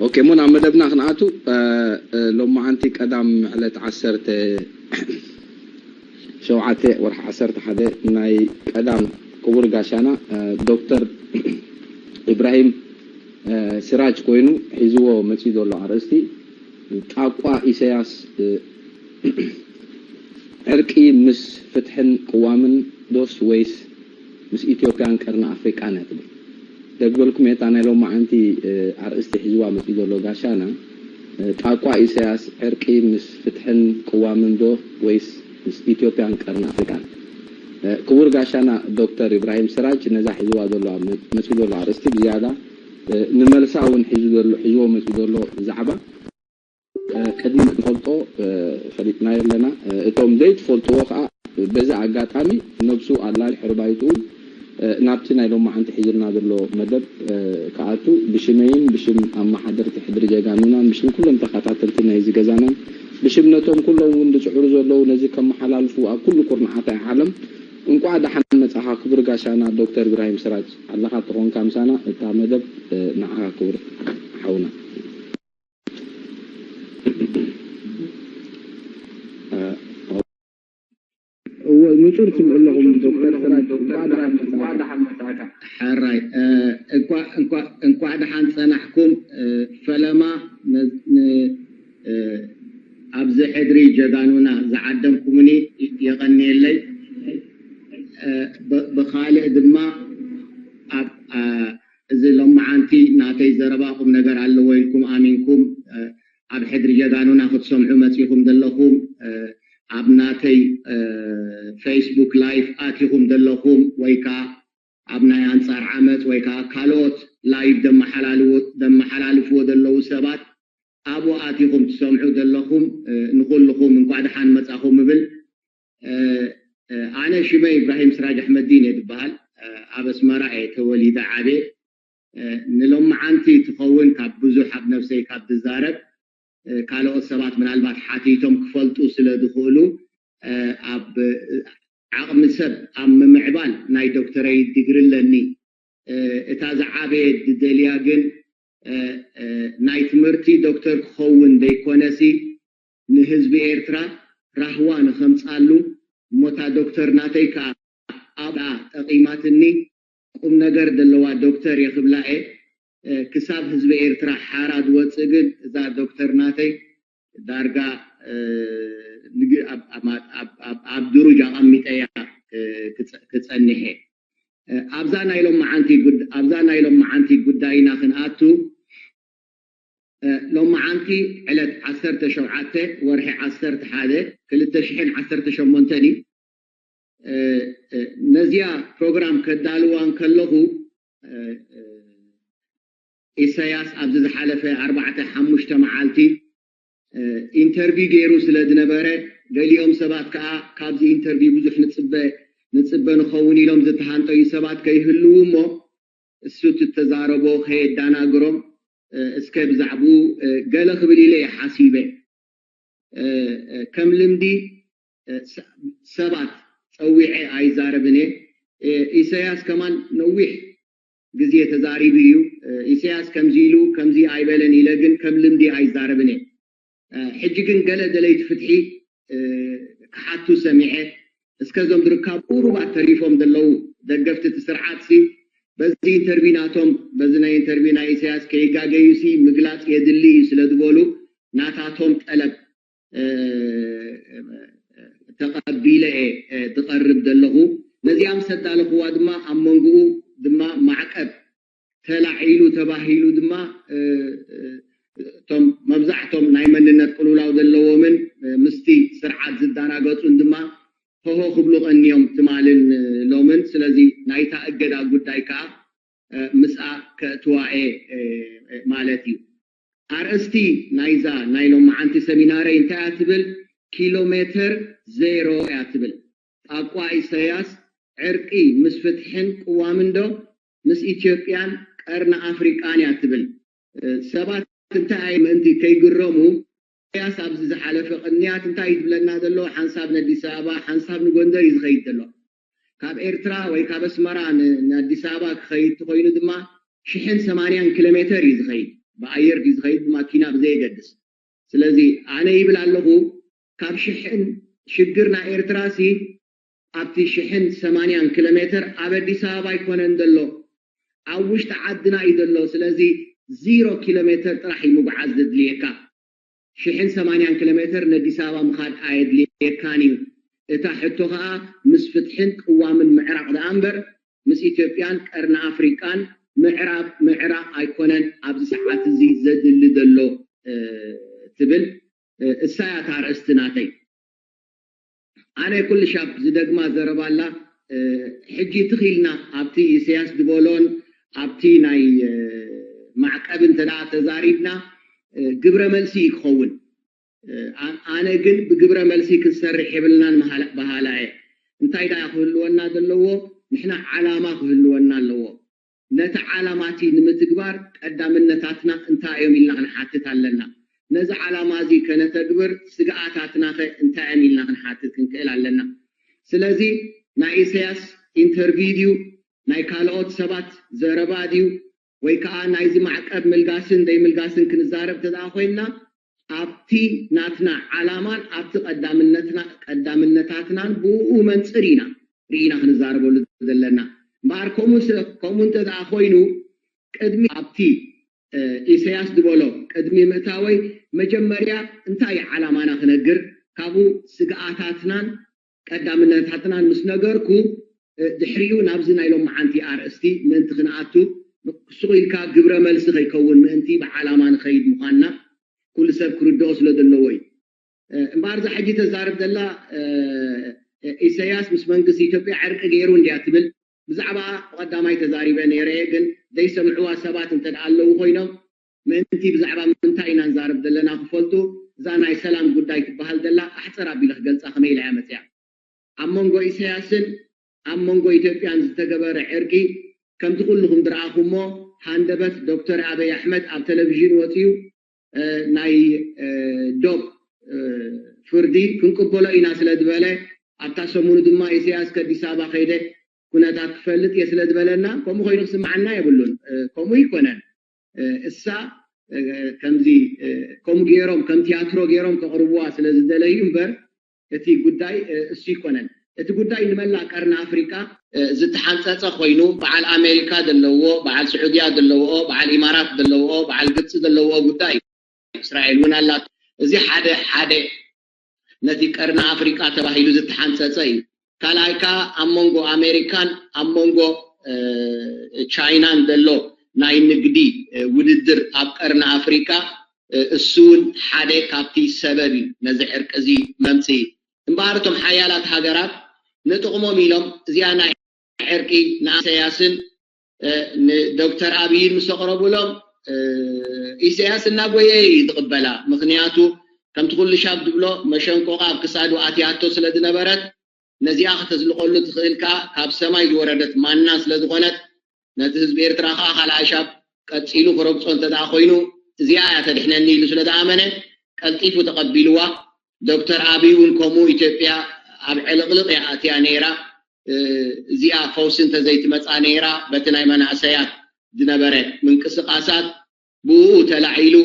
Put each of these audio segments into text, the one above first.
ኦኬ፣ እሞ ናብ መደብና ክንኣቱ። እ፣ እ፣ ሎማዓንቲ ቀዳም ዕለት ዓሰርተ ሸውዓተ ወርሒ ዓሰርተ ሓደ ናይ ቀዳም ክቡር ጋሻና፣ እ፣ ዶክተር ኢብራሂም፣ እ፣ ስራጅ ኮይኑ ሒዝዎ መጺኡ ዘሎ ኣርእስቲ ጣቋ ኢሳያስ፣ እ፣ ዕርቂ ምስ ፍትሕን ቅዋምን ዶስ ወይስ ምስ ኢትዮጵያን ቀርኒ ኣፍሪቃን እያ ትብል? ደግበልኩም እየ፣ እታ ናይ ሎማዓንቲ፣ እ፣ ኣርእስቲ ሒዝዋ መጺኡ ዘሎ ጋሻና፣ እ፣ ጣቋ ኢሳያስ ዕርቂ ምስ ፍትሕን ቅዋምን ዶ ወይስ ምስ ኢትዮጵያን ቀርኒ ኣፍሪቃን? እ፣ ክቡር ጋሻና ዶክተር ኢብራሂም ስራጅ ነዛ ሒዝዋ ዘሎ፣ መ-፣ መጺኡ ዘሎ ኣርእስቲ ብዝያዳ፣ እ፣ ንመልሳ እውን ሒዙ ዘሎ፣ ሒዝዎ መጺኡ ዘሎ ዛዕባ፣ እ፣ ቅድሚ ንፈልጦ፣ እ፣ ፈሊጥናዮ ኣለና። እ፣ እቶም ዘይትፈልጥዎ ከኣ በዚ ኣጋጣሚ ነብሱ ኣላ ድሕሪ ባይትኡ፣ እ፣ ናብቲ ናይ ሎማዓንቲ ሒዝልና ዘሎ መደብ፣ እ፣ ክኣቱ ብሽመይን ብሽም ኣመሓደርቲ ሕድሪ ጀጋኑናን ብሽም ኩሎም ተኸታተልቲ ናይዚ ገዛናን ብሽም ነቶም ኩሎም እውን ዝጽዕሩ ዘለዉ ነዚ ከመሓላልፉ ኣብ ኩሉ ኩርናዓት ዓለም እንቋዕ ደሓን መጻኻ ክቡር ጋሻና ዶክተር ኢብራሂም ስራጅ ኣለኻ ተኾንካ ምሳና እታ መደብ፣ እ፣ ንዓኻ ክቡር ሓውና። እወ፣ ንጹር ትስምዑ ኣለኹም ዶክተር ስራጅ፣ እንኳዕ ደሓን መጻእካ። ሕራይ፣ እ፣ እንኳዕ፣ እንኳዕ፣ እንኳዕ ደሓን ጸናሕኩም። እ፣ ፈለማ ነ-፣ ን-፣ እ፣ ኣብዚ ሕድሪ ጀጋኑና ዝዓደምኩምኒ የቐንየለይ። እ፣ ብ-፣ ብኻልእ ድማ ኣብ፣ እ፣ እዚ ሎማዓንቲ ናተይ ዘረባ ቁም ነገር ኣለዎ ኢልኩም ኣሚንኩም፣ እ፣ ኣብ ሕድሪ ጀጋኑና ክትሰምዑ መጺኹም ዘለኹም፣ እ፣ ኣብ ናተይ፣ እ፣ ፌስቡክ ላይቭ ኣቲኹም ዘለኹም ወይ ከኣ ኣብ ናይ ኣንጻር ዓመጽ ወይ ከኣ ካልኦት ላይቭ ደመሓላልዎ-፣ ደመሓላልፍዎ ዘለዉ ሰባት ኣብኡ ኣቲኹም ትሰምዑ ዘለኹም፣ እ፣ ንኹልኹም እንቋዕ ደሓን መጻኹም እብል። እ፣ እ፣ ኣነ ሽመይ ኢብራሂም ስራጅ ኣሕመዲን እየ ዝበሃል። እ፣ ኣብ ኣስመራ እየ ተወሊደ ዓብየ። እ፣ ንሎማዓንቲ ትኸውን ካብ ብዙሕ ኣብ ነፍሰይ ካብ ዝዛረብ፣ እ፣ ካልኦት ሰባት ምናልባት ሓቲቶም ክፈልጡ ስለ ዝኽእሉ፣ እ፣ ኣብ፣ እ፣ ዓቕሚ ሰብ ኣብ ምምዕባል ናይ ዶክተረይት ዲግሪ ኣለኒ። እ፣ እታ ዝዓበየት ዝደልያ ግን፣ እ፣ እ፣ ናይ ትምህርቲ ዶክተር ክኸውን ዘይኮነሲ ንህዝቢ ኤርትራ ራህዋ ንኸምጻሉ እሞታ ዶክተር ናተይ ከኣ ኣብኣ ጠቒማትኒ ቁም ነገር ዘለዋ ዶክተር እየ ክብላ እየ። እ፣ ክሳብ ህዝቢ ኤርትራ ሓራ ዝወጽእ ግን እዛ ዶክተር ናተይ ዳርጋ፣ እ፣ ንግ-፣ ኣብ፣ ኣብ፣ ኣብ፣ ኣብ፣ ኣብ ድሩጅ ኣቐሚጠያ፣ እ፣ ክጸ-፣ ክጸንሕ እየ። እ፣ ኣብዛ ናይ ሎማዓንቲ ጉድ-፣ ኣብዛ ናይ ሎማዓንቲ ጉዳይና ክንኣቱ፣ እ፣ ሎማዓንቲ ዕለት ዓሰርተ ሸውዓተ ወርሒ ዓሰርተ ሓደ ክልተ ሽሕን ዓሰርተ ሸሞንተን እዩ። እ፣ እ፣ ነዚኣ ፕሮግራም ከዳልዋ እንከለኹ፣ እ፣ እ፣ ኢሳያስ ኣብዚ ዝሓለፈ ኣርባዕተ ሓሙሽተ መዓልቲ፣ እ፣ ኢንተርቪው ገይሩ ስለ ዝነበረ፣ ገሊኦም ሰባት ከኣ ካብዚ ኢንተርቪው ብዙሕ ንጽበ፣ ንጽበ ንኸውን ኢሎም ዝተሃንጠዩ ሰባት ከይህልዉ እሞ፣ እሱ እቲ እተዛረቦ ከየዳናግሮም፣ እ፣ እስከ ብዛዕብኡ፣ እ፣ ገለ ክብል ኢለ እየ ሓሲበ። እ፣ እ፣ ከም ልምዲ፣ እ፣ ሰ-፣ ሰባት ጸዊዐ ኣይዛረብን እየ። እ፣ ኢሳያስ ከማን ነዊሕ ግዜ ተዛሪቡ እዩ። እ፣ ኢሳያስ ከምዚ ኢሉ፣ ከምዚ ኣይበለን ኢለ ግን ከም ልምዲ ኣይዛረብን እየ። እ፣ ሕጂ ግን ገለ ደለይቲ ፍትሒ፣ እ፣ ክሓቱ ሰሚዐ። እስከ እዞም ዝርካቡ ቁሩባት ተሪፎም ዘለዉ ደገፍቲ እቲ ስርዓትሲ፣ በዚ ኢንተርቪው ናቶም፣ በዚ ናይ ኢንተርቪው ናይ ኢሳያስ ከይጋገዩሲ ምግላጽ የድሊ እዩ ስለ ዝበሉ፣ ናታቶም ጠለብ፣ እ፣ ተቐቢለ እየ፣ እ፣ ዝቐርብ ዘለኹ። ነዚኣ ምስ ኣዳለኽዋ ድማ ኣብ መንጎኡ ድማ ማዕቀብ ተላዒሉ ተባሂሉ ድማ፣ እ፣ እ፣ እቶም መብዛሕቶም ናይ መንነት ቅልውላው ዘለዎምን፣ እ፣ ምስቲ ስርዓት ዝዳናገጹን ድማ ሆሆ ክብሉ ቀንዮም ትማልን፣ እ፣ ሎምን። ስለዚ ናይታ እገዳ ጉዳይ ከኣ፣ እ፣ ምስኣ ከእትዋ እየ፣ እ፣ እ፣ ማለት እዩ። ኣርእስቲ ናይዛ ናይ ሎማዓንቲ ሰሚናረይ እንታይ እያ ትብል? ኪሎ ሜተር ዜሮ እያ ትብል። ጣቋ ኢሳያስ ዕርቂ ምስ ፍትሕን ቅዋምን ዶ ምስ ኢትዮጵያን ቀርኒ ኣፍሪቃን እያ ትብል። እ፣ ሰባት እንታይ ምእንቲ ከይግረሙ፣ ኢሳያስ ኣብዚ ዝሓለፈ ቅንያት እንታይ እዩ ዝብለና ዘሎ? ሓንሳብ ንኣዲስ ኣበባ፣ ሓንሳብ ንጎንደር እዩ ዝኸይድ ዘሎ። ካብ ኤርትራ ወይ ካብ ኣስመራ ን-፣ ንኣዲስ ኣበባ ክኸይድ ተኾይኑ ድማ ሽሕን ሰማንያን ኪሎ ሜተር እዩ ዝኸይድ። ብኣየር ድዩ ዝኸይድ ብማኪና ብዘየገድስ። ስለዚ ኣነ ይብል ኣለኹ ካብ ሽሕን ሽግር ናይ ኤርትራ ሲ ኣብቲ ሽሕን ሰማንያን ኪሎ ሜትር ኣብ ኣዲስ ኣበባ ኣይኮነን ዘሎ ኣብ ውሽጢ ዓድና እዩ ዘሎ። ስለዚ ዜሮ ኪሎ ሜትር ጥራሕ እዩ ምጉዓዝ ዘድልየካ። ሽሕን ሰማንያን ኪሎ ሜትር ንኣዲስ ኣበባ ምኻድ ኣየድልየካን እዩ። እታ ሕቶ ኸኣ ምስ ፍትሕን ቅዋምን ምዕራቕ ደኣ እምበር ምስ ኢትዮጵያን ቀርኒ ኣፍሪቃን ምዕራብ ምዕራቕ ኣይኮነን ኣብዚ ሰዓት እዚ ዘድሊ ዘሎ ትብል። እሳ እያ እታ ኣርእስቲ ናተይ። ኣነ ኩሉ ሻብ ዝደግማ ዘረባ ኣላ። ሕጂ ትኺልና ኣብቲ ኢሳያስ ዝበሎን ኣብቲ ናይ ማዕቀብ እንተ ደኣ ተዛሪብና ግብረ መልሲ እዩ ክኸውን። ኣነ ግን ብግብረ መልሲ ክንሰርሕ የብልናን በሃላ እየ። እንታይ ደኣ ክህልወና ዘለዎ? ንሕና ዓላማ ክህልወና ኣለዎ። ነቲ ዓላማ እቲ ንምትግባር ቀዳምነታትና እንታይ እዮም ኢልና ክንሓትት ኣለና። ነዚ ዓላማ እዚ ከነተግብር ስግኣታትናኸ እንታይ እዮም ኢልና ክንሓትት ክንክእል ኣለና። ስለዚ ናይ ኢሳያስ ኢንተርቪው ድዩ ናይ ካልኦት ሰባት ዘረባ ድዩ ወይ ከዓ ናይዚ ማዕቀብ ምልጋስን ዘይምልጋስን ክንዛረብ ተደኣ ኮይንና ኣብቲ ናትና ዓላማን ኣብቲ ቀዳምነትና ቀዳምነታትናን ብኡ መንፅር ኢና ርኢና ክንዛረበሉ ዘለና። እምበኣር ከምኡ እንተ ደኣ ኮይኑ ቅድሚ ኣብቲ ኢሳያስ ዝበሎ ቅድሚ ምእታወይ መጀመርያ እንታይ ዓላማና ክነግር ካብኡ ስግኣታትናን ቀዳምነታትናን ምስ ነገርኩ ድሕሪኡ ናብዚ ናይ ሎመዓንቲ ኣርእስቲ ምእንቲ ክንኣቱ ስቕ ኢልካ ግብረ መልሲ ከይከውን ምእንቲ ብዓላማ ንኸይድ ምዃንና ኩሉ ሰብ ክርድኦ ስለ ዘለዎ እዩ። እምበኣር እዛ ሕጂ ተዛርብ ዘላ ኢሳያስ ምስ መንግስቲ ኢትዮጵያ ዕርቂ ገይሩ እንድያ ትብል ብዛዕባ ብቐዳማይ ተዛሪበ ነይረ እየ ግን ዘይሰምዕዋ ሰባት እንተ ኣለዉ ኮይኖም ምእንቲ ብዛዕባ ምንታይ ኢና ንዛረብ ዘለና ክፈልጡ እዛ ናይ ሰላም ጉዳይ ትበሃል ዘላ ኣሕፅር ኣቢለ ክገልፃ ከመይ ኢላ እያ መፅያ ኣብ መንጎ ኢሳያስን ኣብ መንጎ ኢትዮጵያን ዝተገበረ ዕርቂ ከምቲ ኩልኹም ዝረኣኹሞ ሃንደበት ዶክተር ኣበይ ኣሕመድ ኣብ ቴሌቪዥን ወፅዩ ናይ ዶብ ፍርዲ ክንቅበሎ ኢና ስለ ዝበለ ኣብታ ሰሙኑ ድማ ኢሳያስ ከዲስ ኣበባ ከይደ ኩነታት ክፈልጥ እየ ስለ ዝበለና ከምኡ ኮይኑ ክስምዓና የብሉን። ከምኡ ይኮነን። እሳ ከምዚ ከምኡ ገይሮም ከም ቲያትሮ ገይሮም ከቕርብዋ ስለ ዝደለዩ እምበር እቲ ጉዳይ እሱ ይኮነን። እቲ ጉዳይ ንመላእ ቀርኒ ኣፍሪቃ ዝተሓንፀፀ ኮይኑ በዓል ኣሜሪካ ዘለውኦ፣ በዓል ስዑድያ ዘለውኦ፣ በዓል ኢማራት ዘለውኦ፣ በዓል ግብፂ ዘለውኦ ጉዳይ እዩ። እስራኤል እውን ኣላቶ። እዚ ሓደ ሓደ ነቲ ቀርኒ ኣፍሪቃ ተባሂሉ ዝተሓንፀፀ እዩ። ካልኣይ ከዓ ኣብ መንጎ ኣሜሪካን ኣብ መንጎ ቻይናን ዘሎ ናይ ንግዲ ውድድር ኣብ ቀርኒ ኣፍሪቃ እሱ እውን ሓደ ካብቲ ሰበብ እዩ ነዚ ዕርቂ እዚ መምፅኢ። እምበኣር እቶም ሓያላት ሃገራት ንጥቕሞም ኢሎም እዚኣ ናይ ዕርቂ ንኢሳያስን ንዶክተር ኣብይን ምስ ኣቕረቡሎም ኢሳያስ እናጎየ እዩ ዝቕበላ። ምኽንያቱ ከምቲ ኩሉ ሻብ ዝብሎ መሸንቆቓ ኣብ ክሳዱ ኣትያቶ ስለ ዝነበረት ነዚኣ ከተዝልቐሉ ትኽእል ከዓ ካብ ሰማይ ዝወረደት ማና ስለ ዝኾነት ነቲ ህዝቢ ኤርትራ ከዓ ካልኣይ ሻብ ቀፂሉ ክረግፆ እንተ ደኣ ኮይኑ እዚኣ እያ ተድሕነኒ ኢሉ ስለ ዝኣመነ ቀልጢፉ ተቐቢልዋ። ዶክተር ኣብይ እውን ከምኡ ኢትዮጵያ ኣብ ዕልቕልቕ እያ ኣትያ ነይራ። እዚኣ ፈውሲ እንተዘይትመፃ ነይራ በቲ ናይ መናእሰያት ዝነበረ ምንቅስቃሳት ብኡ ተላዒሉ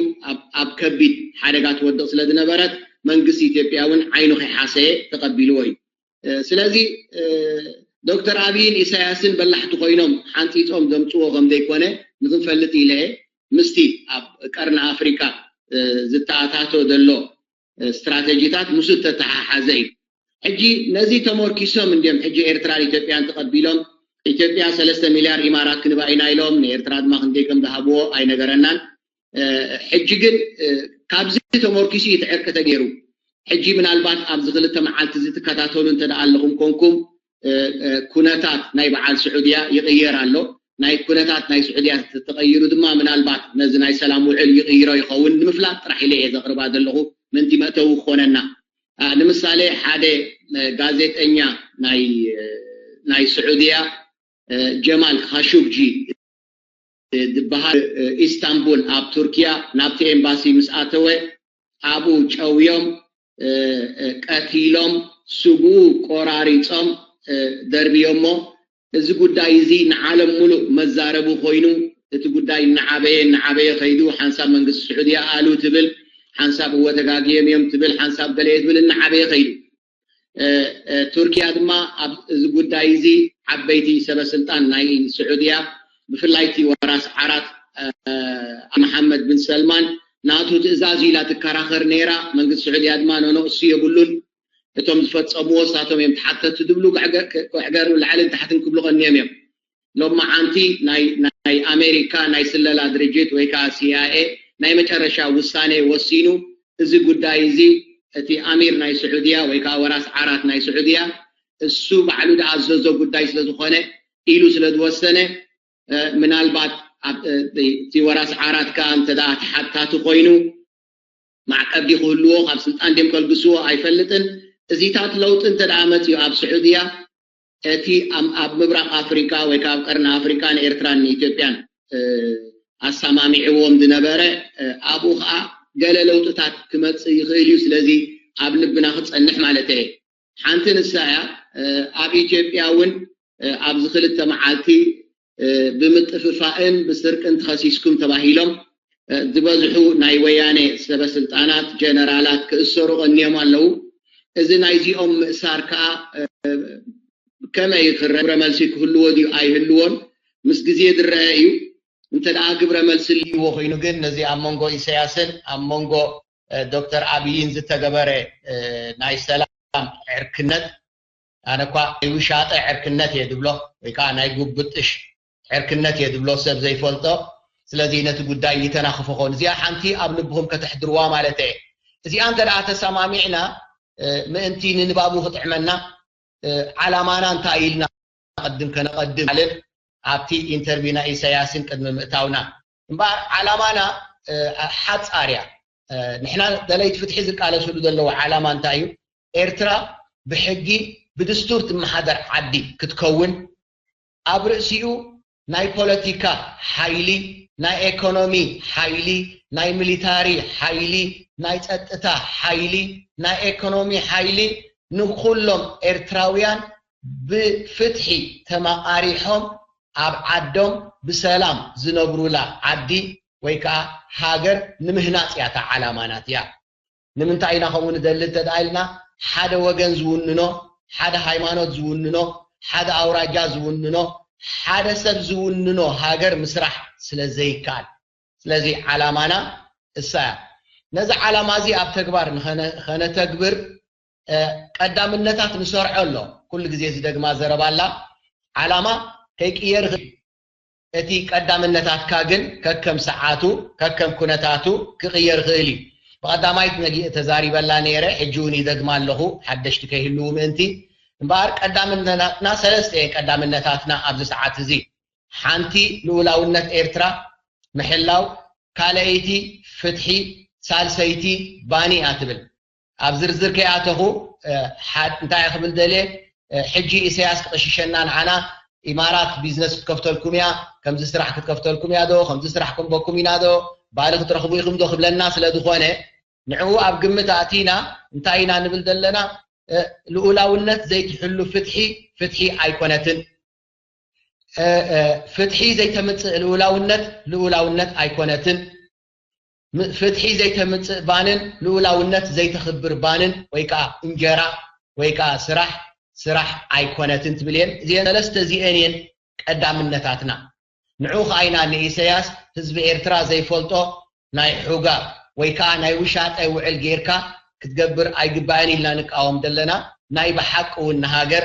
ኣብ ከቢድ ሓደጋ ትወድቕ ስለ ዝነበረት መንግስቲ ኢትዮጵያ እውን ዓይኑ ከይሓሰየ ተቐቢልዎ እዩ። ስለዚ ዶክተር ኣብይን ኢሳያስን በላሕቲ ኮይኖም ሓንፂፆም ዘምፅዎ ከም ዘይኮነ ንክንፈልጥ ኢለ ምስቲ ኣብ ቀርኒ ኣፍሪካ ዝተኣታቶ ዘሎ ስትራተጂታት ምስ ተተሓሓዘ እዩ። ሕጂ ነዚ ተመርኪሶም እንዲም ሕጂ ኤርትራን ኢትዮጵያን ተቐቢሎም ኢትዮጵያ ሰለስተ ሚልያርድ ኢማራት ክንባ ኢና ኢሎም ንኤርትራ ድማ ክንደይ ከም ዝሃብዎ ኣይነገረናን። ሕጂ ግን ካብዚ ተመርኪሱ እዩ እቲ ዕርቂ ተገይሩ። ሕጂ ምናልባት ኣብዚ ክልተ መዓልቲ እዚ ትከታተሉ እንተ ኣለኹም ኮንኩም ኩነታት ናይ በዓል ስዑድያ ይቕየር ኣሎ። ናይ ኩነታት ናይ ስዑድያ ተቐይሩ ድማ ምናልባት ነዚ ናይ ሰላም ውዕል ይቕይሮ ይኸውን ንምፍላጥ ጥራሕ ኢለ እየ ዘቕርባ ዘለኹ ምንቲ መእተዊ ክኾነና። ንምሳሌ ሓደ ጋዜጠኛ ናይ ስዑድያ ጀማል ካሹግጂ ዝበሃል ኢስታንቡል ኣብ ቱርኪያ ናብቲ ኤምባሲ ምስ ኣተወ ኣብኡ ጨውዮም ቀቲሎም ስግኡ ቆራሪፆም ደርብዮሞ እዚ ጉዳይ እዚ ንዓለም ሙሉእ መዛረቢ ኮይኑ እቲ ጉዳይ እናዓበየ እናዓበየ ከይዱ፣ ሓንሳብ መንግስቲ ስዑድያ ኣሉ ትብል፣ ሓንሳብ እወ ተጋግዮም እዮም ትብል፣ ሓንሳብ ገለ እየ ትብል፣ እናዓበየ ከይዱ። እ፣ እ፣ ቱርኪያ ድማ ኣብ እዚ ጉዳይ እዚ ዓበይቲ ሰበ ስልጣን ናይ ስዑድያ፣ ብፍላይ እቲ ወራስ ዓራት፣ እ፣ መሓመድ ብን ሰልማን ናቱ ትእዛዝ ኢላ ትከራኸር ነይራ። መንግስቲ ስዑድያ ድማ ኖኖ እሱ የብሉን፣ እቶም ዝፈጸምዎ እሳቶም እዮም ተሓተቲ ዝብሉ ክዕገ-፣ ክዕገሩ ላዕልን ታሕትን ክብሉ ቀንዮም እዮም። ሎማዓንቲ ናይ፣ ናይ ኣሜሪካ ናይ ስለላ ድርጅት ወይ ከዓ ሲ ኣይ ኤ ናይ መጨረሻ ውሳኔ ወሲኑ፣ እዚ ጉዳይ እዚ እቲ ኣሚር ናይ ስዑድያ ወይ ከዓ ወራስ ዓራት ናይ ስዑድያ እሱ ባዕሉ ዝኣዘዞ ጉዳይ ስለ ዝኾነ ኢሉ ስለ ዝወሰነ፣ እ፣ ምናልባት ኣብ፣ እ፣ እቲ ወራስ ዓራት ከዓ እንተ ደኣ ተሓታቲ ኮይኑ ማዕቀብ ድዩ ክህልዎ፣ ካብ ስልጣን ድዮም ከልግስዎ ኣይፈልጥን። እዚታት ለውጢ እንተ ደኣ መፅዩ ኣብ ስዑድያ፣ እቲ ኣብ፣ ኣብ ምብራቕ ኣፍሪካ ወይ ከዓ ኣብ ቀርኒ ኣፍሪካ ንኤርትራን ንኢትዮጵያን፣ እ፣ ኣሰማሚዕዎም ዝነበረ፣ እ፣ ኣብኡ ከዓ ገለ ለውጥታት ክመፅእ ይኽእል እዩ። ስለዚ ኣብ ልብና ክፀንሕ ማለት እየ። ሓንቲ ንሳ እያ፣ እ፣ ኣብ ኢትዮጵያ እውን፣ እ፣ ኣብዚ ክልተ መዓልቲ፣ እ፣ ብምጥፍፋእን ብስርቅን ተኸሲስኩም ተባሂሎም፣ እ፣ ዝበዝሑ ናይ ወያኔ ሰበ ስልጣናት፣ ጀነራላት ክእሰሩ ቀንዮም ኣለዉ። እዚ ናይዚኦም ምእሳር ከዓ፣ እ፣ ከመይ ክረ-፣ ግብረ መልሲ ክህልዎ ድዩ ኣይህልዎን ምስ ግዜ ዝረአ እዩ። እንተ ደኣ ግብረ መልሲ ልይዎ ኮይኑ ግን ነዚ ኣብ መንጎ ኢሳያስን ኣብ መንጎ፣ እ፣ ዶክተር ኣብይን ዝተገበረ፣ እ፣ ናይ ሰላም ዕርክነት፣ ኣነ እኳ ናይ ውሻጠ ዕርክነት እየ ዝብሎ፣ ወይ ከዓ ናይ ጉብጥሽ ዕርክነት እየ ዝብሎ፣ ሰብ ዘይፈልጦ። ስለዚ ነቲ ጉዳይ ይተናኽፎ ኾን። እዚኣ ሓንቲ ኣብ ልብኹም ከተሕድርዋ ማለት እየ። እዚኣ እንተ ደኣ ተሰማሚዕና፣ እ፣ ምእንቲ ንንባቡ ክጥዕመና፣ እ፣ ዓላማና እንታይ ኢልና ቅድም ከነቐድም ማለት ኣብቲ ኢንተርቪው ናይ ኢሳያስን ቅድሚ ምእታውና። እምበኣር ዓላማና፣ እ፣ ሓጻር እያ። እ፣ ንሕና ደለይቲ ፍትሒ ዝቃለስሉ ዘለዉ ዓላማ እንታይ እዩ? ኤርትራ ብሕጊ ብድስቱር ትመሓደር ዓዲ ክትከውን፣ ኣብ ርእሲኡ ናይ ፖለቲካ ሓይሊ፣ ናይ ኤኮኖሚ ሓይሊ፣ ናይ ሚሊታሪ ሓይሊ፣ ናይ ጸጥታ ሓይሊ፣ ናይ ኤኮኖሚ ሓይሊ ንኹሎም ኤርትራውያን ብፍትሒ ተመቓሪሖም ኣብ ዓዶም ብሰላም ዝነብሩላ ዓዲ ወይ ከዓ ሃገር ንምህናጽ እያ እታ ዓላማ ናትያ። ንምንታይ ኢና ከምኡ ንደሊ እንተ ደኣ ኢልና፣ ሓደ ወገን ዝውንኖ፣ ሓደ ሃይማኖት ዝውንኖ፣ ሓደ ኣውራጃ ዝውንኖ፣ ሓደ ሰብ ዝውንኖ ሃገር ምስራሕ ስለ ዘይከኣል። ስለዚ ዓላማና እሳ እያ። ነዚ ዓላማ እዚ ኣብ ተግባር ንኸነ-፣ ኸነተግብር፣ እ፣ ቀዳምነታት ንሰርዖ ኣሎ። ኩሉ ግዜ ዝደግማ ዘረባ ኣላ። ዓላማ ከይቅየር ይኽእል። እቲ ቀዳምነታትካ ግን ከከም ሰዓቱ፣ ከከም ኩነታቱ ክቕየር ይኽእል እዩ። ብቐዳማይት ነጊ ተዛሪበላ ነይረ፣ ሕጂ እውን ይደግማ ኣለኹ፣ ሓደሽቲ ከይህልዉ ምእንቲ። እምበኣር ቀዳምነታትና ሰለስተ እየን ቀዳምነታትና ኣብዚ ሰዓት እዚ። ሓንቲ ልኡላውነት ኤርትራ ምሕላው፣ ካልኣይቲ ፍትሒ፣ ሳልሰይቲ ባኒ እያ ትብል። ኣብ ዝርዝር ከይኣተኹ፣ እ፣ ሓድ-፣ እንታይ እየ ክብል ደልየ፣ እ፣ ሕጂ ኢሳያስ ክቐሽሸና ንዓና ኢማራት ቢዝነስ ክትከፍተልኩም እያ፣ ከምዚ ስራሕ ክትከፍተልኩም እያ ዶ፣ ከምዚ ስራሕ ክንበኩም ኢና ዶ፣ ባኒ ክትረኽቡ ኢኹም ዶ ክብለና ስለ ዝኾነ፣ ንዕኡ ኣብ ግምት ኣእቲና እንታይ ኢና ንብል ዘለና? እ፣ ልኡላውነት ዘይትሕሉ ፍትሒ፣ ፍትሒ ኣይኮነትን። እ፣ እ፣ ፍትሒ ዘይተምጽእ ልኡላውነት፣ ልኡላውነት ኣይኮነትን። ም-፣ ፍትሒ ዘይተምጽእ ባንን ልኡላውነት ዘይተኽብር ባንን ወይ ከዓ እንጀራ ወይ ከዓ ስራሕ፣ ስራሕ ኣይኮነትን ትብል እየን። እዚአን ሰለስተ እዚአን እየን ቀዳምነታትና። ንዑ ከኣ ኢና ንኢሳያስ ህዝቢ ኤርትራ ዘይፈልጦ ናይ ሑጋ ወይ ከዓ ናይ ውሻጠ ውዕል ጌርካ ክትገብር ኣይግባእን ኢልና ንቃወም ዘለና። ናይ ብሓቂ እውን ንሃገር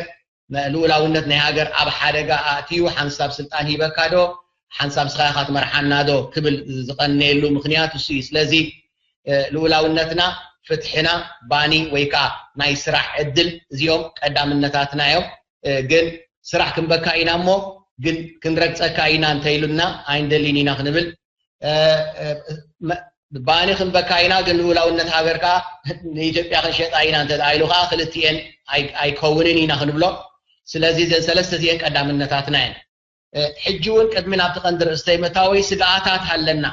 ልኡላውነት ናይ ሃገር ኣብ ሓደጋ ኣእትዩ ሓንሳብ ስልጣን ሂበካ ዶ ሓንሳብ ስኻ ኢኻ ትመርሓና ዶ ክብል ዝቐነየሉ ምኽንያት እሱ እዩ። ስለዚ፣ እ፣ ልኡላውነትና፣ ፍትሕና፣ ባኒ ወይ ከዓ ናይ ስራሕ ዕድል እዚኦም ቀዳምነታትና እዮም። እ፣ ግን ስራሕ ክንበካ ኢና እሞ ግን ክንረግጸካ ኢና እንተኢሉና ኣይንደልን ኢና ክንብል፣ እ፣ እ፣ መ-፣ ባኒ ክንበካ ኢና ግን ልኡላውነት ሃገር ከዓ ንኢትዮጵያ ክንሸጣ ኢና እንተ ደኣ ኢሉ ከዓ ክልቲኤን ኣይ-፣ ኣይከውንን ኢና ክንብሎ። ስለዚ እዘን ሰለስተ እዚአን ቀዳምነታትና እየን። እ፣ ሕጂ እውን ቅድሚ ናብቲ ቀንዲ ርእስተይ ምእታወይ ስግኣታት ኣለና።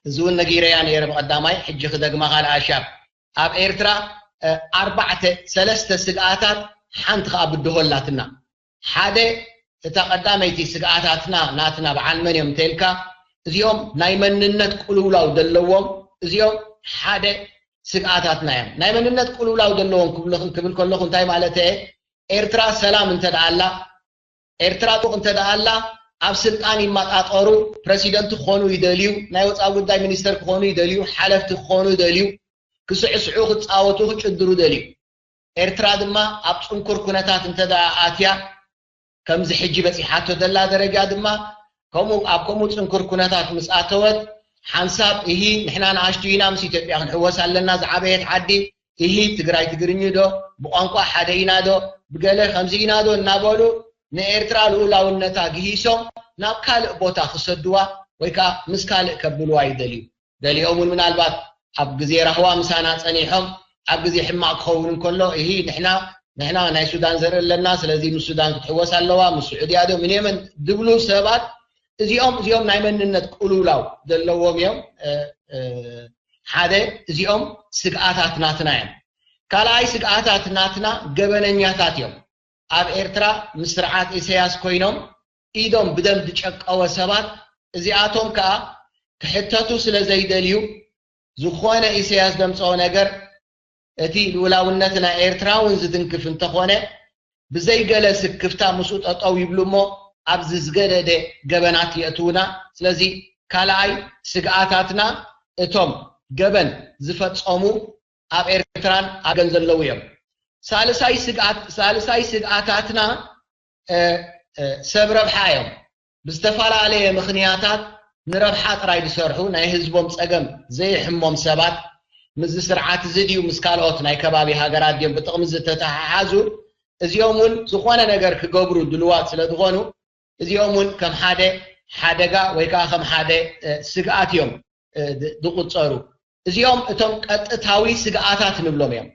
እዚ እውን ነጊረያ ነይረ ብቐዳማይ፣ ሕጂ ክደግማ ካልኣ ሻብ። ኣብ ኤርትራ፣ እ፣ ኣርባዕተ፣ ሰለስተ ስግኣታት ሓንቲ ከኣ ብድሆ ኣላትና። ሓደ እታ ቀዳመይቲ ስግኣታትና ናትና በዓል መን እዮም እንተልካ፣ እዚኦም ናይ መንነት ቅልውላው ዘለዎም፣ እዚኦም ሓደ ስግኣታትና እዮም። ናይ መንነት ቅልውላው ዘለዎም ክብል ከለኹ እንታይ ማለት እየ? ኤርትራ ሰላም እንተ ደኣ ኣላ፣ ኤርትራ ጡቕ እንተ ደኣ ኣላ፣ ኣብ ስልጣን ይመጣጠሩ፣ ፕረሲደንት ክኾኑ ይደልዩ፣ ናይ ወፃኢ ጉዳይ ሚኒስተር ክኾኑ ይደልዩ፣ ሓለፍቲ ክኾኑ ይደልዩ፣ ክስዕስዑ፣ ክፃወቱ፣ ክጭድሩ ደልዩ። ኤርትራ ድማ ኣብ ፅንኩር ኩነታት እንተ ደኣ ኣትያ፣ ከምዚ ሕጂ በፂሓቶ ዘላ ደረጃ ድማ፣ ከምኡ ኣብ ከምኡ ፅንኩር ኩነታት ምስ ኣተወት፣ ሓንሳብ እሂ ንሕና ንኣሽቱ ኢና፣ ምስ ኢትዮጵያ ክንሕወስ ኣለና፣ ዝዓበየት ዓዲ፣ እሂ ትግራይ ትግርኝ ዶ፣ ብቋንቋ ሓደ ኢና ዶ፣ ብገለ ከምዚ ኢና ዶ እናበሉ ንኤርትራ ልኡላውነታ ግሂሶም ናብ ካልእ ቦታ ክሰድዋ ወይ ከዓ ምስ ካልእ ከብልዋ ይደልዩ። ገሊኦም እውን ምናልባት ኣብ ግዜ ራህዋ ምሳና ጸኒሖም ኣብ ግዜ ሕማቕ ክኸውን እንከሎ እሂ ንሕና ንሕና ናይ ሱዳን ዘርኢ ኣለና፣ ስለዚ ምስ ሱዳን ክትሕወስ ኣለዋ፣ ምስ ስዑድያ ዶ ምን የመን ዝብሉ ሰባት እዚኦም እዚኦም ናይ መንነት ቅልውላው ዘለዎም እዮም። ሓደ እዚኦም ስግኣታት ናትና እዮም። ካልኣይ ስግኣታት ናትና ገበነኛታት እዮም። ኣብ ኤርትራ ምስ ስርዓት ኢሳያስ ኮይኖም ኢዶም ብደም ዝጨቀወ ሰባት እዚኣቶም ከኣ ክሕተቱ ስለ ዘይደልዩ ዝኾነ ኢሳያስ ዘምጽኦ ነገር እቲ ልኡላውነት ናይ ኤርትራ እውን ዝትንክፍ እንተኾነ ብዘይገለ ስክፍታ ምስኡ ጠጠው ይብሉ እሞ ኣብ ዝዝገደደ ገበናት የእትውና። ስለዚ ካልኣይ ስግኣታትና እቶም ገበን ዝፈጸሙ ኣብ ኤርትራን ኣብ ገን ዘለዉ እዮም። ሳልሳይ ስግኣት ሳልሳይ ስግኣታትና ሰብ ረብሓ እዮም። ብዝተፈላለየ ምኽንያታት ንረብሓ ጥራይ ዝሰርሑ ናይ ህዝቦም ጸገም ዘይሕሞም ሰባት ምስዚ ስርዓት እዚ ድዩ ምስ ካልኦት ናይ ከባቢ ሃገራት ድዮም ብጥቕሚ ዝተተሓሓዙ እዚኦም እውን ዝኾነ ነገር ክገብሩ ድልዋት ስለ ዝኾኑ እዚኦም እውን ከም ሓደ ሓደጋ ወይ ከዓ ከም ሓደ ስግኣት እዮም ዝቁፀሩ። እዚኦም እቶም ቀጥታዊ ስግኣታት ንብሎም እዮም።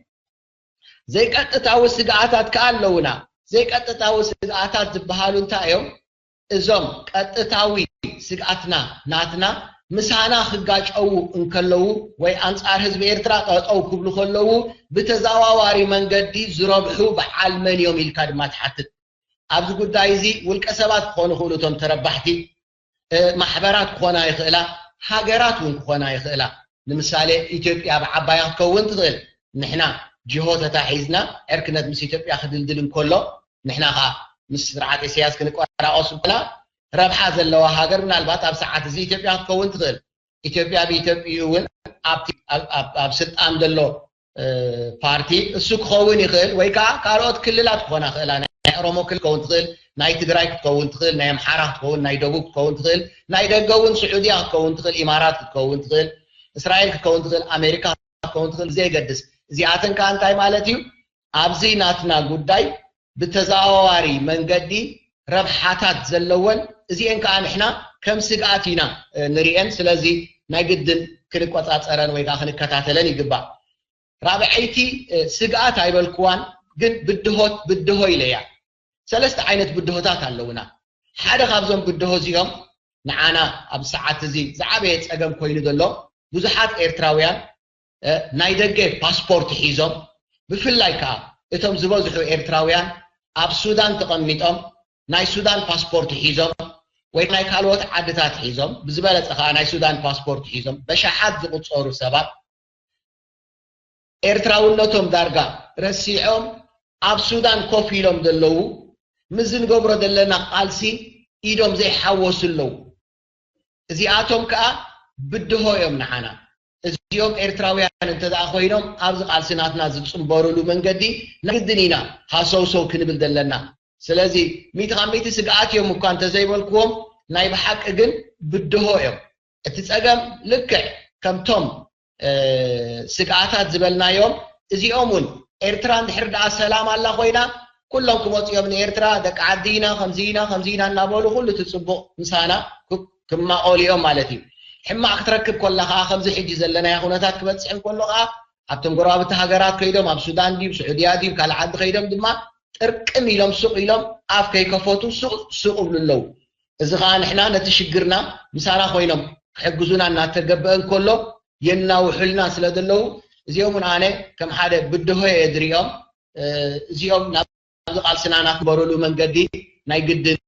ዘይቀጥታዊ ስግኣታት ከዓ ኣለውና። ዘይቀጥታዊ ስግኣታት ዝበሃሉ እንታይ እዮም? እዞም ቀጥታዊ ስግኣትና ናትና ምሳና ክጋጨዉ እንከለዉ ወይ ኣንጻር ህዝቢ ኤርትራ ጠጠው ክብሉ ከለዉ ብተዘዋዋሪ መንገዲ ዝረብሑ በዓል መን እዮም ኢልካ ድማ ትሓትት። ኣብዚ ጉዳይ እዚ ውልቀ ሰባት ክኾኑ ይኽእሉ እቶም ተረባሕቲ፣ ማሕበራት ክኾና ይኽእላ፣ ሃገራት እውን ክኾና ይኽእላ። ንምሳሌ ኢትዮጵያ ብዓባያ ክትከውን ትኽእል። ንሕና ጅሆ ተታሒዝና ዕርክነት ምስ ኢትዮጵያ ክድልድል እንከሎ ንሕና ኸዓ ምስ ስርዓት ኢሳያስ ክንቆራቆስ እንከና ረብሓ ዘለዋ ሃገር ምናልባት ኣብ ሰዓት እዚ ኢትዮጵያ ክትከውን ትኽእል። ኢትዮጵያ ብኢትዮጵይኡ እውን ኣብቲ ኣብ ስልጣን ዘሎ ፓርቲ እሱ ክኸውን ይኽእል ወይ ከዓ ካልኦት ክልላት ክኾና ክእላ ናይ ኦሮሞ ክልል ክኸውን ትኽእል ናይ ትግራይ ክትከውን ትኽእል ናይ ኣምሓራ ክትከውን ናይ ደቡብ ክትከውን ትኽእል ናይ ደገ እውን ስዑድያ ክትከውን ትኽእል ኢማራት ክትከውን ትኽእል እስራኤል ክትከውን ትኽእል ኣሜሪካ ክትከውን ትኽእል ብዘየገድስ እዚኣተን ከዓ እንታይ ማለት እዩ ኣብዚ ናትና ጉዳይ ብተዘዋዋሪ መንገዲ ረብሓታት ዘለወን እዚኤን ከዓ ንሕና ከም ስግኣት ኢና ንሪኤን ስለዚ ናይ ግድን ክንቆፃፀረን ወይ ከዓ ክንከታተለን ይግባእ ራብዐይቲ ስግኣት ኣይበልክዋን ግን ብድሆት ብድሆ ኢለያ ሰለስተ ዓይነት ብድሆታት ኣለውና ሓደ ካብዞም ብድሆ እዚኦም ንዓና ኣብ ሰዓት እዚ ዝዓበየ ፀገም ኮይኑ ዘሎ ብዙሓት ኤርትራውያን ናይ ደገ ፓስፖርት ሒዞም ብፍላይ ከዓ እቶም ዝበዝሑ ኤርትራውያን ኣብ ሱዳን ተቐሚጦም ናይ ሱዳን ፓስፖርት ሒዞም ወይ ናይ ካልኦት ዓድታት ሒዞም ብዝበለፀ ከዓ ናይ ሱዳን ፓስፖርት ሒዞም በሻሓት ዝቁፀሩ ሰባት ኤርትራውነቶም ዳርጋ ረሲዖም ኣብ ሱዳን ኮፍ ኢሎም ዘለዉ ምስ ዝንገብሮ ዘለና ቃልሲ ኢዶም ዘይሓወሱ ኣለዉ እዚኣቶም ከዓ ብድሆ እዮም ንዓና እዚኦም ኤርትራውያን እንተ ኮይኖም ኣብዚ ቃልሲ ናትና ዝፅንበሩሉ መንገዲ ናይ ግድን ኢና ሃሰውሰው ክንብል ዘለና ስለዚ ሚእቲ ካብ ሚእቲ ስግኣት እዮም እኳ እንተዘይበልክዎም ናይ ብሓቂ ግን ብድሆ እዮም እቲ ፀገም ልክዕ ከምቶም ስግኣታት ዝበልናዮም እዚኦም እውን ኤርትራ እንድሕር ደኣ ሰላም ኣላ ኮይና ኩሎም ክመፁ እዮም ንኤርትራ ደቂ ዓዲ ኢና ከምዚ ኢና ከምዚ ኢና እናበሉ ኩሉ እቲ ፅቡቕ ምሳና ክማቐሉ እዮም ማለት እዩ ሕማቕ ክትረክብ ኮላ ከዓ ከምዚ ሕጂ ዘለናዮ ኩነታት ክበፅሕ እንከሎ ከዓ ኣብቶም ጎረባብቲ ሃገራት ከይዶም ኣብ ሱዳን ድዩ ስዑድያ ድዩ ካልእ ዓዲ ከይዶም ድማ ጥርቅም ኢሎም ሱቕ ኢሎም ኣፍ ከይከፈቱ ሱቕ ሱቕ ይብሉ ኣለዉ እዚ ከዓ ንሕና ነቲ ሽግርና ምሳና ኮይኖም ክሕግዙና እናተገበአ እንከሎ የናውሑልና ስለ ዘለዉ እዚኦም እውን ኣነ ከም ሓደ ብድሆ እየ ዝሪኦም እዚኦም ናብዚ ቃልስና ናክበሩሉ መንገዲ ናይ ግድን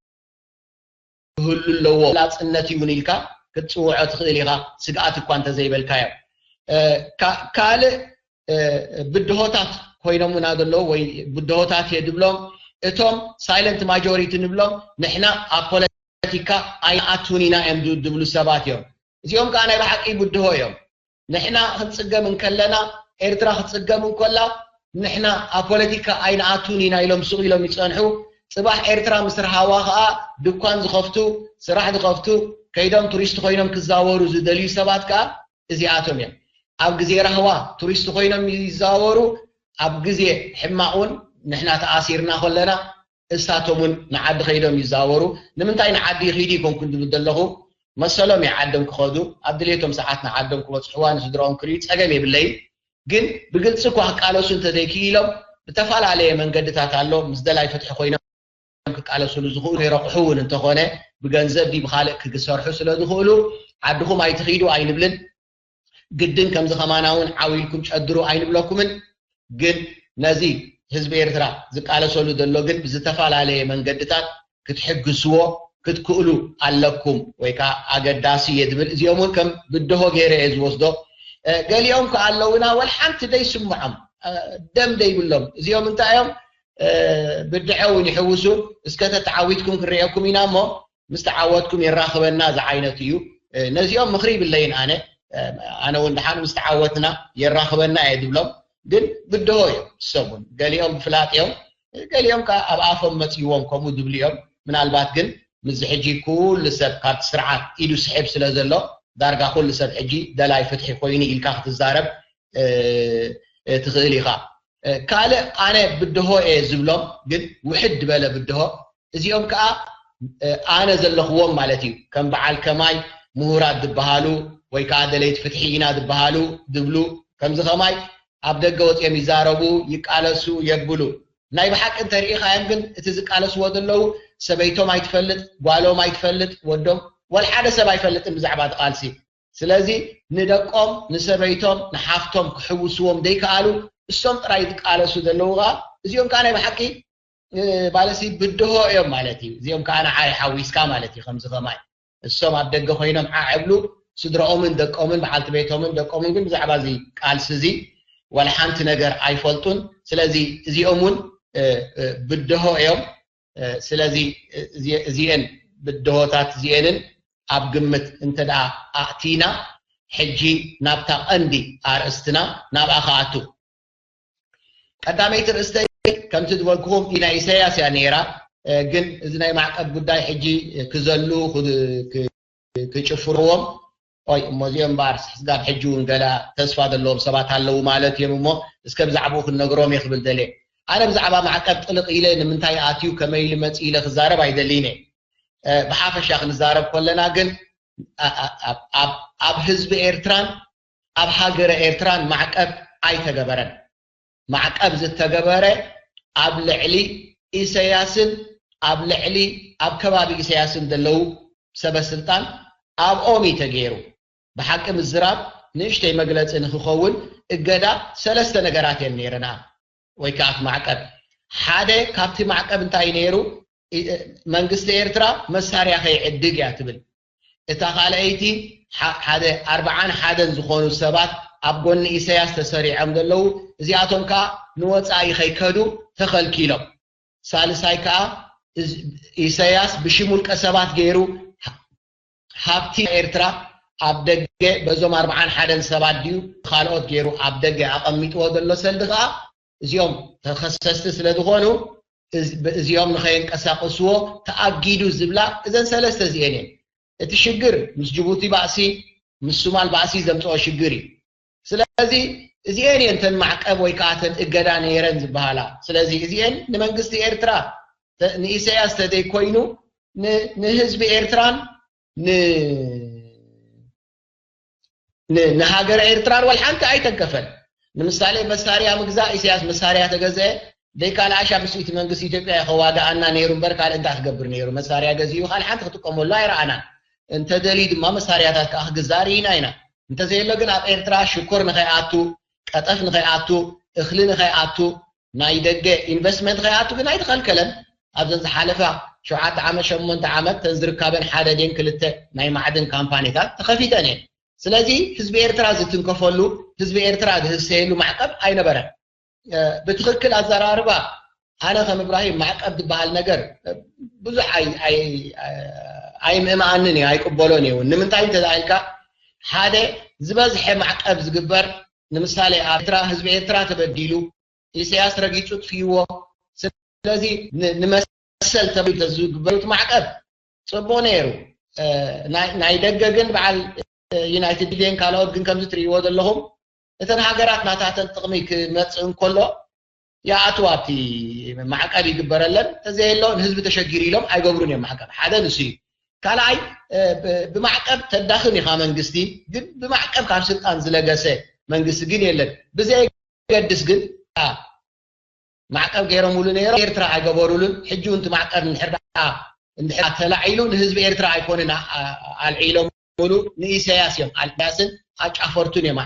ክህሉ ኣለዎ። ላጽነት እውን ኢልካ ክትጽውዖ ትኽእል ኢኻ፣ ስግኣት እኳ እንተዘይበልካዮ። ካልእ ብድሆታት ኮይኖምና ዘለዉ ወይ ብድሆታት እየ ድብሎም እቶም ሳይለንት ማጆሪቲ ንብሎም፣ ንሕና ኣብ ፖለቲካ ኣይኣቱን ኢና እዮም ድብሉ ሰባት እዮም። እዚኦም ከዓ ናይ ብሓቂ ብድሆ እዮም። ንሕና ክንጽገም እንከለና፣ ኤርትራ ክትጽገም እንከላ፣ ንሕና ኣብ ፖለቲካ ኣይንኣቱን ኢና ኢሎም ስቕ ኢሎም ይጸንሑ። ጽባሕ ኤርትራ ምስ ረሃዋ ከኣ ድኳን ዝኸፍቱ፣ ስራሕ ዝኸፍቱ፣ ከይዶም ቱሪስት ኮይኖም ክዛወሩ ዝደልዩ ሰባት ከኣ እዚኣቶም እዮም። ኣብ ግዜ ራህዋ ቱሪስት ኮይኖም ይዛወሩ፣ ኣብ ግዜ ሕማቕ እውን ንሕና ተኣሲርና ከለና እሳቶም እውን ንዓዲ ከይዶም ይዛወሩ። ንምንታይ ንዓዲ ይኸይዱ ይኮንኩን ዝብል ዘለኹ፣ መሰሎም እዩ ዓዶም ክኸዱ፣ ኣብ ድሌቶም ሰዓት ንዓዶም ክበፅሕዋ ንስድረኦም ክርእዩ ፀገም የብለይን። ግን ብግልፂ እኳ ክቃለሱ እንተዘይክኢሎም ብተፈላለየ መንገድታት ኣሎ ምስ ደላይ ፍትሒ ኮይኖም ክቃለሱሉ ዝኽእሉ ይረቑሑ እውን እንተኾነ ብገንዘብ ድዩ ብኻልእ ክሰርሑ ስለ ዝኽእሉ ዓድኹም ኣይትኽይዱ ኣይንብልን። ግድን ከምዚ ከማና እውን ዓው ኢልኩም ጨድሩ ኣይንብለኩምን። ግን ነዚ ህዝቢ ኤርትራ ዝቃለሰሉ ዘሎ ግን ብዝተፈላለየ መንገድታት ክትሕግስዎ ክትክእሉ ኣለኩም ወይ ከዓ ኣገዳሲ እየ ዝብል። እዚኦም እውን ከም ብድሆ ገይረ እየ ዝወስዶ። ገሊኦም ከዓ ኣለውና ወላ ሓንቲ ደይስምዖም ደም ደይብሎም እዚኦም እንታይ እዮም ብድዐ እውን ይሕውሱ። እስከ ተተዓዊትኩም ክንርእየኩም ኢና እሞ ምስ ተዓወትኩም የራኽበና ዝዓይነቱ እዩ። ነዚኦም ምኽሪ ይብለይን ኣነ ኣነ እውን ድሓን ምስ ተዓወትና የራኽበና እየ ዝብሎም። ግን ብድሆ እዮም እሶም እውን ገሊኦም ብፍላጥ እዮም፣ ገሊኦም ከዓ ኣብ ኣፎም መፅይዎም ከምኡ ዝብሉ እዮም። ምናልባት ግን ምዚ ሕጂ ኩሉ ሰብ ካብቲ ስርዓት ኢዱ ስሕብ ስለ ዘሎ ዳርጋ ኩሉ ሰብ ሕጂ ደላይ ፍትሒ ኮይኑ ኢልካ ክትዛረብ ትኽእል ኢኻ። ካልእ ኣነ ብድሆ እየ ዝብሎም ግን ውሕድ ዝበለ ብድሆ እዚኦም ከዓ ኣነ ዘለኽዎም ማለት እዩ። ከም በዓል ከማይ ምሁራት ዝበሃሉ ወይ ከዓ ደለይቲ ፍትሒ ኢና ዝበሃሉ ዝብሉ ከምዚ ከማይ ኣብ ደገ ወፅኦም ይዛረቡ፣ ይቃለሱ፣ የብሉ። ናይ ብሓቂ እንተርኢኻዮም ግን እቲ ዝቃለስዎ ዘለዉ ሰበይቶም ኣይትፈልጥ፣ ጓሎም ኣይትፈልጥ፣ ወዶም ወላ ሓደ ሰብ ኣይፈልጥን ብዛዕባ እቲ ቃልሲ። ስለዚ ንደቆም ንሰበይቶም ንሓፍቶም ክሕውስዎም ዘይከኣሉ እሶም ጥራይ ዝቃለሱ ዘለዉ ከዓ እዚኦም ከዓ ናይ ብሓቂ ባለሲ ብድሆ እዮም ማለት እዩ። እዚኦም ከዓ ንዓይ ሓዊስካ ማለት እዩ። ከምዚ ከማይ እሶም ኣብ ደገ ኮይኖም ዓዕ እብሉ ስድረኦምን ደቆምን በዓልቲ ቤቶምን ደቆምን ግን ብዛዕባ እዚ ቃልሲ እዚ ዋላ ሓንቲ ነገር ኣይፈልጡን። ስለዚ እዚኦም እውን ብድሆ እዮም። ስለዚ እዚአን ብድሆታት እዚአንን ኣብ ግምት እንተ ደኣ ኣእቲና ሕጂ ናብታ ቀንዲ ኣርእስትና ናብኣ ክኣቱ። ቀዳመይቲ ርእስተይ ከምቲ ዝበልኩኹም ናይ ኢሳያስ እያ ነይራ። ግን እዚ ናይ ማዕቀብ ጉዳይ ሕጂ ክዘሉ ክጭፍርዎም ኦይ እሞ እዚኦም እምበኣር ስጋብ ሕጂ እውን ገለ ተስፋ ዘለዎም ሰባት ኣለዉ ማለት እዮም እሞ እስከ ብዛዕባኡ ክንነግሮም እየ ክብል ደልየ። ኣነ ብዛዕባ ማዕቀብ ጥልቕ ኢለ ንምንታይ ኣትዩ ከመይ ኢሉ መፅ ኢለ ክዛረብ ኣይደልይን እየ። ብሓፈሻ ክንዛረብ ከለና ግን ኣብ ህዝቢ ኤርትራን ኣብ ሃገረ ኤርትራን ማዕቀብ ኣይተገበረን። ማዕቀብ ዝተገበረ ኣብ ልዕሊ ኢሰያስን ኣብ ልዕሊ ኣብ ከባቢ ኢሰያስን ዘለዉ ሰበስልጣን ኣብኦም እዩ ተገይሩ። ብሓቂ ምዝራብ ንእሽተይ መግለፂ ንክኸውን እገዳ ሰለስተ ነገራት እየን ነይረና ወይ ከዓ ማዕቀብ ሓደ ካብቲ ማዕቀብ እንታይ ነይሩ መንግስቲ ኤርትራ መሳርያ ከይዕድግ እያ ትብል። እታ ካልኣይቲ ሓደ ኣርብዓን ሓደን ዝኾኑ ሰባት ኣብ ጎኒ ኢሳያስ ተሰሪዖም ዘለዉ እዚኣቶም ከዓ ንወፃኢ ከይከዱ ተኸልኪሎም። ሳልሳይ ከዓ ኢሳያስ ብሽም ውልቀ ሰባት ገይሩ ሃብቲ ኤርትራ ኣብ ደገ በዞም ኣርብዓን ሓደን ሰባት ድዩ ካልኦት ገይሩ ኣብ ደገ ኣቐሚጥዎ ዘሎ ሰልዲ ከዓ እዚኦም ተኸሰስቲ ስለ ዝኾኑ እዚኦም ንኸየንቀሳቀስዎ ተኣጊዱ ዝብላ እዘን ሰለስተ እዚኤን እየን። እቲ ሽግር ምስ ጅቡቲ ባእሲ ምስ ሱማል ባእሲ ዘምፅኦ ሽግር እዩ። ስለዚ እዚኤን እየን ተን ማዕቀብ ወይ ከዓ ተን እገዳ ነይረን ዝበሃላ። ስለዚ እዚኤን ንመንግስቲ ኤርትራ ንኢሳያስ ተዘይኮይኑ ንህዝቢ ኤርትራን ንሃገር ኤርትራን ወላ ሓንቲ ኣይተንከፈን። ንምሳሌ መሳርያ ምግዛእ ኢሳያስ መሳርያ ተገዘአ ደይካልኣሻ ምስ እቲ መንግስቲ ኢትዮጵያ ከዋግኣና ነይሩ እምበር ካልእ እንታይ ክገብር ነይሩ? መሳርያ ገዚኡ ካልእ ሓንቲ ክጥቀመሉ ኣይረኣናን። እንተደልዩ ድማ መሳርያታት ከዓ ክግዛእ ርኢና ኢና። እንተዘየሎ ግን ኣብ ኤርትራ ሽኮር ንኸይኣቱ፣ ቀጠፍ ንኸይኣቱ፣ እኽሊ ንኸይኣቱ፣ ናይ ደገ ኢንቨስትመንት ከይኣቱ ግን ኣይተኸልከለን። ኣብዘን ዝሓለፋ ሸውዓተ ዓመት ሸሞንተ ዓመት ተን ዝርከበን ሓደ ድየን ክልተ ናይ ማዕድን ካምፓኒታት ተኸፊተን እየን። ስለዚ ህዝቢ ኤርትራ ዝትንከፈሉ፣ ህዝቢ ኤርትራ ዝህሰየሉ ማዕቀብ ኣይነበረን። ብትኽክል ኣዘራርባ ኣነ ከም እብራሂም ማዕቀብ ዝበሃል ነገር ብዙሕ ኣይምእምኣንን እዩ ኣይቅበሎን እዩ። ንምንታይ እንተኢልካ ሓደ ዝበዝሐ ማዕቀብ ዝግበር ንምሳሌ ኣብ ኤርትራ ህዝቢ ኤርትራ ተበዲሉ ኢሳያስ ረጊጹ ጥፍይዎ ስለዚ ንመሰል ተብሉ ዝግበሩት ማዕቀብ ጽቡቕ ነይሩ። ናይ ደገ ግን በዓል ዩናይትድ ን ካልኦት ግን ከምዚ ትርእይዎ ዘለኹም እተን ሃገራት ናታተን ጥቕሚ ክመጽእ እንከሎ ይኣትዋ ኣብቲ ማዕቀብ ይግበረለን ተዘየሎ ንህዝቢ ተሸጊሩ ኢሎም ኣይገብሩን እዮም ማዕቀብ ሓደ ንሱ እዩ። ካልኣይ ብማዕቀብ ተዳኽም ኢኻ መንግስቲ ግን ብማዕቀብ ካብ ስልጣን ዝለገሰ መንግስቲ ግን የለን። ብዘየገድስ ግን ማዕቀብ ገይሮምሉ ነይሮም ኤርትራ ኣይገበሩሉን። ሕጂ እውን እቲ ማዕቀብ እንድሕር ደኣ እንድሕር ተላዒሉ ንህዝቢ ኤርትራ ኣይኮንን ኣልዒሎምሉ ንኢሳያስ እዮም ኣልያስን ኣጫፈርቱን እዮም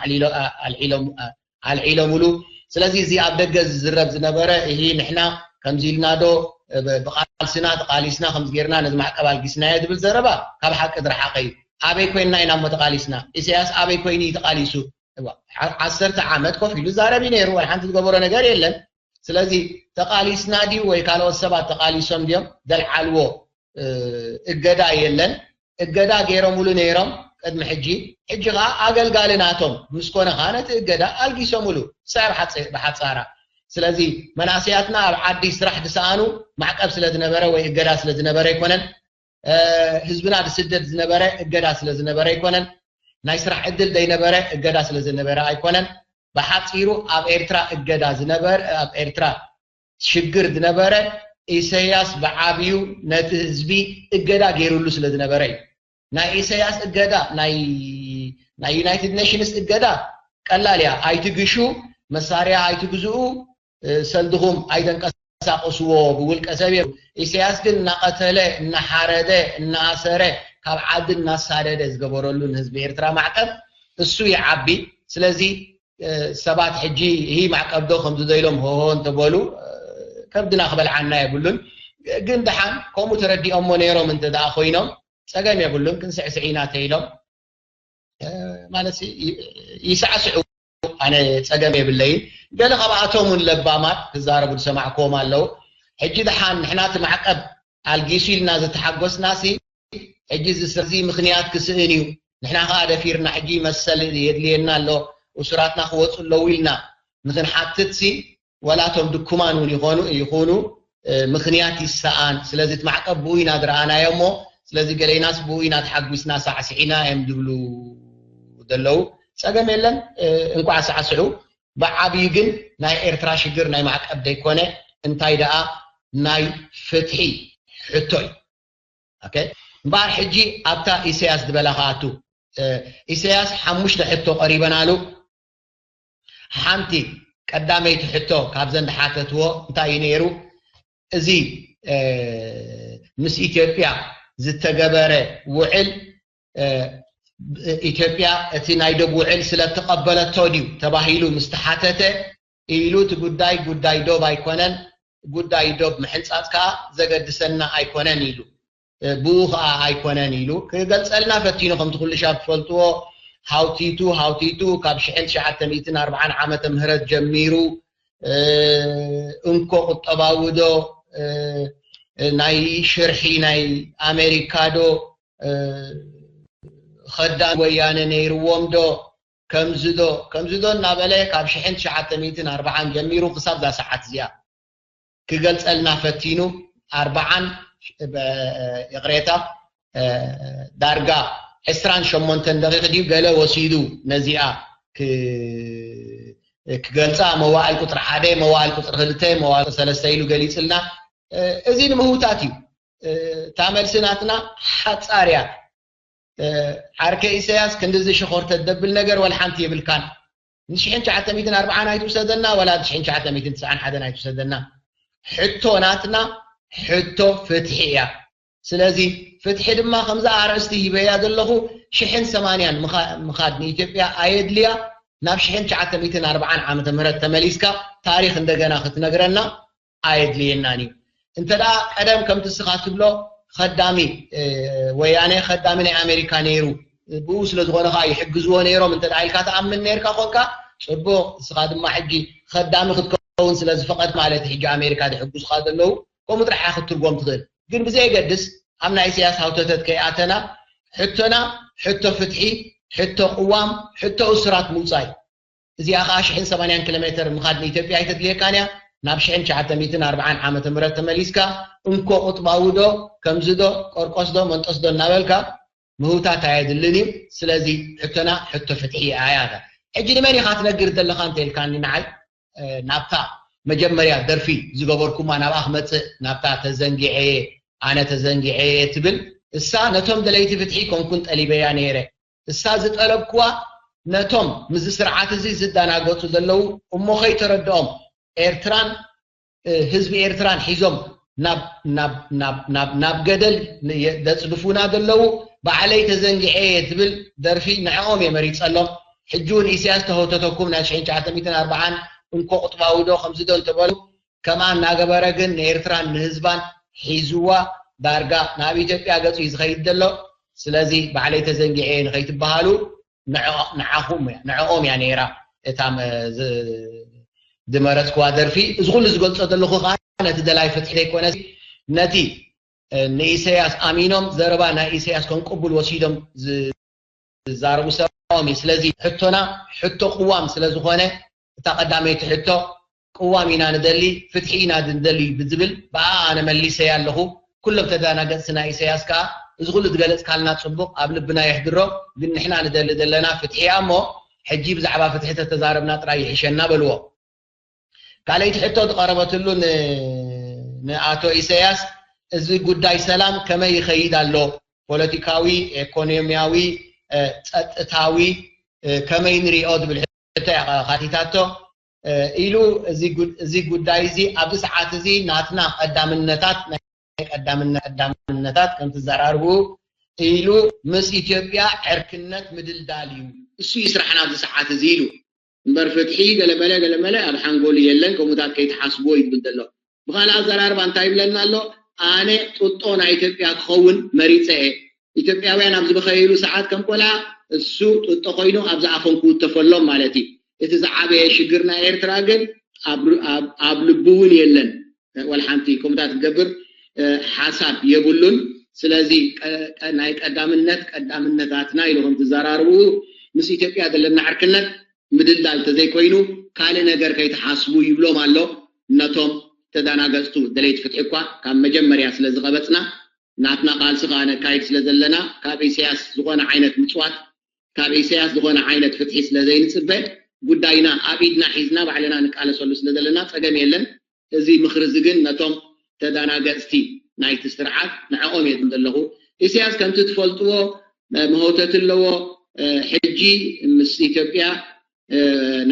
ኣልዒሎምሉ። ስለዚ እዚ ኣብ ደገ ዝዝረብ ዝነበረ እሂ ንሕና ከምዚ ኢልና ዶ ብቃልስና ተቃሊስና ከምዚ ጌርና ነዚ ማዕቀብ ኣልጊስናዮ ዝብል ዘረባ ካብ ሓቂ ዝረሓቀ እዩ። ኣበይ ኮይንና ኢና እሞ ተቃሊስና? ኢሳያስ ኣበይ ኮይኑ እዩ ተቃሊሱ? ዓሰርተ ዓመት ኮፍ ኢሉ ዛረብ እዩ ነይሩ። ዋላ ሓንቲ ዝገበሮ ነገር የለን። ስለዚ ተቃሊስና ድዩ ወይ ካልኦት ሰባት ተቃሊሶም ድዮም ዘልዓልዎ እገዳ የለን። እገዳ ገይሮምሉ ነይሮም ቅድሚ ሕጂ። ሕጂ ከዓ ኣገልጋሊ ናቶም ምስ ኮነ ከዓ ነቲ እገዳ ኣልጊሶምሉ። ስዕብ ብሓፃራ ስለዚ መናእሰያትና ኣብ ዓዲ ስራሕ ዝሰኣኑ ማዕቀብ ስለ ዝነበረ ወይ እገዳ ስለ ዝነበረ ኣይኮነን። ህዝብና ዝስደድ ዝነበረ እገዳ ስለ ዝነበረ ኣይኮነን። ናይ ስራሕ ዕድል ዘይነበረ እገዳ ስለ ዝነበረ ኣይኮነን። ብሓፂሩ ኣብ ኤርትራ እገዳ ዝነበር ኣብ ኤርትራ ሽግር ዝነበረ ኢሳያስ ብዓብዩ ነቲ ህዝቢ እገዳ ገይሩሉ ስለ ዝነበረ እዩ። ናይ ኢሳያስ እገዳ ናይ ናይ ዩናይትድ ኔሽንስ እገዳ ቀላል እያ። ኣይትግሹ፣ መሳርያ ኣይትግዝኡ፣ ሰልድኹም ኣይተንቀሳቅስዎ ብውልቀ ሰብ እዮም። ኢሳያስ ግን እናቀተለ እናሓረደ እናኣሰረ ካብ ዓዲ እናሳደደ ዝገበረሉ ንህዝቢ ኤርትራ ማዕቀብ እሱ ይዓቢ። ስለዚ ሰባት ሕጂ ይህ ማዕቀብ ዶ ከምዚ ዶ ኢሎም ሆሆ እንተበሉ ከብድና ክበልዓና የብሉን። ግን ደሓን ከምኡ ተረዲኦሞ ነይሮም እንተ ደኣ ኮይኖም ጸገም የብሉን። ክንስዕስዕ ኢና ተኢሎም ማለት ይስዕስዑ ኣነ ጸገም የብለይን። ገለ ካብኣቶም እውን ለባማት ክዛረቡ ዝሰማዕክዎም ኣለዉ። ሕጂ ደሓን ንሕና እቲ ማዕቀብ ኣልጊሱ ኢልና ዝተሓጎስናሲ ሕጂ እዚ ሰብ እዚ ምኽንያት ክስእን እዩ። ንሕና ከኣ ደፊርና ሕጂ መሰል የድልየና ኣሎ እሱራትና ክወፁ ኣለዉ ኢልና ንክንሓትትሲ ዋላ እቶም ድኩማን እውን ይኾኑ ይኹኑ ምኽንያት ይሰኣን። ስለዚ እቲ ማዕቀብ ብኡ ኢና ዝረኣናዮ እሞ ስለዚ ገሌናስ ብኡ ኢና ተሓጒስና ሳዕስዒና እዮም ዝብሉ ዘለዉ። ጸገም የለን። እንኳዕ ሳዕስዑ። ብዓብዩ ግን ናይ ኤርትራ ሽግር ናይ ማዕቀብ ዘይኮነ እንታይ ደኣ ናይ ፍትሒ ሕቶ እዩ። እምበኣር ሕጂ ኣብታ ኢሳያስ ዝበላ ከኣቱ ኢሳያስ ሓሙሽተ ሕቶ ቀሪበናሉ። ሓንቲ ቀዳመይቲ ሕቶ ካብዘን ዝሓተትዎ እንታይ እዩ ነይሩ? እዚ ምስ ኢትዮጵያ ዝተገበረ ውዕል ኢትዮጵያ እቲ ናይ ዶብ ውዕል ስለ ተቐበለቶ ድዩ ተባሂሉ ምስ ተሓተተ ኢሉ እቲ ጉዳይ ጉዳይ ዶብ ኣይኮነን፣ ጉዳይ ዶብ ምሕንጻጽ ከኣ ዘገድሰና ኣይኮነን ኢሉ። ብኡ ከኣ ኣይኮነን ኢሉ ክገልጸልና ፈቲኑ። ከምቲ ኩሉ ሻብ ትፈልጥዎ ሃውቲቱ ሃውቲቱ ካብ ሽሕን ትሽዓተ ሚእትን ኣርብዓን ዓመተ ምህረት ጀሚሩ እንኮ ቁጠባዊ ዶ ናይ ሽርሒ ናይ ኣሜሪካ ዶ ኸዳም ወያነ ነይርዎም ዶ ከምዚ ዶ ከምዚ ዶ እናበለ ካብ ሽሕን ትሽዓተ ሚእትን ኣርብዓን ጀሚሩ ክሳብ እዛ ሰዓት እዚኣ ክገልጸልና ፈቲኑ። ኣርብዓን ይቕሬታ ዳርጋ ዕስራን ሸሞንተን ደቂቕ ድዩ ገለ ወሲዱ ነዚኣ ክገልጻ መዋእል ቁፅሪ ሓደ መዋእል ቁፅሪ ክልተ መዋእል ቁፅሪ ሰለስተ ኢሉ ገሊፅልና። እዚ ንምህውታት እዩ። እታ መልሲ ናትና ሓፃር እያ። ዓርከ ኢሳያስ ክንድዚ ሽኾር ተደብል ነገር ወላ ሓንቲ የብልካን። ንሽሕን ትሽዓተ ሚእትን ኣርብዓን ኣይትውሰደና ወላ ንሽሕን ትሽዓተ ሚእትን ትስዓን ሓደን ኣይትውሰደና። ሕቶ ናትና ሕቶ ፍትሒ እያ። ስለዚ ፍትሒ ድማ ከምዛ ኣርእስቲ ሂበያ ዘለኹ ሽሕን ሰማንያን ምኻድ ንኢትዮጵያ ኣየድልያ። ናብ ሽሕን ትሽዓተ ሚእትን ኣርብዓን ዓመተ ምህረት ተመሊስካ ታሪኽ እንደገና ክትነግረና ኣየድልየናን እዩ። እንተ ደኣ ቀደም ከምቲ እስኻ ትብሎ ኸዳሚ ወያነ ኸዳሚ ናይ ኣሜሪካ ነይሩ፣ ብኡ ስለ ዝኾነ ከዓ ይሕግዝዎ ነይሮም እንተ ኢልካ ተኣምን ነርካ ኮንካ ጽቡቕ። እስኻ ድማ ሕጂ ኸዳሚ ክትከውን ስለ ዝፈቐድ ማለት ሕጂ ኣሜሪካ ዝሕግዙኻ ዘለዉ ከምኡ ጥራሕ ክትትርጎም ትኽእል። ግን ብዘየገድስ ኣብ ናይ ኢሳያስ ሃውተተት ከይኣተና ሕቶና ሕቶ ፍትሒ፣ ሕቶ ቅዋም፣ ሕቶ እሱራት ምውፃእ እዩ። እዚኣ ከዓ ሽሕን ሰማንያን ኪሎ ሜትር ምኻድ ንኢትዮጵያ ኣይተድልየካን እያ። ናብ ሽሕን ትሽዓተ ሚእትን ኣርባዓን ዓመተ ምህረት ተመሊስካ እንኮ ቁጥባዊ ዶ ከምዚ ዶ ቆርቆስ ዶ መንጠስ ዶ እናበልካ ምህውታት ኣየድልን እዩ። ስለዚ ሕቶና ሕቶ ፍትሒ እያ እያ። ሕጂ ንመን ኢኻ ትነግር ዘለኻ እንተ ኢልካኒ ንዓይ ናብታ መጀመርያ ደርፊ ዝገበርኩማ ናብኣ ክመፅእ ናብታ ተዘንጊዐ ኣነ ተዘንጊዐ ትብል እሳ ነቶም ደለይቲ ፍትሒ ኮንኩን ጠሊበያ ነይረ። እሳ ዝጠለብኩዋ ነቶም ምስዚ ስርዓት እዚ ዝደናገፁ ዘለዉ እሞ ከይተረድኦም ኤርትራን ህዝቢ ኤርትራን ሒዞም ናብ ገደል ዘፅድፉና ዘለዉ ባዕለይ ተዘንጊዐ እየ ትብል ደርፊ ንዕኦም እየ መሪፀሎም። ሕጂ እውን ኢሳያስ ተህውተተኩም ናይ ሽሕን ትሽዓተ ሚእትን ኣርባዓን እንኮ ቁጥባዊ ዶ ከምዚ ዶ እንተበሉ ከምኣ እናገበረ ግን ንኤርትራን ንህዝባን ሒዝዋ ዳርጋ ናብ ኢትዮጵያ ገፁ እዩ ዝኸይድ ዘሎ። ስለዚ ባዕለይ ተዘንጊዐ እየ ንኸይትበሃሉ ንዕኦም እያ ነይራ እታ ዝመረፅክዋ ደርፊ። እዚ ኩሉ ዝገልፆ ዘለኹ ከዓ ነቲ ደላይ ፍትሒ ዘይኮነ ነቲ ንኢሰያስ ኣሚኖም ዘረባ ናይ ኢሰያስ ከም ቅቡል ወሲዶም ዝዛረቡ ሰብኦም እዩ። ስለዚ ሕቶና ሕቶ ቅዋም ስለ ዝኾነ እታ ቀዳመይቲ ሕቶ ቅዋም ኢና ንደሊ፣ ፍትሒ ኢና ንደሊ ብዝብል ብኣ ኣነ መሊሰያ ኣለኹ። ኩሎም ተዳናገፅቲ ናይ ኢሰያስ ከዓ እዚ ኩሉ ዝገለፅካልና ፅቡቕ ኣብ ልብና የሕድሮ፣ ግን ንሕና ንደሊ ዘለና ፍትሒ እያ እሞ ሕጂ ብዛዕባ ፍትሒ ተተዛረብና ጥራይ ይሕሸና በልዎ። ካልኣይቲ ሕቶ ዝቐረበትሉ ንኣቶ ኢሰያስ እዚ ጉዳይ ሰላም ከመይ ይኸይድ ኣሎ፣ ፖለቲካዊ፣ ኤኮኖሚያዊ፣ ፀጥታዊ ከመይ ንሪኦ ዝብል ሕቶ እያ ካቲታቶ። ኢሉ እዚ ጉዳይ እዚ ኣብዚ ሰዓት እዚ ናትና ቀዳምነታት ናይ ቀዳምነታት ከምቲ ዘራርቡ ኢሉ ምስ ኢትዮጵያ ዕርክነት ምድልዳል እዩ። እሱ እዩ ስራሕና ኣብዚ ሰዓት እዚ ኢሉ እምበር ፍትሒ ገለመለ ገለመለ ኣብ ሓንጎሉ የለን። ከምኡታት ከይትሓስብዎ እዩ ዝብል ዘሎ። ብኻልእ ኣዘራርባ እንታይ ይብለና ኣሎ? ኣነ ጡጦ ናይ ኢትዮጵያ ክኸውን መሪፀ እየ። ኢትዮጵያውያን ኣብ ዝበኸይሉ ሰዓት ከም ቆልዓ እሱ ጡጦ ኮይኑ ኣብ ዝኣፎም ክውተፈሎም ማለት እዩ። እቲ ዝዓበየ ሽግር ናይ ኤርትራ ግን ኣብ ልቡ እውን የለን። ወላ ሓንቲ ከምኡታት ክገብር ሓሳብ የብሉን። ስለዚ ናይ ቀዳምነት ቀዳምነታትና ኢሉ ከም ትዘራርቡ ምስ ኢትዮጵያ ዘለና ዕርክነት ምድልዳል ተዘይኮይኑ ካልእ ነገር ከይትሓስቡ ይብሎም ኣሎ። ነቶም ተዳናገፅቱ ደለይቲ ፍትሒ እኳ ካብ መጀመርያ ስለ ዝቐበፅና ናትና ቃልሲ ከዓ ነካይድ ስለ ዘለና ካብ ኢሳያስ ዝኾነ ዓይነት ምፅዋት ካብ ኢሳያስ ዝኾነ ዓይነት ፍትሒ ስለ ዘይንፅበ ጉዳይና ኣብ ኢድና ሒዝና ባዕልና ንቃለሰሉ ስለ ዘለና ፀገም የለን። እዚ ምኽሪ እዚ ግን ነቶም ተዳናገፅቲ ናይቲ ስርዓት ንዕኦም እየ ዘለኹ። ኢሳያስ ከምቲ ትፈልጥዎ መሆተት ኣለዎ። ሕጂ ምስ ኢትዮጵያ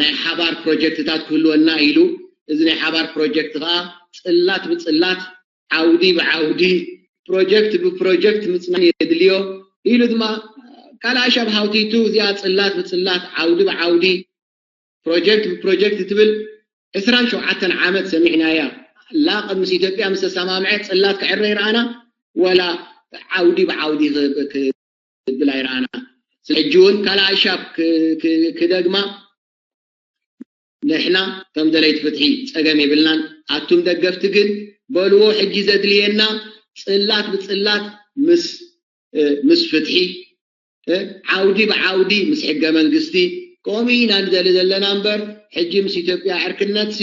ናይ ሓባር ፕሮጀክትታት ክህልወና ኢሉ እዚ ናይ ሓባር ፕሮጀክት ከዓ ፅላት ብፅላት ዓውዲ ብዓውዲ ፕሮጀክት ብፕሮጀክት ምፅናን የድልዮ ኢሉ ድማ ካልኣይ ሻብ ሃውቲቱ እዚኣ ፅላት ብፅላት ዓውዲ ብዓውዲ ፕሮጀክት ብፕሮጀክት ትብል ዕስራን ሸውዓተን ዓመት ሰሚዕናያ። ላ ቅድምስ ኢትዮጵያ ምስ ተሰማምዐ ፅላት ክዕረ ይረኣና ወላ ዓውዲ ብዓውዲ ክብል ኣይረኣና። ሕጂ እውን ካልኣይ ሻብ ክደግማ ንሕና ከም ደለይቲ ፍትሒ ፀገም የብልናን። ኣቱም ደገፍቲ ግን በልዎ ሕጂ ዘድልየና ፅላት ብፅላት ምስ ምስ ፍትሒ ዓውዲ ብዓውዲ ምስ ሕገ መንግስቲ ከምኡ ኢና ንደሊ ዘለና እምበር ሕጂ ምስ ኢትዮጵያ ዕርክነትሲ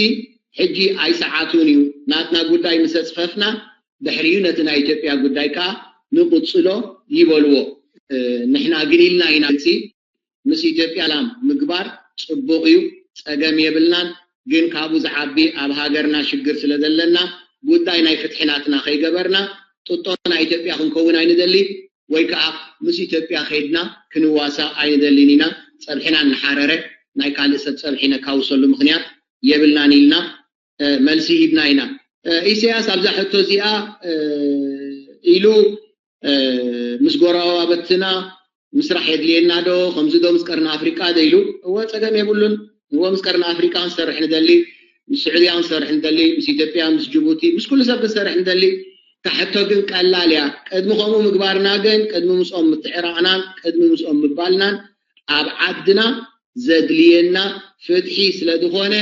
ሕጂ ኣይሰዓቱን እዩ። ናትና ጉዳይ ምስ ኣፅፈፍና ድሕሪኡ ነቲ ናይ ኢትዮጵያ ጉዳይ ከዓ ንቕፅሎ ይበልዎ። ንሕና ግን ኢልና ኢና ግልፂ ምስ ኢትዮጵያ ላም ምግባር ፅቡቕ እዩ፣ ፀገም የብልናን። ግን ካብኡ ዝዓቢ ኣብ ሃገርና ሽግር ስለ ዘለና ጉዳይ ናይ ፍትሒ ናትና ከይገበርና ጥጦ ናይ ኢትዮጵያ ክንከውን ኣይንደሊ ወይ ከዓ ምስ ኢትዮጵያ ከይድና ክንዋሳእ ኣይንደልን ኢና። ፀብሕና እናሓረረ ናይ ካልእ ሰብ ፀብሒ ነካውሰሉ ምኽንያት የብልናን ኢልና መልሲ ሂብና ኢና። ኢሳያስ ኣብዛ ሕቶ እዚኣ ኢሉ ምስ ጎረባብትና ምስራሕ የድልየና ዶ ከምዚ ዶ ምስ ቀርኒ ኣፍሪቃ ዶ ኢሉ። እወ ፀገም የብሉን። እወ ምስ ቀርኒ ኣፍሪቃ ክንሰርሕ ንደሊ። ምስ ስዑድያ ክንሰርሕ እንደሊ፣ ምስ ኢትዮጵያ፣ ምስ ጅቡቲ፣ ምስ ኩሉ ሰብ ክንሰርሕ እንደሊ። እታ ሕቶ ግን ቀላል እያ። ቅድሚ ከምኡ ምግባርና ግን፣ ቅድሚ ምስኦም ምትዕራቕናን ቅድሚ ምስኦም ምባልናን፣ ኣብ ዓድና ዘድልየና ፍትሒ ስለ ዝኾነ፣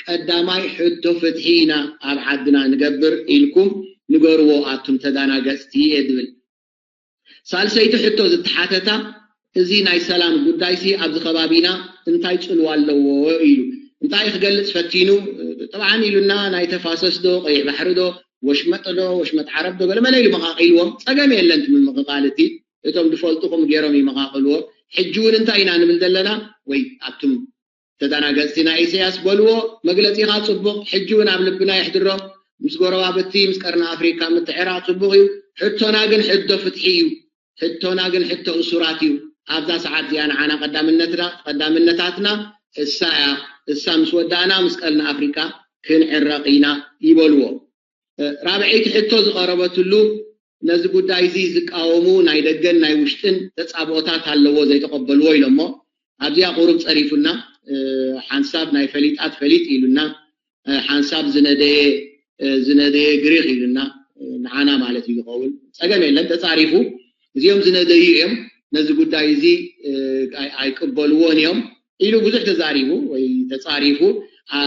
ቀዳማይ ሕቶ ፍትሒ ኢና ኣብ ዓድና ንገብር ኢልኩም ንገርዎ ኣቱም ተዳናገጽቲ እየ ዝብል። ሳልሰይቲ ሕቶ ዝተሓተታ፣ እዚ ናይ ሰላም ጉዳይሲ ኣብዚ ከባቢና እንታይ ጽልዋ ኣለዎ ኢሉ እንታይ ክገልጽ ፈቲኑ፣ ጥብዓን ኢሉና፣ ናይ ተፋሰስ ዶ፣ ቀይሕ ባሕሪ ዶ፣ ወሽመጥ ዶ፣ ወሽመጥ ዓረብ ዶ፣ ገለመለ ኢሉ መቓቒልዎም። ጸገም የለን፣ እቲ ምምቕቓል እቲ እቶም ዝፈልጡ ከምኡ ገይሮም ይመቓቕልዎ። ሕጂ እውን እንታይ ኢና ንብል ዘለና? ወይ ኣቱም ተዳናገጽቲ ናይ ኢሳያስ በልዎ፣ መግለጺኻ ጽቡቕ፣ ሕጂ እውን ኣብ ልብና የሕድሮ። ምስ ጎረባብቲ፣ ምስ ቀርኒ ኣፍሪካ ምትዕራቕ ጽቡቕ እዩ። ሕቶና ግን ሕቶ ፍትሒ እዩ። ሕቶና ግን ሕቶ እሱራት እዩ። ኣብዛ ሰዓት እዚኣ ንዓና ቀዳምነትና፣ ቀዳምነታትና እሳ እያ። እሳ ምስ ወዳእና ምስ ቀርኒ ኣፍሪካ ክንዕረቕ ኢና ይበልዎ። እ፣ ራብዐይቲ ሕቶ ዝቐረበትሉ፣ ነዚ ጉዳይ እዚ ዝቃወሙ ናይ ደገን ናይ ውሽጥን ተጻብኦታት ኣለዎ ዘይተቐበልዎ ኢሎሞ። ኣብዚኣ ቁሩብ ጸሪፉና፣ እ፣ ሓንሳብ ናይ ፈሊጣት ፈሊጥ ኢሉና፣ እ፣ ሓንሳብ ዝነደየ፣ እ፣ ዝነደየ ግሪኽ ኢሉና፣ እ፣ ንዓና ማለት እዩ ዝኸውን። ጸገም የለን፣ ተጻሪፉ። እዚኦም ዝነደዩ እዮም፣ ነዚ ጉዳይ እዚ፣ እ፣ ኣይ-፣ ኣይቅበልዎን እዮም ኢሉ ብዙሕ ተዛሪቡ ወይ ተጻሪፉ። ኣ፣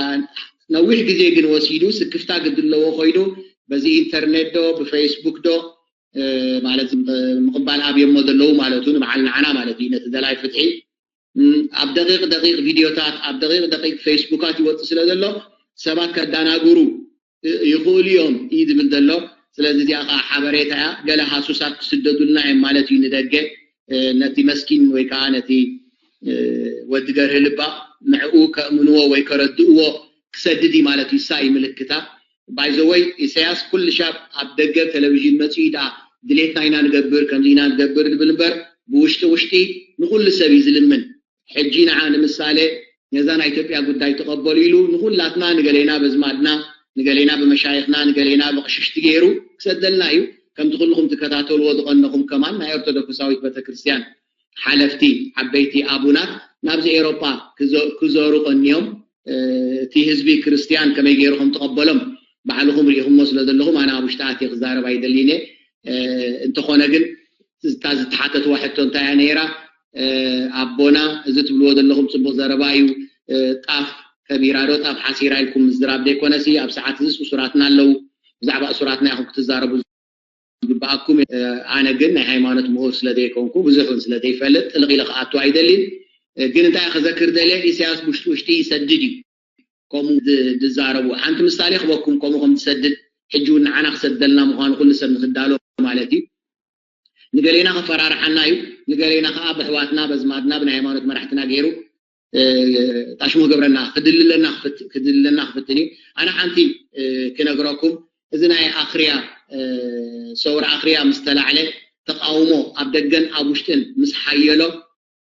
ነዊሕ ግዜ ግን ወሲዱ፣ ስክፍታ ግዲ ኣለዎ ኮይኑ፣ በዚ ኢንተርኔት ዶ፣ ብፌስቡክ ዶ፣ እ፣ ማለት ምቕባል ኣብዮሞ ዘለዉ ማለቱ፣ ንበዓል ንዓና ማለት እዩ፣ ነቲ ደላይ ፍትሒ። እም፣ ኣብ ደቂቕ ደቂቕ ቪድዮታት፣ ኣብ ደቂቕ ደቂቕ ፌስቡካት ይወጽእ ስለ ዘሎ፣ ሰባት ከዳናግሩ እ፣ ይኽእሉ እዮም እዩ ዝብል ዘሎ። ስለዚ እዚኣ ከዓ ሓበሬታ እያ። ገለ ሃሱሳት ክስደዱልና እዮም ማለት እዩ ንደገ። እ፣ ነቲ መስኪን ወይ ከዓ ነቲ፣ እ፣ ወዲ ገርሂ ልባ ንዕኡ ከእምንዎ ወይ ከረድእዎ ክሰድድ እዩ ማለት እዩ። እሳ እዩ ምልክታ። ባይዘወይ ኢሳያስ ኩሉ ሻብ ኣብ ደገ ቴሌቪዥን መፂኡ ደኣ ድሌትና ኢና ንገብር፣ ከምዚ ኢና ንገብር ዝብል እምበር፣ ብውሽጢ ውሽጢ ንኩሉ ሰብ እዩ ዝልምን። ሕጂ ንዓ ንምሳሌ ነዛ ናይ ኢትዮጵያ ጉዳይ ተቐበሉ ኢሉ ንኹላትና፣ ንገሌና በዝማድና፣ ንገሌና ብመሻይኽና፣ ንገሌና ብቕሽሽቲ ገይሩ ክሰደልና እዩ። ከምቲ ኩልኹም ትከታተልዎ ዝቐነኹም ከማን ናይ ኦርቶዶክሳዊት ቤተክርስትያን ሓለፍቲ ዓበይቲ ኣቡናት ናብዚ ኤሮጳ ክዘ-፣ ክዘሩ ቀንዮም፣ እ፣ እቲ ህዝቢ ክርስትያን ከመይ ገይሩ ከም ተቐበሎም ባዕልኹም ርኢኹሞ ስለ ዘለኹም ኣነ ኣብ ውሽጢ ኣትየ ክዛረብ ኣይደልይን እየ። እ፣ እንተኾነ ግን እታ ዝተሓተትዋ ሕቶ እንታይ እያ ነይራ? እ፣ ኣቦና፣ እዚ ትብልዎ ዘለኹም ጽቡቕ ዘረባ እዩ። እ፣ ጣፍ ከቢራ ዶ ጣፍ ሓሲራ ኢልኩም ምዝራብ ዘይኮነሲ፣ ኣብ ሰዓት እዚስ እሱራትና ኣለዉ። ብዛዕባ እሱራትና ኢኹም ክትዛረቡ ዝግብኣኩም። እ፣ ኣነ ግን ናይ ሃይማኖት ምሁር ስለ ዘይኮንኩ፣ ብዙሕ እውን ስለ ዘይፈልጥ፣ ጥልቕ ኢለ ክኣቱ ኣይደልን። እ፣ ግን እንታይ ክዘክር ደልየ፣ ኢሳያስ ውሽጢ ውሽጢ ይሰድድ እዩ። ከምኡ ዝ-፣ ዝዛረቡ። ሓንቲ ምሳሌ ክበኩም፣ ከምኡ ከም ዝሰድድ፣ ሕጂ እውን ንዓና ክሰደልና ምዃኑ ኩሉ ሰብ ንክዳሎ ማለት እዩ። ንገሌና ከፈራርሓና እዩ፣ ንገሌና ከዓ ብኣሕዋትና፣ በዝማድና፣ ብናይ ሃይማኖት መራሕትና ገይሩ፣ እ፣ ጣሽሙ ክገብረና፣ ክድልለና ክፍት-፣ ክድልለና ክፍትን እዩ። ኣነ ሓንቲ፣ እ፣ ክነግረኩም፣ እዚ ናይ ኣኽርያ፣ እ፣ ሰውራ ኣኽርያ ምስ ተላዕለ፣ ተቃውሞ ኣብ ደገን ኣብ ውሽጥን ምስ ሓየሎ፣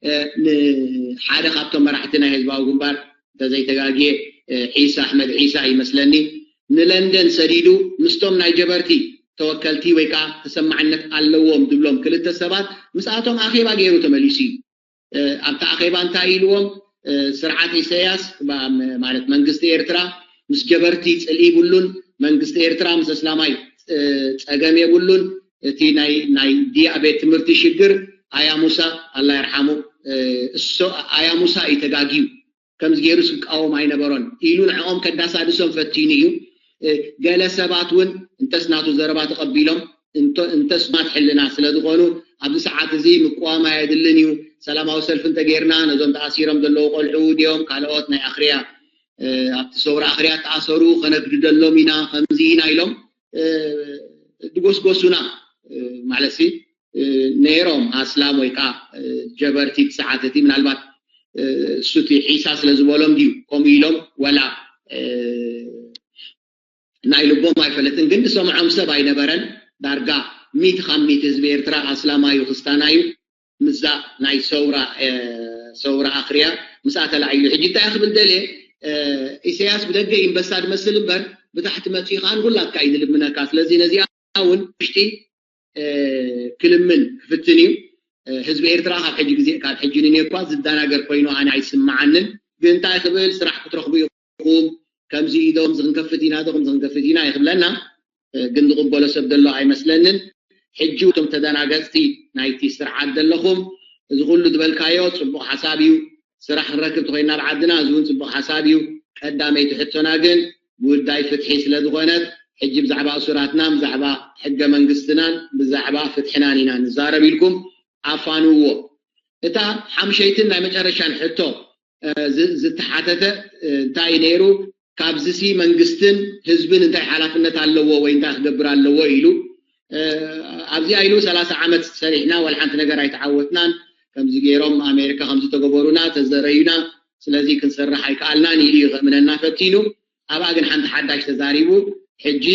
እ፣ ንሓደ ካብቶም መራሕቲ ናይ ህዝባዊ ግንባር፣ እንተዘይተጋግየ፣ እ፣ ዒሳ፣ ኣሕመድ ዒሳ ይመስለኒ፣ ንለንደን ሰዲዱ ምስቶም ናይ ጀበርቲ ተወከልቲ ወይ ከዓ ተሰማዕነት ኣለዎም ዝብሎም ክልተ ሰባት ምስኣቶም ኣኼባ ገይሩ ተመሊሱ እዩ። እ፣ ኣብቲ ኣኼባ እንታይ ኢልዎም? እ፣ ስርዓት ኢሳያስ፣ ባ-፣ ም-፣ ማለት መንግስቲ ኤርትራ ምስ ጀበርቲ ጽልኢ ይብሉን፣ መንግስቲ ኤርትራ ምስ እስላማይ፣ እ፣ ጸገም የብሉን። እቲ ናይ፣ ናይ ዲያ ቤት ትምህርቲ ሽግር ኣያ ሙሳ፣ ኣላ ይርሓሙ፣ እ፣ እሶ-፣ ኣያ ሙሳ እዩ ተጋግዩ። ከምዚ ገይሩስ ክቃወም ኣይነበሮን ኢሉ ንዕኦም ከዳሳድሶም ፈቲኑ እዩ። እ፣ ገለ ሰባት እውን እንተስ ናቱ ዘረባ ተቐቢሎም፣ እንተ-፣ እንተስ ማት ሕልና ስለ ዝኾኑ፣ ኣብዚ ሰዓት እዚ ምቅዋም ኣየድልን እዩ። ሰላማዊ ሰልፊ እንተገይርና፣ ነዞም ተኣሲሮም ዘለዉ ቆልዑ ድዮም ካልኦት ናይ ኣኽርያ፣ እ፣ ኣብቲ ሰውራ ኣኽርያ ተኣሰሩ፣ ከነግድደሎም ኢና፣ ከምዚ ኢና ኢሎም፣ እ፣ ድጎስጎሱና፣ እ፣ ማለትሲ፣ እ፣ ነይሮም ኣስላም ወይ ከዓ፣ እ፣ ጀበርቲ እቲ ሰዓት እቲ ምናልባት፣ እ፣ እሱ እቲ ዒሳ ስለ ዝበሎም ድዩ ከምኡ ኢሎም፣ ወላ፣ እ፣ ናይ ልቦም ኣይፈለጥን፣ ግን ዝሰምዖም ሰብ ኣይነበረን። ዳርጋ ሚእቲ ካብ ሚእቲ ህዝቢ ኤርትራ ኣስላማዩ፣ ክስታናዩ። ምስዛ ናይ ሰውራ፣ እ፣ ሰውራ ኣኽርያ ምስኣ ተላዒሉ። ሕጂ እንታይ ክብል ደልየ፣ እ፣ ኢሳያስ ብደገ ኢንበሳ ዝመስል እምበር ብታሕቲ መጺኡ ከኣ ንኹላትካ እዩ ዝልምነካ። ስለዚ ነዚኣ እውን ውሽጢ፣ እ፣ ክልምን ክፍትን እዩ። እ፣ ህዝቢ ኤርትራ ካብ ሕጂ ግዜ፣ ካብ ሕጂ ንኔኳ ዝደናገር ኮይኑ ኣነ ኣይስምዓንን። ግን እንታይ ክብል፣ ስራሕ ክትረኽቡ ኢኹም፣ ከምዚ ኢዶም እዚ ክንከፍት ኢና ዶ ከምዚ ክንከፍት ኢና ይክብለና። ግን ዝቕበሎ ሰብ ዘሎ ኣይመስለንን። ሕጂ እቶም ተደናገፅቲ ናይቲ ስርዓት ዘለኹም፣ እዚ ኩሉ ዝበልካዮ ፅቡቕ ሓሳብ እዩ። ስራሕ ክንረክብ ተኮይና ኣብ ዓድና፣ እዚ እውን ፅቡቕ ሓሳብ እዩ። ቀዳመይቲ ሕቶና ግን ጉዳይ ፍትሒ ስለ ዝኾነት፣ ሕጂ ብዛዕባ እሱራትና፣ ብዛዕባ ሕገ መንግስትናን ብዛዕባ ፍትሕናን ኢና ንዛረብ ኢልኩም ኣፋንውዎ። እታ ሓምሸይትን ናይ መጨረሻን ሕቶ ዝተሓተተ እንታይ ነይሩ? ካብዚሲ መንግስትን ህዝብን እንታይ ሓላፍነት ኣለዎ ወይ እንታይ ክገብር ኣለዎ ኢሉ ኣብዚኣ ኢሉ ሰላሳ ዓመት ሰሪሕና፣ ዋላ ሓንቲ ነገር ኣይተዓወትናን። ከምዚ ገይሮም ኣሜሪካ ከምዚ ተገበሩና፣ ተዘረዩና፣ ስለዚ ክንሰርሕ ኣይከኣልናን ኢሉ እዩ ከእምነና ፈቲኑ። ኣብኣ ግን ሓንቲ ሓዳሽ ተዛሪቡ። ሕጂ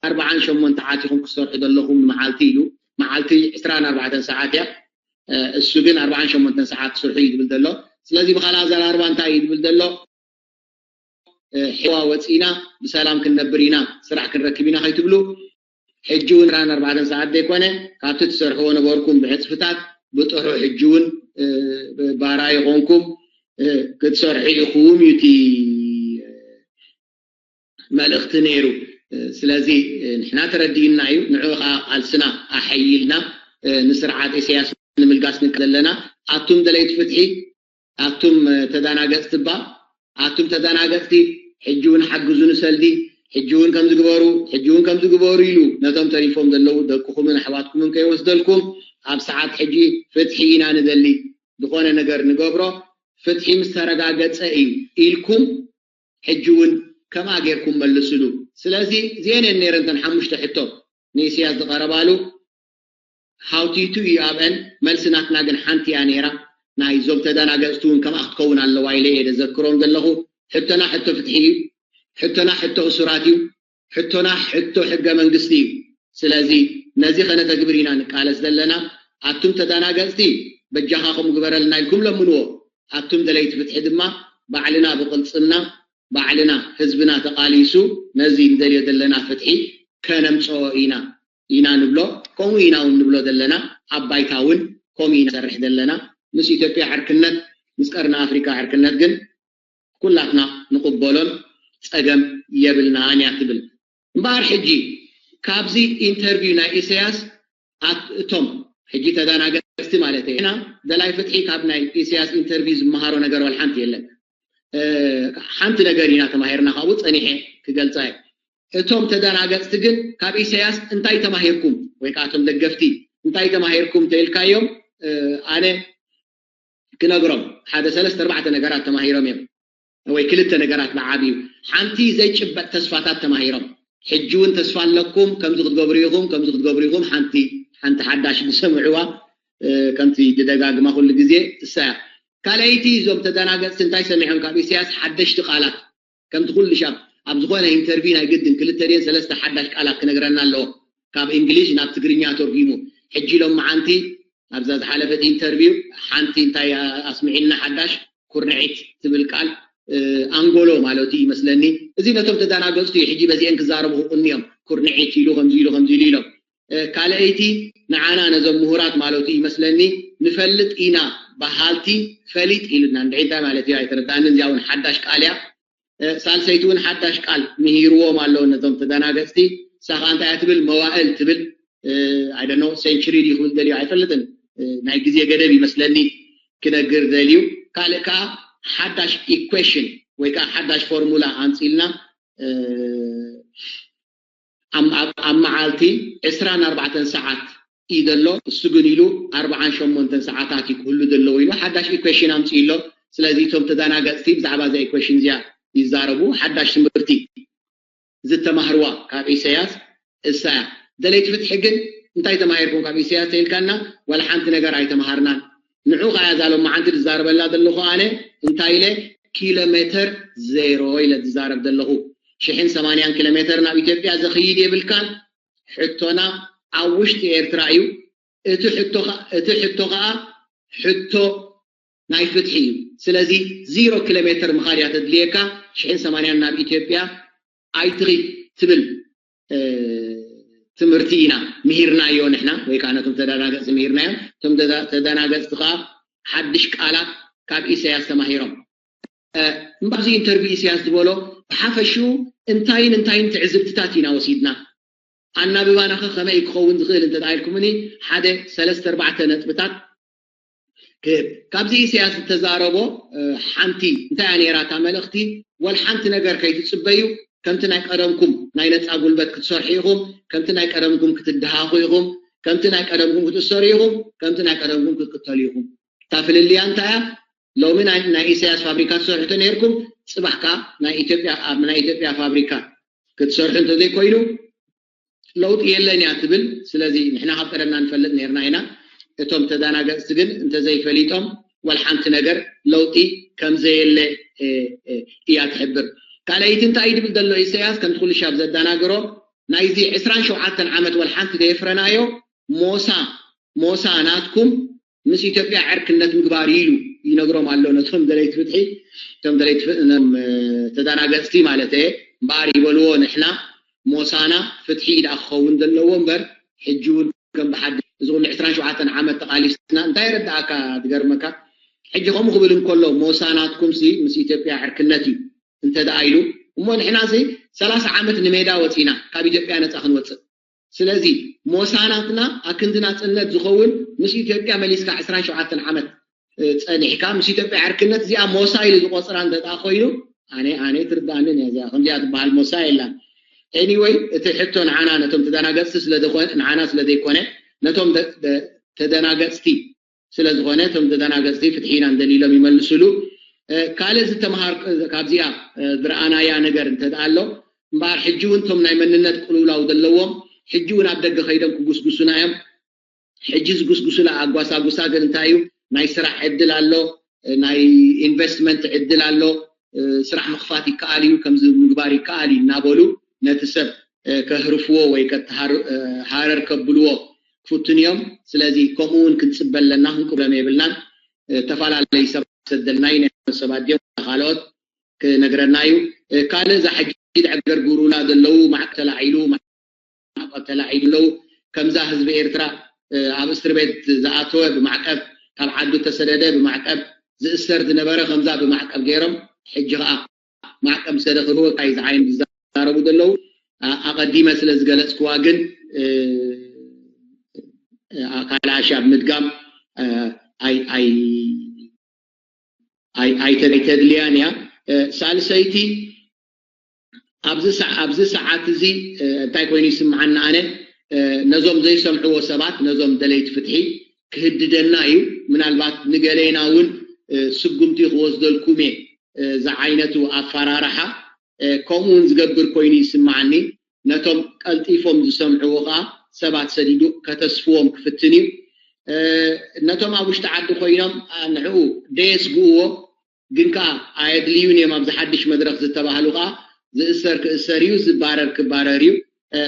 ኣርባዓን ሸሞንተ ዓት ኢኹም ክትሰርሑ ዘለኹም ንመዓልቲ ኢሉ። መዓልቲ ዕስራን ኣርባዕተን ሰዓት እያ። እሱ ግን ኣርባዓን ሸሞንተን ሰዓት ስርሑ እዩ ዝብል ዘሎ። ስለዚ ብኻልእ ኣዘራርባ እንታይ እዩ ዝብል ዘሎ? ሕዋ ወፂና ብሰላም ክንነብር ኢና፣ ስራሕ ክንረክብ ኢና ከይትብሉ፣ ሕጂ እውን ዕስራን ኣርባዕተን ሰዓት ዘይኮነ ካብቲ ትሰርሕዎ ነበርኩም ብዕፅፍታት ብጥሑ ሕጂ እውን ባራ ይኾንኩም ክትሰርሑ ኢኹም እዩ እቲ መልእኽቲ ነይሩ። ስለዚ ንሕና ተረዲእና እዩ፣ ንዑ ከዓ ቃልስና ኣሐይልና ንስርዓት ኢሳያስ ንምልጋስ ንቅ ዘለና። ኣቱም ደለይቲ ፍትሒ፣ ኣቱም ተዳናገፅቲ እባ፣ ኣቱም ተዳናገፅቲ ሕጂ እውን ሓግዙ ንሰልዲ፣ ሕጂ እውን ከምዚ ግበሩ፣ ሕጂ እውን ከምዚ ግበሩ ኢሉ ነቶም ተሪፎም ዘለዉ ደቅኹምን ኣሕዋትኩምን ከይወስደልኩም ኣብ ሰዓት ሕጂ ፍትሒ ኢና ንደሊ። ዝኾነ ነገር ንገብሮ ፍትሒ ምስ ተረጋገፀ እዩ ኢልኩም ሕጂ እውን ከምኣ ጌርኩም መልስሉ። ስለዚ እዚአን እየን ነይረን እተን ሓሙሽተ ሕቶ ንኢሳያስ ዝቐረባሉ። ሃውቲቱ እዩ ኣብአን፣ መልሲ ናትና ግን ሓንቲ እያ ነይራ። ናይ እዞም ተዳናገፅቲ እውን ከምኣ ክትከውን ኣለዋ ኢለ እየ ዘዘክሮም ዘለኹ። ሕቶና ሕቶ ፍትሒ እዩ። ሕቶና ሕቶ እሱራት እዩ። ሕቶና ሕቶ ሕገ መንግስቲ እዩ። ስለዚ ነዚ ከነተግብር ኢና ንቃለስ ዘለና። ኣቱም ተዳናገፅቲ በጃኻ ከምኡ ግበረልና ኢልኩም ለምንዎ። ኣቱም ደለይቲ ፍትሒ ድማ ባዕልና ብቕልፅምና ባዕልና ህዝብና ተቓሊሱ ነዚ ንደልዮ ዘለና ፍትሒ ከነምፅኦ ኢና ኢና ንብሎ። ከምኡ ኢና እውን ንብሎ ዘለና። ኣብ ባይታ እውን ከምኡ ኢና ንሰርሕ ዘለና። ምስ ኢትዮጵያ ዕርክነት፣ ምስ ቀርኒ ኣፍሪካ ዕርክነት ግን ኩላትና ንቕበሎን ፀገም የብልናን እያ ትብል። እምበኣር ሕጂ ካብዚ ኢንተርቪው ናይ ኢሳያስ ኣት-፣ እቶም ሕጂ ተዳናገፅቲ ማለት እየ እና ደላይ ፍትሒ ካብ ናይ ኢሳያስ ኢንተርቪው ዝመሃሮ ነገር ዋላ ሓንቲ የለን። እ፣ ሓንቲ ነገር ኢና ተማሂርና ካብኡ ፀኒሐ ክገልፃ እየ። እቶም ተዳናገፅቲ ግን ካብ ኢሳያስ እንታይ ተማሂርኩም ወይ ከዓ እቶም ደገፍቲ እንታይ ተማሂርኩም ተኢልካዮም፣ እ፣ ኣነ ክነግሮም ሓደ ሰለስተ ኣርባዕተ ነገራት ተማሂሮም እዮም። ወይ ክልተ ነገራት ብዓብዩ። ሓንቲ ዘይጭበጥ ተስፋታት ተማሂሮም። ሕጂ እውን ተስፋ ኣለኩም፣ ከምዚ ክትገብሩ ኢኹም፣ ከምዚ ክትገብሩ ኢኹም። ሓንቲ ሓንቲ ሓዳሽ ዝሰምዕዋ፣ እ፣ ከምቲ ዝደጋግማ ኩሉ ግዜ እሳ እያ። ካልኣይቲ እዞም ተደናገፅቲ እንታይ ሰሚዖም ካብ ኢሳያስ ሓደሽቲ ቃላት? ከምቲ ኩሉ ሻብ ኣብ ዝኾነ ኢንተርቪው ናይ ግድን ክልተ ድየን ሰለስተ ሓዳሽ ቃላት ክነግረና ኣለዎ። ካብ እንግሊሽ ናብ ትግርኛ ተርጉሙ። ሕጂ ሎም መዓንቲ ኣብዛ ዝሓለፈት ኢንተርቪው ሓንቲ እንታይ ኣስሚዒና ሓዳሽ ኩርንዒት ትብል ቃል፣ እ፣ ኣንጎሎ ማለት እዩ ይመስለኒ። እዚ ነቶም ተዳናገፅቱ እዩ። ሕጂ በዚአን ክዛረቡ ክቕኑ እዮም። ኩርንዒት ኢሉ ከምዚ ኢሉ ከምዚ ኢሉ ኢሎም። እ፣ ካልኣይቲ ንዓና ነዞም ምሁራት ማለቱ ይመስለኒ ንፈልጥ ኢና በሃልቲ ፈሊጥ ኢሉና። እንድዒ እንታይ ማለት እዩ ኣይተረዳእንን። እዚኣ እውን ሓዳሽ ቃል እያ። እ፣ ሳልሰይቲ እውን ሓዳሽ ቃል ምሂርዎም ኣለዉ ነዞም ተደናገፅቲ። ንሳ ከዓ እንታይ እያ ትብል? መዋእል ትብል። እ፣ I don't know፣ ሴንቹሪ ድዩ ክብል ደልዩ ኣይፈልጥን። እ፣ ናይ ግዜ ገደብ ይመስለኒ ክነግር ደልዩ። ካልእ ከዓ ሓዳሽ ኢኩዌሽን ወይ ከዓ ሓዳሽ ፎርሙላ ኣምፂልና፣ እ፣ ኣብ ኣብ- ኣብ መዓልቲ ዕስራን ኣርባዕተን ሰዓት እዩ ዘሎ። እሱ ግን ኢሉ ኣርባዓን ሸሞንተን ሰዓታት እዩ ክህሉ ዘለዎ ኢሉ ሓዳሽ ኢኩዌሽን ኣምፅኡ ኣሎ። ስለዚ እቶም ተዳናገፅቲ ብዛዕባ እዛ ኢኩዌሽን እዚኣ ይዛረቡ። ሓዳሽ ትምህርቲ ዝተማህርዋ ካብ ኢሳያስ እሳ እያ። ደለይቲ ፍትሒ ግን እንታይ ተማሂርኩም ካብ ኢሳያስ ተይልካና? ዋላ ሓንቲ ነገር ኣይተማሃርናን። ንዑ ከኣ እዛ ሎማዓንቲ ዝዛረበላ ዘለኹ ኣነ እንታይ ኢለ? ኪሎ ሜተር ዜሮ ኢለ ዝዛረብ ዘለኹ። ሽሕን ሰማንያን ኪሎ ሜተር ናብ ኢትዮጵያ ዘኽይድ የብልካን። ሕቶና ኣብ ውሽጢ ኤርትራ እዩ። እቲ ሕቶ ከ-፣ እቲ ሕቶ ከኣ ሕቶ ናይ ፍትሒ እዩ። ስለዚ ዜሮ ኪሎ ሜተር ምኻድ እያ ተድልየካ። ሽሕን ሰማንያን ናብ ኢትዮጵያ ኣይትኺድ ትብል፣ እ፣ ትምህርቲ ኢና ምሂርናዮ ንሕና፣ ወይ ከዓ ነቶም ተደናገፅቲ ምሂርናዮም። እቶም ተዳ-፣ ተደናገፅቲ ከዓ ሓድሽ ቃላት ካብ ኢሳያስ ተማሂሮም። እምበኣር ኣብዚ ኢንተርቪው ኢሳያስ ዝበሎ ብሓፈሽኡ እንታይን እንታይን ትዕዝብትታት ኢና ወሲድና። ኣናብባናኸ ከመይ ክኸውን ዝኽእል እንተ ኢልኩምኒ ሓደ ሰለስተ ኣርባዕተ ነጥብታት ክህብ። ካብዚ ኢሳያስ ዝተዛረቦ ሓንቲ እንታይ እያ ነይራ እታ መልእኽቲ? ወል ሓንቲ ነገር ከይትጽበዩ፣ ከምቲ ናይ ቀደምኩም ናይ ነጻ ጉልበት ክትሰርሑ ኢኹም፣ ከምቲ ናይ ቀደምኩም ክትድሃኹ ኢኹም፣ ከምቲ ናይ ቀደምኩም ክትእሰሩ ኢኹም፣ ከምቲ ናይ ቀደምኩም ክትቅተሉ ኢኹም። እታ ፍልልያ እንታይ እያ? ሎሚ ናይ ኢሳያስ ፋብሪካ ትሰርሑ ተነርኩም፣ ጽባሕ ከኣ ናይ ኢትዮጵያ ኣብ ናይ ኢትዮጵያ ፋብሪካ ክትሰርሑ እንተዘይኮይኑ ለውጢ የለን እያ ትብል። ስለዚ ንሕና ካብ ቀደምና ንፈልጥ ነርና ኢና። እቶም ተዳናገጽቲ ግን እንተዘይፈሊጦም ወል ሓንቲ ነገር ለውጢ ከምዘየለ እያ ትሕብር። ካልኣይቲ እንታይ ድብል ዘሎ ኢሳያስ ከምቲ ኩሉ ሻብ ዘዳናግሮ ናይዚ ዕስራን ሸውዓተን ዓመት ወል ሓንቲ ዘየፍረናዮ ሞሳ ሞሳ ናትኩም ምስ ኢትዮጵያ ዕርክነት ምግባር ኢሉ ይነግሮም ኣሎ ነቶም ደለይቲ ፍትሒ፣ እቶም ደለይቲ ተዳናገጽቲ ማለት እየ። እምበኣር ይበልዎ ንሕና ሞሳና ፍትሒ ኢዳ ክኸውን ዘለዎ እምበር ሕጂ እውን ከም ብሓድሽ እዚ ኩሉ ዕስራን ሸውዓተን ዓመት ተቓሊስና እንታይ ረዳእካ? ዝገርመካ ሕጂ ከምኡ ክብል እንከሎ ሞሳ ናትኩም ሲ ምስ ኢትዮጵያ ዕርክነት እዩ እንተ ደኣ ኢሉ እሞ ንሕና ሲ ሰላሳ ዓመት ንሜዳ ወፂና ካብ ኢትዮጵያ ነፃ ክንወፅእ ስለዚ ሞሳ ናትና ኣክንዲ ናፅነት ዝኸውን ምስ ኢትዮጵያ መሊስካ ዕስራን ሸውዓተን ዓመት ፀኒሕካ ምስ ኢትዮጵያ ዕርክነት እዚኣ ሞሳ ኢሉ ዝቆፅራ እንተ ኮይኑ ኣነ ኣነ ትርዳእንን እያ እዚኣ ከምዚኣ ትበሃል ሞሳ የላን። Anyway እቲ ሕቶ ንዓና ነቶም ተደናገፅቲ ስለዝኮነ ንዓና ስለዘይኮነ ነቶም ተደናገፅቲ ስለዝኮነ እቶም ተደናገፅቲ ፍትሒ ኢና እንደሊ ኢሎም ይመልስሉ። ካልእ ዝተምሃር ካብዚኣ ዝረኣናያ ነገር እንተ ኣሎ እምበኣር ሕጂ እውን እቶም ናይ መንነት ቅልውላው ዘለዎም ሕጂ እውን ኣብ ደገ ከይዶም ክጉስጉሱና እዮም። ሕጂ ዝጉስጉሱላ ኣጓሳጉሳ ግን እንታይ እዩ? ናይ ስራሕ ዕድል ኣሎ፣ ናይ ኢንቨስትመንት ዕድል ኣሎ፣ ስራሕ ምኽፋት ይከኣል እዩ፣ ከምዚ ምግባር ይከኣል እዩ እናበሉ ነቲ ሰብ ከህርፍዎ ወይ ሃረር ከብልዎ ክፍትኑ እዮም። ስለዚ ከምኡ እውን ክንፅበ ኣለና፣ ክንቅብሎም የብልናን። ዝተፈላለዩ ሰባት ሰደልና እዩ ናይ ሰባት ድዮም ካልኦት ክነግረና እዩ። ካልእ እዛ ሕጂ ዕገርግሩላ ዘለዉ ማዕቀብ ተላዒሉ ማዕቀብ ተላዒሉ ኣለዉ። ከምዛ ህዝቢ ኤርትራ ኣብ እስር ቤት ዝኣተወ ብማዕቀብ ካብ ዓዱ ተሰደደ ብማዕቀብ ዝእሰር ዝነበረ ከምዛ ብማዕቀብ ገይሮም ሕጂ ከዓ ማዕቀብ ሰደ ክህልወካ እዩ ዝዓይን ዝዛረቡ ዘለዉ ኣቐዲመ ስለ ዝገለፅክዋ ግን ካልኣሽ ኣብ ምድጋም ኣይተድልያን እያ። ሳልሰይቲ ኣብዚ ሰዓት እዚ እንታይ ኮይኑ ይስምዓና ኣነ ነዞም ዘይሰምዕዎ ሰባት ነዞም ደለይቲ ፍትሒ ክህድደና እዩ። ምናልባት ንገሌና እውን ስጉምቲ ክወስደልኩም እየ ዝዓይነቱ ኣፈራርሓ ከምኡ እውን ዝገብር ኮይኑ ይስምዓኒ። ነቶም ቀልጢፎም ዝሰምዕዎ ከዓ ሰባት ሰዲዱ ከተስፍዎም ክፍትን እዩ። ነቶም ኣብ ውሽጢ ዓዲ ኮይኖም ንዕኡ ደየስግእዎ ግን ከዓ ኣየድልዩን እዮም ኣብዚ ሓድሽ መድረክ ዝተባህሉ ከዓ ዝእሰር ክእሰር እዩ፣ ዝባረር ክባረር እዩ።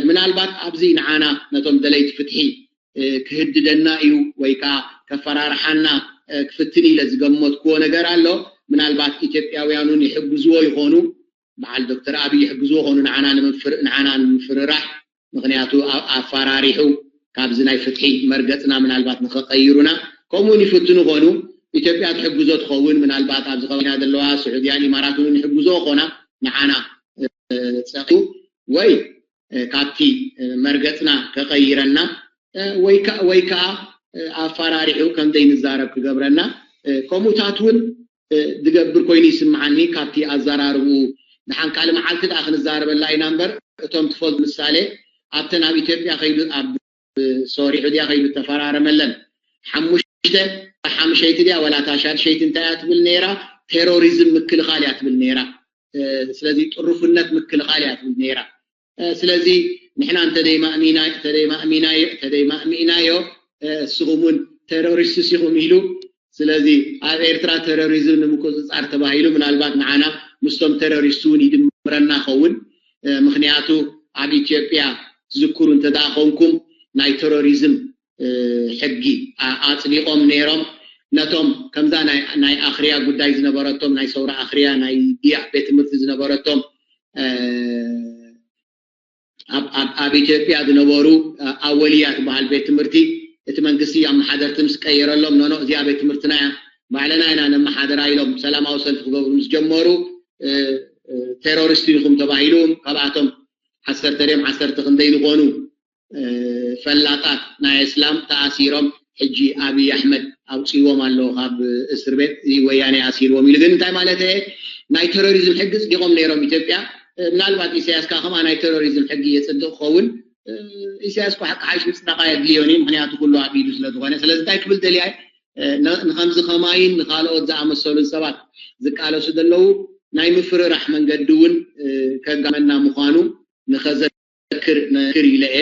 ምናልባት ኣብዚ ንዓና ነቶም ደለይቲ ፍትሒ ክህድደና እዩ ወይ ከዓ ከፈራርሓና ክፍትን ኢለ ዝገመትክዎ ነገር ኣሎ። ምናልባት ኢትዮጵያውያን እውን ይሕግዝዎ ይኾኑ፣ በዓል ዶክተር ኣብይ ይሕግዝዎ ይኾኑ ንዓና ንምፍርራሕ ምክንያቱ ኣፋራሪሑ ካብዚ ናይ ፍትሒ መርገፅና ምናልባት ንክቀይሩና ከምኡውን ይፍትኑ ኮኑ ኢትዮጵያ ትሕግዞ ትኸውን ምናልባት ኣብዚ ከባቢና ዘለዋ ስዑድያን ኢማራት እውን ይሕግዞ ኮና ንዓና ፀቂቡ ወይ ካብቲ መርገፅና ከቀይረና ወይ ከዓ ኣፋራሪሑ ከም ዘይንዛረብ ክገብረና ከምኡታት እውን ዝገብር ኮይኑ ይስምዓኒ ካብቲ ኣዘራርብኡ። ደሓን ካልእ መዓልቲ ደኣ ክንዛረበላ ኢና እምበር እቶም ትፈልጡ ምሳሌ ኣብተን ኣብ ኢትዮጵያ ከይዱ ኣብ ሶሪ ዑድያ ከይዱ ተፈራረመለን ሓሙሽተ ሓምሸይቲ ድያ ወላ እታ ሻድሸይቲ እንታይ እያ ትብል ነይራ? ቴሮሪዝም ምክልኻል እያ ትብል ነይራ። ስለዚ ጥሩፍነት ምክልኻል እያ ትብል ነይራ። ስለዚ ንሕና እንተደይማእሚናዮ ተደይማእሚናዮ እስኹም እውን ቴሮሪስት ሲኹም ኢሉ ስለዚ ኣብ ኤርትራ ቴሮሪዝም ንምቁፅፃር ተባሂሉ ምናልባት ንዓና ምስቶም ቴሮሪስት እውን ይድምረና ኸውን። ምክንያቱ ኣብ ኢትዮጵያ ትዝክሩ እንተደኣ ኮንኩም ናይ ቴሮሪዝም ሕጊ ኣፅዲቆም ነይሮም። ነቶም ከምዛ ናይ ኣኽርያ ጉዳይ ዝነበረቶም ናይ ሰውራ ኣኽርያ ናይ ድያዕ ቤት ትምህርቲ ዝነበረቶም ኣብ ኢትዮጵያ ዝነበሩ ኣወልያ ትበሃል ቤት ትምህርቲ እቲ መንግስቲ ኣመሓደርቲ ምስ ቀየረሎም ኖኖ እዚኣ ቤት ትምህርትና እያ ባዕልና ኢና ነመሓደራ ኢሎም ሰላማዊ ሰልፊ ክገብሩ ምስ ጀመሩ፣ እ፣ እ፣ ቴሮሪስት ኢኹም ተባሂሉ። ካብኣቶም ዓሰርተ ድዮም ዓሰርተ ክንደይ ዝኾኑ፣ እ፣ ፈላጣት ናይ እስላም ተኣሲሮም፣ ሕጂ ኣብይ ኣሕመድ ኣውፅዎም ኣሎ ካብ እስር ቤት፣ እዚ ወያኔ ኣሲርዎም ኢሉ። ግን እንታይ ማለት እየ? ናይ ቴሮሪዝም ሕጊ ፅዲቖም ነይሮም ኢትዮጵያ። እ፣ ምናልባት ኢሳያስ ከዓ ከምኣ ናይ ቴሮሪዝም ሕጊ የፅድቕ ክኸውን። እ፣ ኢሳያስ እኮ ሓቂ ሓይሽ ምፅዳቕ ኣየድልዮን እዩ፣ ምክንያቱ ኩሉ ኣብ ኢዱ ስለ ዝኾነ። ስለዚ እንታይ ክብል ደልያ እየ? እ፣ ን-፣ ንኸምዚ ከማይን ንኻልኦት ዝኣመሰሉን ሰባት ዝቃለሱ ዘለዉ ናይ ምፍርራሕ መንገዲ እውን፣ እ፣ ከጋመና ምዃኑ ንኸዘክር፣ ነክር ኢለ እየ።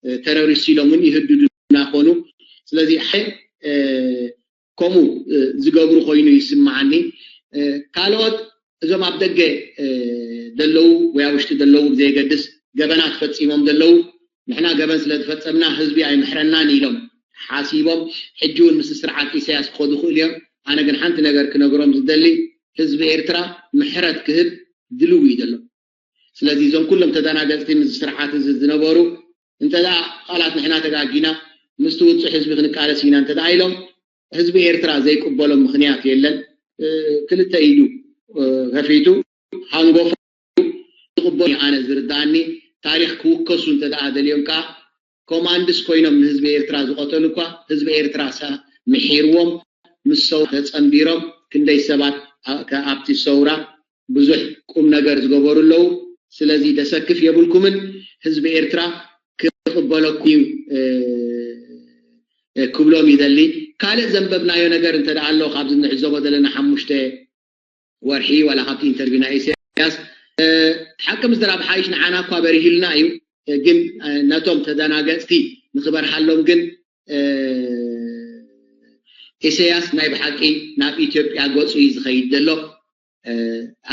እ፣ ቴሮሪስት ኢሎም እውን ይህድዱና ኮኑ። ስለዚ፣ እ፣ ከምኡ፣ እ፣ ዝገብሩ ኮይኑ ይስምዓኒ። እ፣ ካልኦት እዞም ኣብ ደገ፣ እ፣ ዘለዉ ወይ ኣብ ውሽጢ ዘለዉ ብዘየገድስ ገበናት ፈጺሞም ዘለዉ፣ ንሕና ገበን ስለ ዝፈጸምና ህዝቢ ኣይምሕረናን ኢሎም ሓሲቦም፣ ሕጂ እውን ምስ ስርዓት ኢሳያስ ክኸዱ ይኽእሉ እዮም። ኣነ ግን ሓንቲ ነገር ክነግሮም ዝደሊ፣ ህዝቢ ኤርትራ ምሕረት ክህብ ድልው እዩ ዘሎ። ስለዚ እዞም ኩሎም ተደናገጽቲ ምስ ስርዓት እዚ ዝነበሩ፣ እንተ ደኣ ቃላት ንሕና ተጋጊና፣ ምስቲ ውጹዕ ህዝቢ ክንቃለስ ኢና እንተ ደኣ ኢሎም፣ ህዝቢ ኤርትራ ዘይቅበሎም ምኽንያት የለን። እ፣ ክልተ ኢዱ፣ እ፣ ከፊቱ፣ ሃንጎፋ ዝቕበሉ ኣነ ዝርድኣኒ። ታሪኽ ክውከሱ እንተ ደኣ ደልዮም ከኣ፣ ኮማንድስ ኮይኖም ንህዝቢ ኤርትራ ዝቐተሉ እኳ፣ ህዝቢ ኤርትራ ሰ-፣ ምሒርዎም፣ ምስ ሰው ተጸንቢሮም፣ ክንደይ ሰባት ኣ-፣ ከ-፣ ኣብቲ ሰውራ ብዙሕ ቁም ነገር ዝገበሩ ኣለዉ። ስለዚ ደሰክፍ የብልኩምን፣ ህዝቢ ኤርትራ ክቕበለኩም እዩ፣ እ፣ እ፣ ክብሎም ይደሊ። ካልእ ዘንበብናዮ ነገር እንተ ደኣ ኣሎ፣ ካብዚ ንዕዘቦ ዘለና ሓሙሽተ ወርሒ፣ ዋላ ካብቲ ኢንተርቪው ናይ ኢሳያስ፣ እ፣ ሓቂ ምዝራብ ሓይሽ ንዓና እኳ በሪሂልና እዩ፣ እ፣ ግን፣ እ፣ ነቶም ተደናገጽቲ ንኽበርሃሎም ግን፣ እ፣ ኢሳያስ ናይ ብሓቂ ናብ ኢትዮጵያ ገጹ እዩ ዝኸይድ ዘሎ። እ፣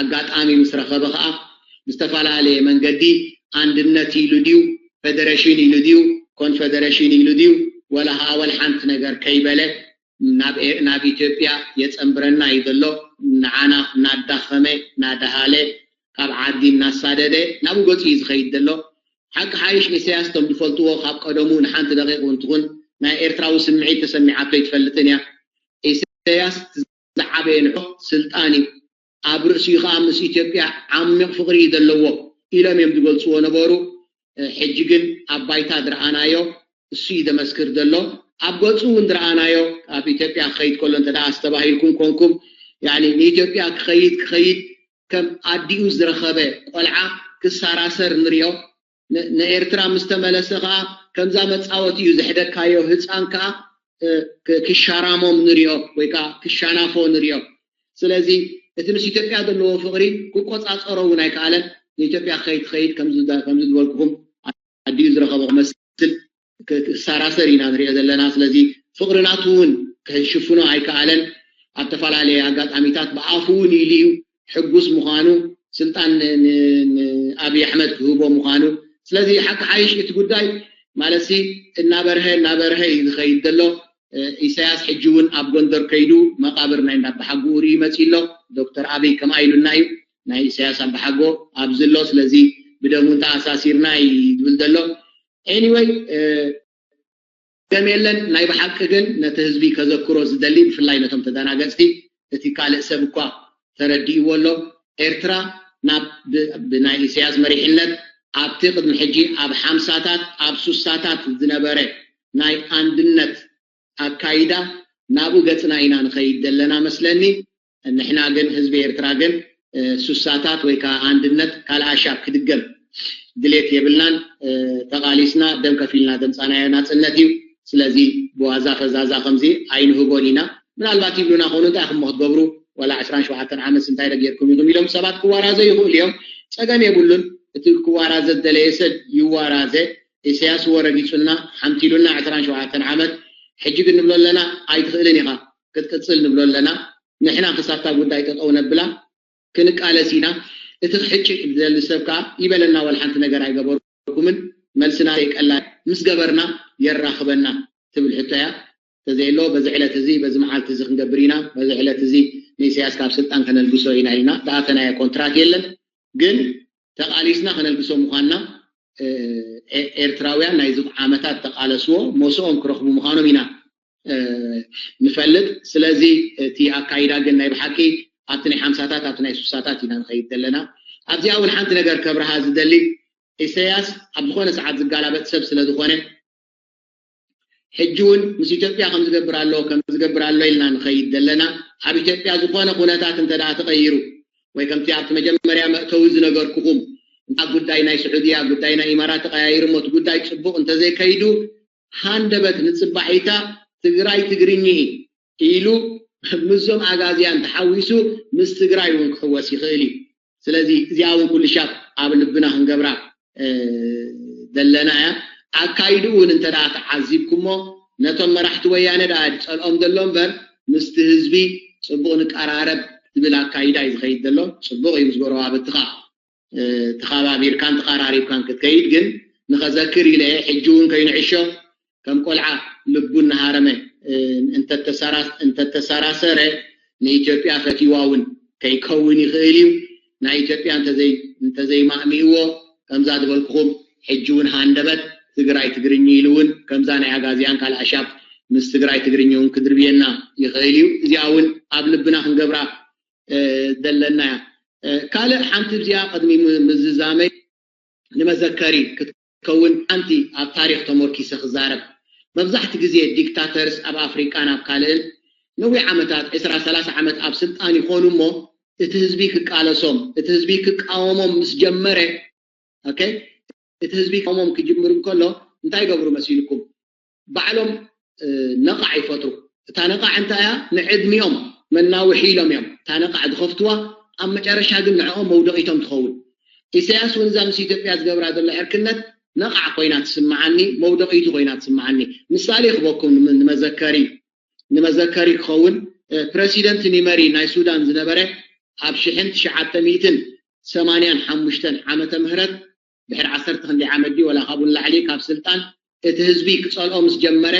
ኣጋጣሚ ምስ ረኸበ ኸኣ ብዝተፈላለየ መንገዲ፣ ኣንድነት ኢሉ ድዩ፣ ፌደሬሽን ኢሉ ድዩ፣ ኮንፌደሬሽን ኢሉ ድዩ፣ ወላ ኸኣ ወላ ሓንቲ ነገር ከይበለ ናብ ኤ-፣ ናብ ኢትዮጵያ የጸንብረና እዩ ዘሎ። ንዓና እናዳኸመ፣ እናደሃለ፣ ካብ ዓዲ እናሳደደ ናብኡ ገጹ እዩ ዝኸይድ ዘሎ። ሓቂ ሓይሽ፣ ኢሳያስ፣ እቶም ዝፈልጥዎ፣ ካብ ቀደሙ ንሓንቲ ደቂቕ እውን ትኹን ናይ ኤርትራዊ ስምዒት ተሰሚዓቶ ኣይትፈልጥን እያ። ኢሳያስ ዝዓበየ ንዑ ስልጣን እዩ። ኣብ ርእሲኡ ኸኣ ምስ ኢትዮጵያ ዓሚቕ ፍቕሪ እዩ ዘለዎ ኢሎም እዮም ዝገልጽዎ ነበሩ። እ፣ ሕጂ ግን ኣብ ባይታ ዝረኣናዮ እሱ እዩ ዘመስክር ዘሎ። ኣብ ገጹ እውን ዝረኣናዮ፣ ኣብ ኢትዮጵያ ክኸይድ ከሎ እንተ ደኣ ኣስተባሂልኩም ኮንኩም፣ ያኒ ንኢትዮጵያ ክኸይድ፣ ክኸይድ ከም ኣዲኡ ዝረኸበ ቆልዓ ክሳራሰር ንሪኦ። ን-፣ ንኤርትራ ምስ ተመለሰ ከኣ ከምዛ መጻወቲ እዩ ዘሕደግካዮ ህጻን ከኣ፣ እ፣ ክ-፣ ክሻራሞም ንሪኦ ወይ ከኣ ክሻናፎ ንሪኦ። ስለዚ እቲ ምስ ኢትዮጵያ ዘለዎ ፍቕሪ ክቆጻጸሮ እውን ኣይከኣለን። ንኢትዮጵያ ክኸይድ ክኸይድ ከምዚ ዳ-፣ ከምዚ ዝበልኩኹም ኣዲኡ ዝረኸቦ ክመስል ክ-፣ ክሰራሰር ኢና ንሪኦ ዘለና። ስለዚ ፍቕሪ ናቱ እውን ክሽፍኖ ኣይከኣለን። ኣብ ተፈላለየ ኣጋጣሚታት ብኣፉ እውን ኢሉ እዩ ሕጉስ ምዃኑ፣ ስልጣን ን-፣ ን-፣ ንኣብይ ኣሕመድ ክህቦ ምዃኑ። ስለዚ ሓቂ ሓይሽ እቲ ጉዳይ ማለትሲ እናበርሀ እናበርሀ እዩ ዝኸይድ ዘሎ። እ፣ ኢሳያስ ሕጂ እውን ኣብ ጎንደር ከይዱ መቓብር ናይ እንዳባሓጎኡ ርኢ መፂኡ ኣሎ። ዶክተር ኣብይ ከምኣ ኢሉና እዩ፣ ናይ ኢሳያስ ኣባሓጎ ኣብዚ ኣሎ፣ ስለዚ ብደሙ እንተኣሳሲርና እዩ ዝብል ዘሎ። ኤኒወይ፣ እ፣ ገም የለን። ናይ ብሓቂ ግን ነቲ ህዝቢ ከዘክሮ ዝደሊ፣ ብፍላይ ነቶም ተደናገጽቲ፣ እቲ ካልእ ሰብ እኳ ተረዲእዎ ኣሎ። ኤርትራ ናብ ብ-፣ ብናይ ኢሳያስ መሪሕነት ኣብቲ ቅድሚ ሕጂ ኣብ ሓምሳታት ኣብ ሱሳታት ዝነበረ ናይ ኣንድነት ኣካይዳ ናብኡ ገጽና ኢና ንኸይድ ዘለና መስለኒ። ንሕና ግን ህዝቢ ኤርትራ ግን፣ እ፣ ሱሳታት ወይ ከኣ ኣንድነት ካልእ ኣሻብ ክድገም ድሌት የብልናን። እ፣ ተቓሊስና ደም ከፊልና ዘምጻናዮ ናጽነት እዩ። ስለዚ ብዋዛ ፈዛዛ ከምዚ ኣይንህቦን ኢና። ምናልባት ይብሉና ኾኑ፣ እንታይ ኢኹም ክትገብሩ፣ ዋላ ዕስራን ሸውዓተን ዓመት እንታይ ዶ ጌርኩም ኢኹም ኢሎም ሰባት ክዋራዘ ይኽእሉ እዮም። ጸገም የብሉን። እቲ ክዋራዘ ዝደለየ ሰብ ይዋራዘ። ኢሳያስ እወ ረጊጹና፣ ሓምቲሉና ዕስራን ሸውዓተን ዓመት። ሕጂ ግን ንብሎ ኣለና፣ ኣይትኽእልን ኢኻ ክትቅጽል ንብሎ ኣለና። ንሕና ክሳብታ ጉዳይ ጠጠው ነብላ፣ ክንቃለስ ኢና። እቲ ክሕጭጭ ዝደሊ ሰብ ከኣ ይበለና፣ ዋላ ሓንቲ ነገር ኣይገበርኩምን፣ መልስና ዘይቀላ ምስ ገበርና የራኽበና ትብል ሕቶ እያ። ተዘየሎ በዚ ዕለት እዚ፣ በዚ መዓልቲ እዚ ክንገብር ኢና፣ በዚ ዕለት እዚ ንኢሳያስ ካብ ስልጣን ከነልግሶ ኢና ኢልና ዝኣተናዮ ኮንትራት የለን። ግን ተቓሊስና ከነልግሶ ምዃንና፣ እ፣ ኤ-፣ ኤርትራውያን ናይዚ ዓመታት ተቓለስዎ ሞስኦም ክረኽቡ ምዃኖም ኢና ንፈልጥ። ስለዚ እቲ ኣካይዳ ግን ናይ ብሓቂ ኣብቲ ናይ ሓምሳታት ኣብቲ ናይ ሱሳታት ኢና ንኸይድ ዘለና። ኣብዚኣ እውን ሓንቲ ነገር ከብርሃ ዝደሊ፣ ኢሳያስ ኣብ ዝኾነ ሰዓት ዝጋላበጥ ሰብ ስለ ዝኾነ፣ ሕጂ እውን ምስ ኢትዮጵያ ከም ዝገብር ኣለዎ ከም ዝገብር ኣሎ ኢልና ንኸይድ ዘለና። ኣብ ኢትዮጵያ ዝኾነ ኩነታት እንተ ደኣ ተቐይሩ ወይ ከምቲ ኣብቲ መጀመርያ መእተዊ ዝነገርኩኹም እንታ ጉዳይ ናይ ስዑድያ ጉዳይ ናይ ኢማራት ተቐያይሩ እሞ እቲ ጉዳይ ጽቡቕ እንተዘይከይዱ፣ ሃንደበት ንጽባሒታ ትግራይ ትግርኚ ኢሉ ምስዞም ኣጋዝያን ተሓዊሱ ምስ ትግራይ እውን ክሕወስ ይኽእል እዩ። ስለዚ እዚኣ እውን ኩሉ ሻብ ኣብ ልብና ክንገብራ ዘለና እያ። ኣካይድኡ እውን እንተ ደኣ ተዓዚብኩሞ ነቶም መራሕቲ ወያነ ደኣ ዝጸልኦም ዘሎ እምበር ምስቲ ህዝቢ ጽቡቕ ንቀራረብ ዝብል ኣካይዳ እዩ ዝኸይድ ዘሎ። ጽቡቕ እዩ ምስ ጎረባብትኻ ተኻባቢርካን ተቐራሪብካን ክትከይድ ግን ንኸዘክር ኢለ ሕጂ እውን ከይንዕሾ ከም ቆልዓ ልቡ እናሃረመ እንተተሰራሰረ ንኢትዮጵያ ፈትዋ እውን ከይከውን ይኽእል እዩ። ናይ ኢትዮጵያ እንተዘይማእሚእዎ ከምዛ ዝበልኩኹም ሕጂ እውን ሃንደበት ትግራይ ትግርኝ ኢሉ እውን ከምዛ ናይ ኣጋዚያን ካልኣሻብ ምስ ትግራይ ትግርኝ እውን ክድርብየና ይኽእል እዩ። እዚኣ እውን ኣብ ልብና ክንገብራ ዘለና እያ። ካልእ ሓንቲ እዚኣ ቅድሚ ምዝዛመይ ንመዘከሪ ክትከውን ሓንቲ ኣብ ታሪክ ተሞርኪሰ ክዛረብ። መብዛሕቲ ግዜ ዲክታተርስ ኣብ ኣፍሪቃን ኣብ ካልእን ነዊሕ ዓመታት ዕስራ ሰላሳ ዓመት ኣብ ስልጣን ይኾኑ እሞ እቲ ህዝቢ ክቃለሶም እቲ ህዝቢ ክቃወሞም ምስ ጀመረ እቲ ህዝቢ ክቃወሞም ክጅምር እንከሎ እንታይ ይገብሩ መሲልኩም? ባዕሎም ነቓዕ ይፈጥሩ። እታ ነቓዕ እንታይ እያ? ንዕድሚኦም መናውሒ ኢሎም እዮም እታ ነቓዕ ዝኸፍትዋ። ኣብ መጨረሻ ግን ንዕኦም መውደቒቶም ትኸውን። ኢሳያስ እውን እዛ ምስ ኢትዮጵያ ዝገብራ ዘሎ ዕርክነት ነቓዕ ኮይና ትስምዓኒ፣ መውደቒቱ ኮይና ትስምዓኒ። ምሳሌ ክበኩም ንመዘከሪ ንመዘከሪ ክኸውን ፕረሲደንት ኒመሪ ናይ ሱዳን ዝነበረ ኣብ ሽሕን ትሽዓተ ሚእትን ሰማንያን ሓሙሽተን ዓመተ ምህረት ድሕሪ ዓሰርተ ክንደይ ዓመት ድዩ ወላ ካብኡ ንላዕሊ ካብ ስልጣን እቲ ህዝቢ ክጸልኦ ምስ ጀመረ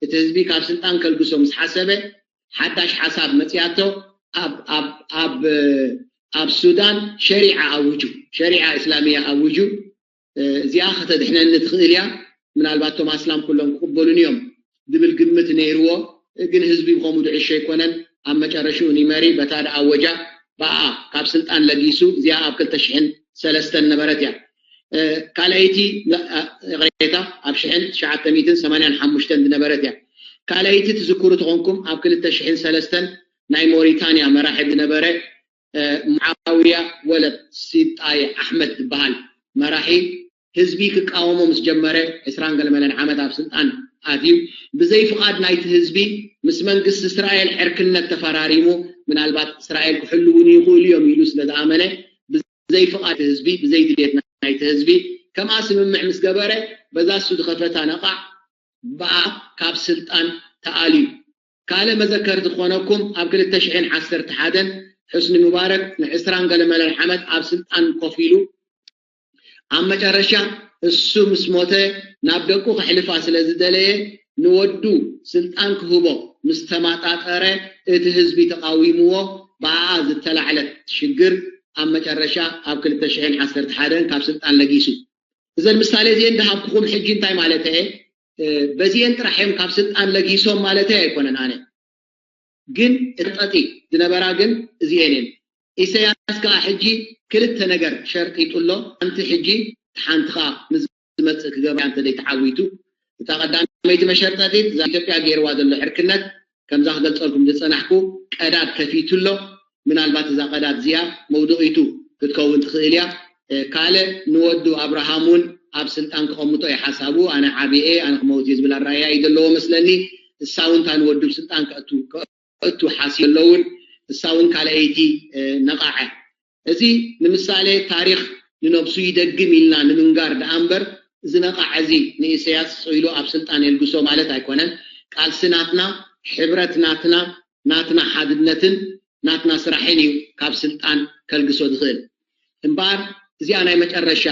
እቲ ህዝቢ ካብ ስልጣን ከልግሶ ምስ ሓሰበ ሓዳሽ ሓሳብ መጽያቶ ኣብ ሱዳን ሸሪዓ ኣውጁ ሸሪዓ እስላሚያ ኣውጁ እዚኣ ከተድሕነኒ ትኽእል እያ ምናልባት ቶም ኣስላም ኩሎም ክቕበሉን እዮም ዝብል ግምት ነይርዎ ግን ህዝቢ ብኸምኡ ድዕሾ ኣይኮነን ኣብ መጨረሽኡ ኒመሪ በታ ድኣወጃ ብኣ ካብ ስልጣን ለጊሱ እዚኣ ኣብ ክልተ ሽሕን ሰለስተን ነበረት እያ ካልኣይቲ ቅሬታ ኣብ ሽሕን ትሽዓተ ሚእትን ሰማንያን ሓሙሽተን ዝነበረት እያ ካልኣይቲ ትዝክሩ ተኾንኩም ኣብ ክልተ ሽሕን ሰለስተን ናይ ሞሪታንያ መራሒ ዝነበረ ሙዓውያ ወለድ ሲጣይ ኣሕመድ ዝበሃል መራሒ ህዝቢ ክቃወሞ ምስ ጀመረ ዕስራን ገለመለን ዓመት ኣብ ስልጣን ኣትዩ ብዘይ ፍቓድ ናይቲ ህዝቢ ምስ መንግስቲ እስራኤል ዕርክነት ተፈራሪሙ ምናልባት እስራኤል ክሕልውኒ ይኽእሉ እዮም ኢሉ ስለ ዝኣመነ ብዘይ ፍቓድ ህዝቢ ብዘይ ድሌት ናይቲ ህዝቢ ከምኣ ስምምዕ ምስ ገበረ በዛ እሱ ዝኸፈታ ነቓዕ ብኣ ካብ ስልጣን ተኣልዩ ካልእ መዘከርቲ ክኾነኩም ኣብ ክልተ ሽሕን ዓሰርተ ሓደን ሕስኒ ሙባረክ ንዕስራን ገለመለን ዓመት ኣብ ስልጣን ኮፍ ኢሉ ኣብ መጨረሻ እሱ ምስ ሞተ ናብ ደቁ ከሕልፋ ስለ ዝደለየ ንወዱ ስልጣን ክህቦ ምስ ተማጣጠረ እቲ ህዝቢ ተቃዊምዎ ብኣኣ ዝተላዕለት ሽግር ኣብ መጨረሻ ኣብ ክልተ ሽሕን ዓሰርተ ሓደን ካብ ስልጣን ለጊሱ እዘን ምሳሌ እዚአን ዝሃብኩኹም ሕጂ እንታይ ማለት እየ በዚአን ጥራሕ እዮም ካብ ስልጣን ለጊሶም ማለት ኣይኮነን ኣነ ግን እጠጢ ዝነበራ ግን እዚአን እየን ኢሳያስ ከዓ ሕጂ ክልተ ነገር ሸርጢጡ ኣሎ ሓንቲ ሕጂ ሓንቲ ከዓ ምስ ዝመፅእ ክገብራ እንተ ዘይተዓዊቱ እታ ቀዳመይቲ መሸርጠጢት እዛ ኢትዮጵያ ገይርዋ ዘሎ ዕርክነት ከምዛ ክገልፀልኩም ዝፀናሕኩ ቀዳድ ከፊቱ ኣሎ ምናልባት እዛ ቀዳድ እዚኣ መውድቂቱ ክትከውን ትኽእል እያ ካልእ ንወዱ ኣብርሃም እውን ኣብ ስልጣን ክቐምጦ እዩ ሓሳቡ ኣነ ዓብየ ኣነ ክመውት እየ ዝብል ኣረኣያ እዩ ዘለዎ መስለኒ እሳ እውን እታ ንወዱ ስልጣን ከእቱ ሓሲ ኣለውን እሳ እውን ካልኣይቲ ነቓዐ እዚ ንምሳሌ ታሪክ ንነብሱ ይደግም ኢልና ንምንጋር ደኣ እምበር እዚ ነቓዕ እዚ ንኢሰያስ ስቕ ኢሉ ኣብ ስልጣን የልግሶ ማለት ኣይኮነን። ቃልሲ ናትና፣ ሕብረት ናትና፣ ናትና ሓድነትን ናትና ስራሕን እዩ ካብ ስልጣን ከልግሶ ዝኽእል። እምበኣር እዚኣ ናይ መጨረሻ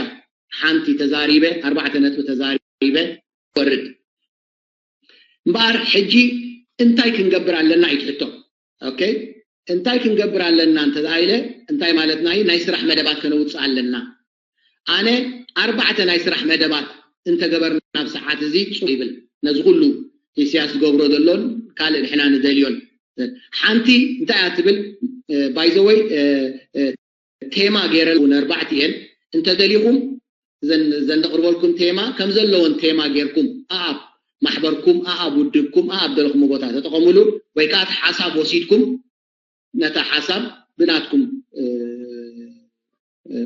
ሓንቲ ተዛሪበ፣ ኣርባዕተ ነጥቢ ተዛሪበ ወርድ። እምበኣር ሕጂ እንታይ ክንገብር ኣለና እዩ እቲ ሕቶ። ኦኬ እንታይ ክንገብር ኣለና እንተ ኢለ እንታይ ማለትና እዩ ናይ ስራሕ መደባት ከነውፅእ ኣለና ኣነ ኣርባዕተ ናይ ስራሕ መደባት እንተገበርና ኣብ ሰዓት እዚ ፅቡቅ ይብል ነዚ ኩሉ ኢሳያስ ዝገብሮ ዘሎን ካልእ ንሕና ንደልዮን። ሓንቲ እንታይ እያ ትብል? ባይዘወይ ቴማ ገይረ ነርባዕቲ እየን። እንተደሊኹም ዘን ዘንደቕርበልኩም ቴማ ከም ዘለዎን ቴማ ጌርኩም ኣኣብ ማሕበርኩም ኣኣብ ውድብኩም ኣኣብ ደለኹም ቦታ ተጠቐሙሉ። ወይ ከዓ እቲ ሓሳብ ወሲድኩም ነታ ሓሳብ ብናትኩም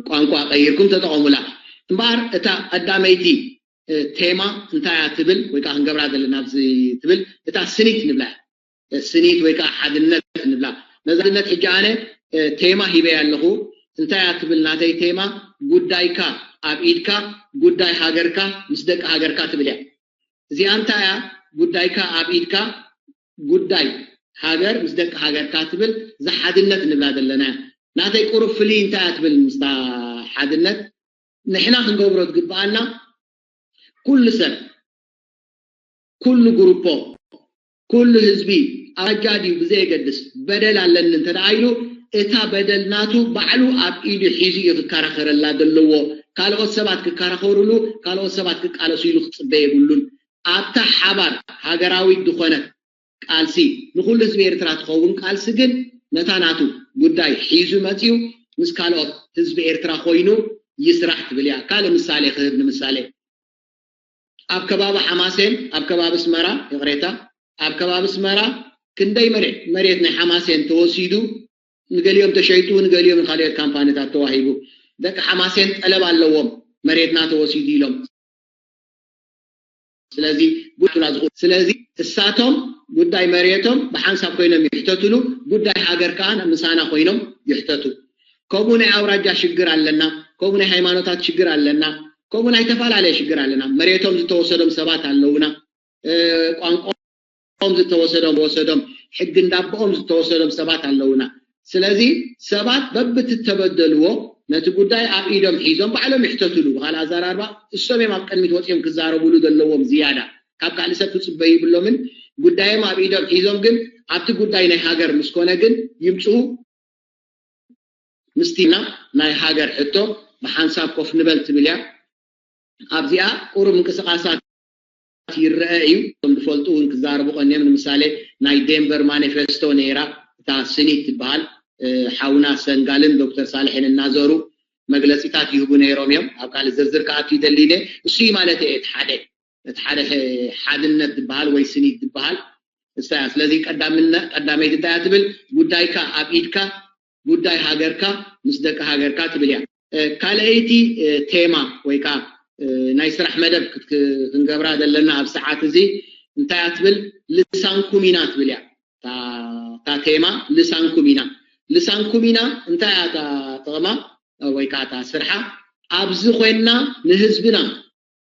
ቋንቋ ቀይርኩም ተጠቐሙላ። እምበኣር እታ ቀዳመይቲ ቴማ እንታይ እያ ትብል ወይ ከዓ ክንገብራ ዘለና ኣብዚ ትብል እታ ስኒት ንብላ። ስኒት ወይ ከዓ ሓድነት ንብላ። ነዛ ሓድነት ሕጂ ኣነ ቴማ ሂበያ ኣለኹ። እንታይ እያ ትብል ናተይ ቴማ? ጉዳይካ ኣብ ኢድካ፣ ጉዳይ ሃገርካ ምስ ደቂ ሃገርካ ትብል እያ። እዚኣ እንታይ እያ? ጉዳይካ ኣብ ኢድካ፣ ጉዳይ ሃገር ምስ ደቂ ሃገርካ ትብል። እዛ ሓድነት ንብላ ዘለና እያ። ናተይ ቁሩብ ፍልይ እንታይ እያ ትብል ምስታ ሓድነት? ንሕና ክንገብሮ ዝግብኣና ኩሉ ሰብ፣ ኩሉ ግሩፖ፣ ኩሉ ህዝቢ ኣውራጃ ድዩ ብዘየገድስ በደል ኣለኒ እንተ ደኣ ኢሉ እታ በደል ናቱ ባዕሉ ኣብ ኢዱ ሒዙ እዩ ክከራኸረላ ዘለዎ። ካልኦት ሰባት ክከራኸሩሉ፣ ካልኦት ሰባት ክቃለሱ ኢሉ ክጽበ የብሉን። ኣብታ ሓባር ሃገራዊት ዝኾነት ቃልሲ ንኹሉ ህዝቢ ኤርትራ ትኸውን ቃልሲ ግን ነታ ናቱ ጉዳይ ሒዙ መጺኡ ምስ ካልኦት ህዝቢ ኤርትራ ኮይኑ ይስራሕ ትብል እያ። ካልእ ምሳሌ ክህብ ንምሳሌ ኣብ ከባቢ ሓማሴን ኣብ ከባቢ ስመራ ይቕሬታ ኣብ ከባቢ ስመራ ክንደይ መሬት መሬት ናይ ሓማሴን ተወሲዱ ንገሊኦም ተሸይጡ ንገሊኦም ንካልኦት ካምፓኒታት ተዋሂቡ ደቂ ሓማሴን ጠለብ ኣለዎም መሬትና ተወሲዱ ኢሎም ስለዚ ጉዳይና ዝኹ ስለዚ እሳቶም ጉዳይ መሬቶም ብሓንሳብ ኮይኖም ይሕተትሉ ጉዳይ ሃገር ከዓ ምሳና ኮይኖም ይሕተቱ ከምኡ ናይ ኣውራጃ ሽግር ኣለና ከምኡ ናይ ሃይማኖታት ሽግር ኣለና ከምኡ ናይ ተፈላለየ ሽግር ኣለና መሬቶም ዝተወሰዶም ሰባት ኣለውና ቋንቋኦም ዝተወሰዶም ወሰዶም ሕጊ እንዳቦኦም ዝተወሰዶም ሰባት ኣለውና ስለዚ ሰባት በብትተበደልዎ ነቲ ጉዳይ ኣብ ኢዶም ሒዞም ባዕሎም ይሕተትሉ ብካልእ ኣዘራርባ እሶም እዮም ኣብ ቅድሚት ወፂኦም ክዛረብሉ ዘለዎም ዝያዳ ካብ ካልእ ሰብ ክፅበዩ ይብሎምን ጉዳዮም ኣብ ኢዶም ሒዞም ግን ኣብቲ ጉዳይ ናይ ሃገር ምስኮነ ግን ይምፅኡ ምስቲና ናይ ሃገር ሕቶ ብሓንሳብ ኮፍ ንበል ትብል እያ ኣብዚኣ ቁሩብ ምንቅስቃሳት ይረአ እዩ። እቶም ዝፈልጡ እውን ክዛረቡ ቀንዮም። ንምሳሌ ናይ ዴንቨር ማኒፌስቶ ነይራ እታ ስኒት ትበሃል ሓውና ሰንጋልን ዶክተር ሳልሕን እናዘሩ መግለፂታት ይህቡ ነይሮም እዮም። ኣብ ካልእ ዝርዝር ክኣቱ ይደሊ እሱ እዩ ማለት እየ እቲ ሓደ እቲ ሓደ ሓድነት ዝበሃል ወይ ስኒት ዝበሃል እሳ ስለዚ ቀዳመይቲ እንታይ ትብል ጉዳይካ ኣብ ኢድካ ጉዳይ ሃገርካ ምስ ደቂ ሃገርካ ትብል እያ። ካልኣይቲ ቴማ ወይ ከዓ ናይ ስራሕ መደብ ክንገብራ ዘለና ኣብ ሰዓት እዚ እንታይ እያ ትብል ልሳንኩም ኢና ትብል እያ። እታ ቴማ ልሳንኩም ኢና። ልሳንኩም ኢና እንታይ እያ እታ ጥቕማ ወይ ከዓ እታ ስርሓ ኣብዚ ኮይንና ንህዝብና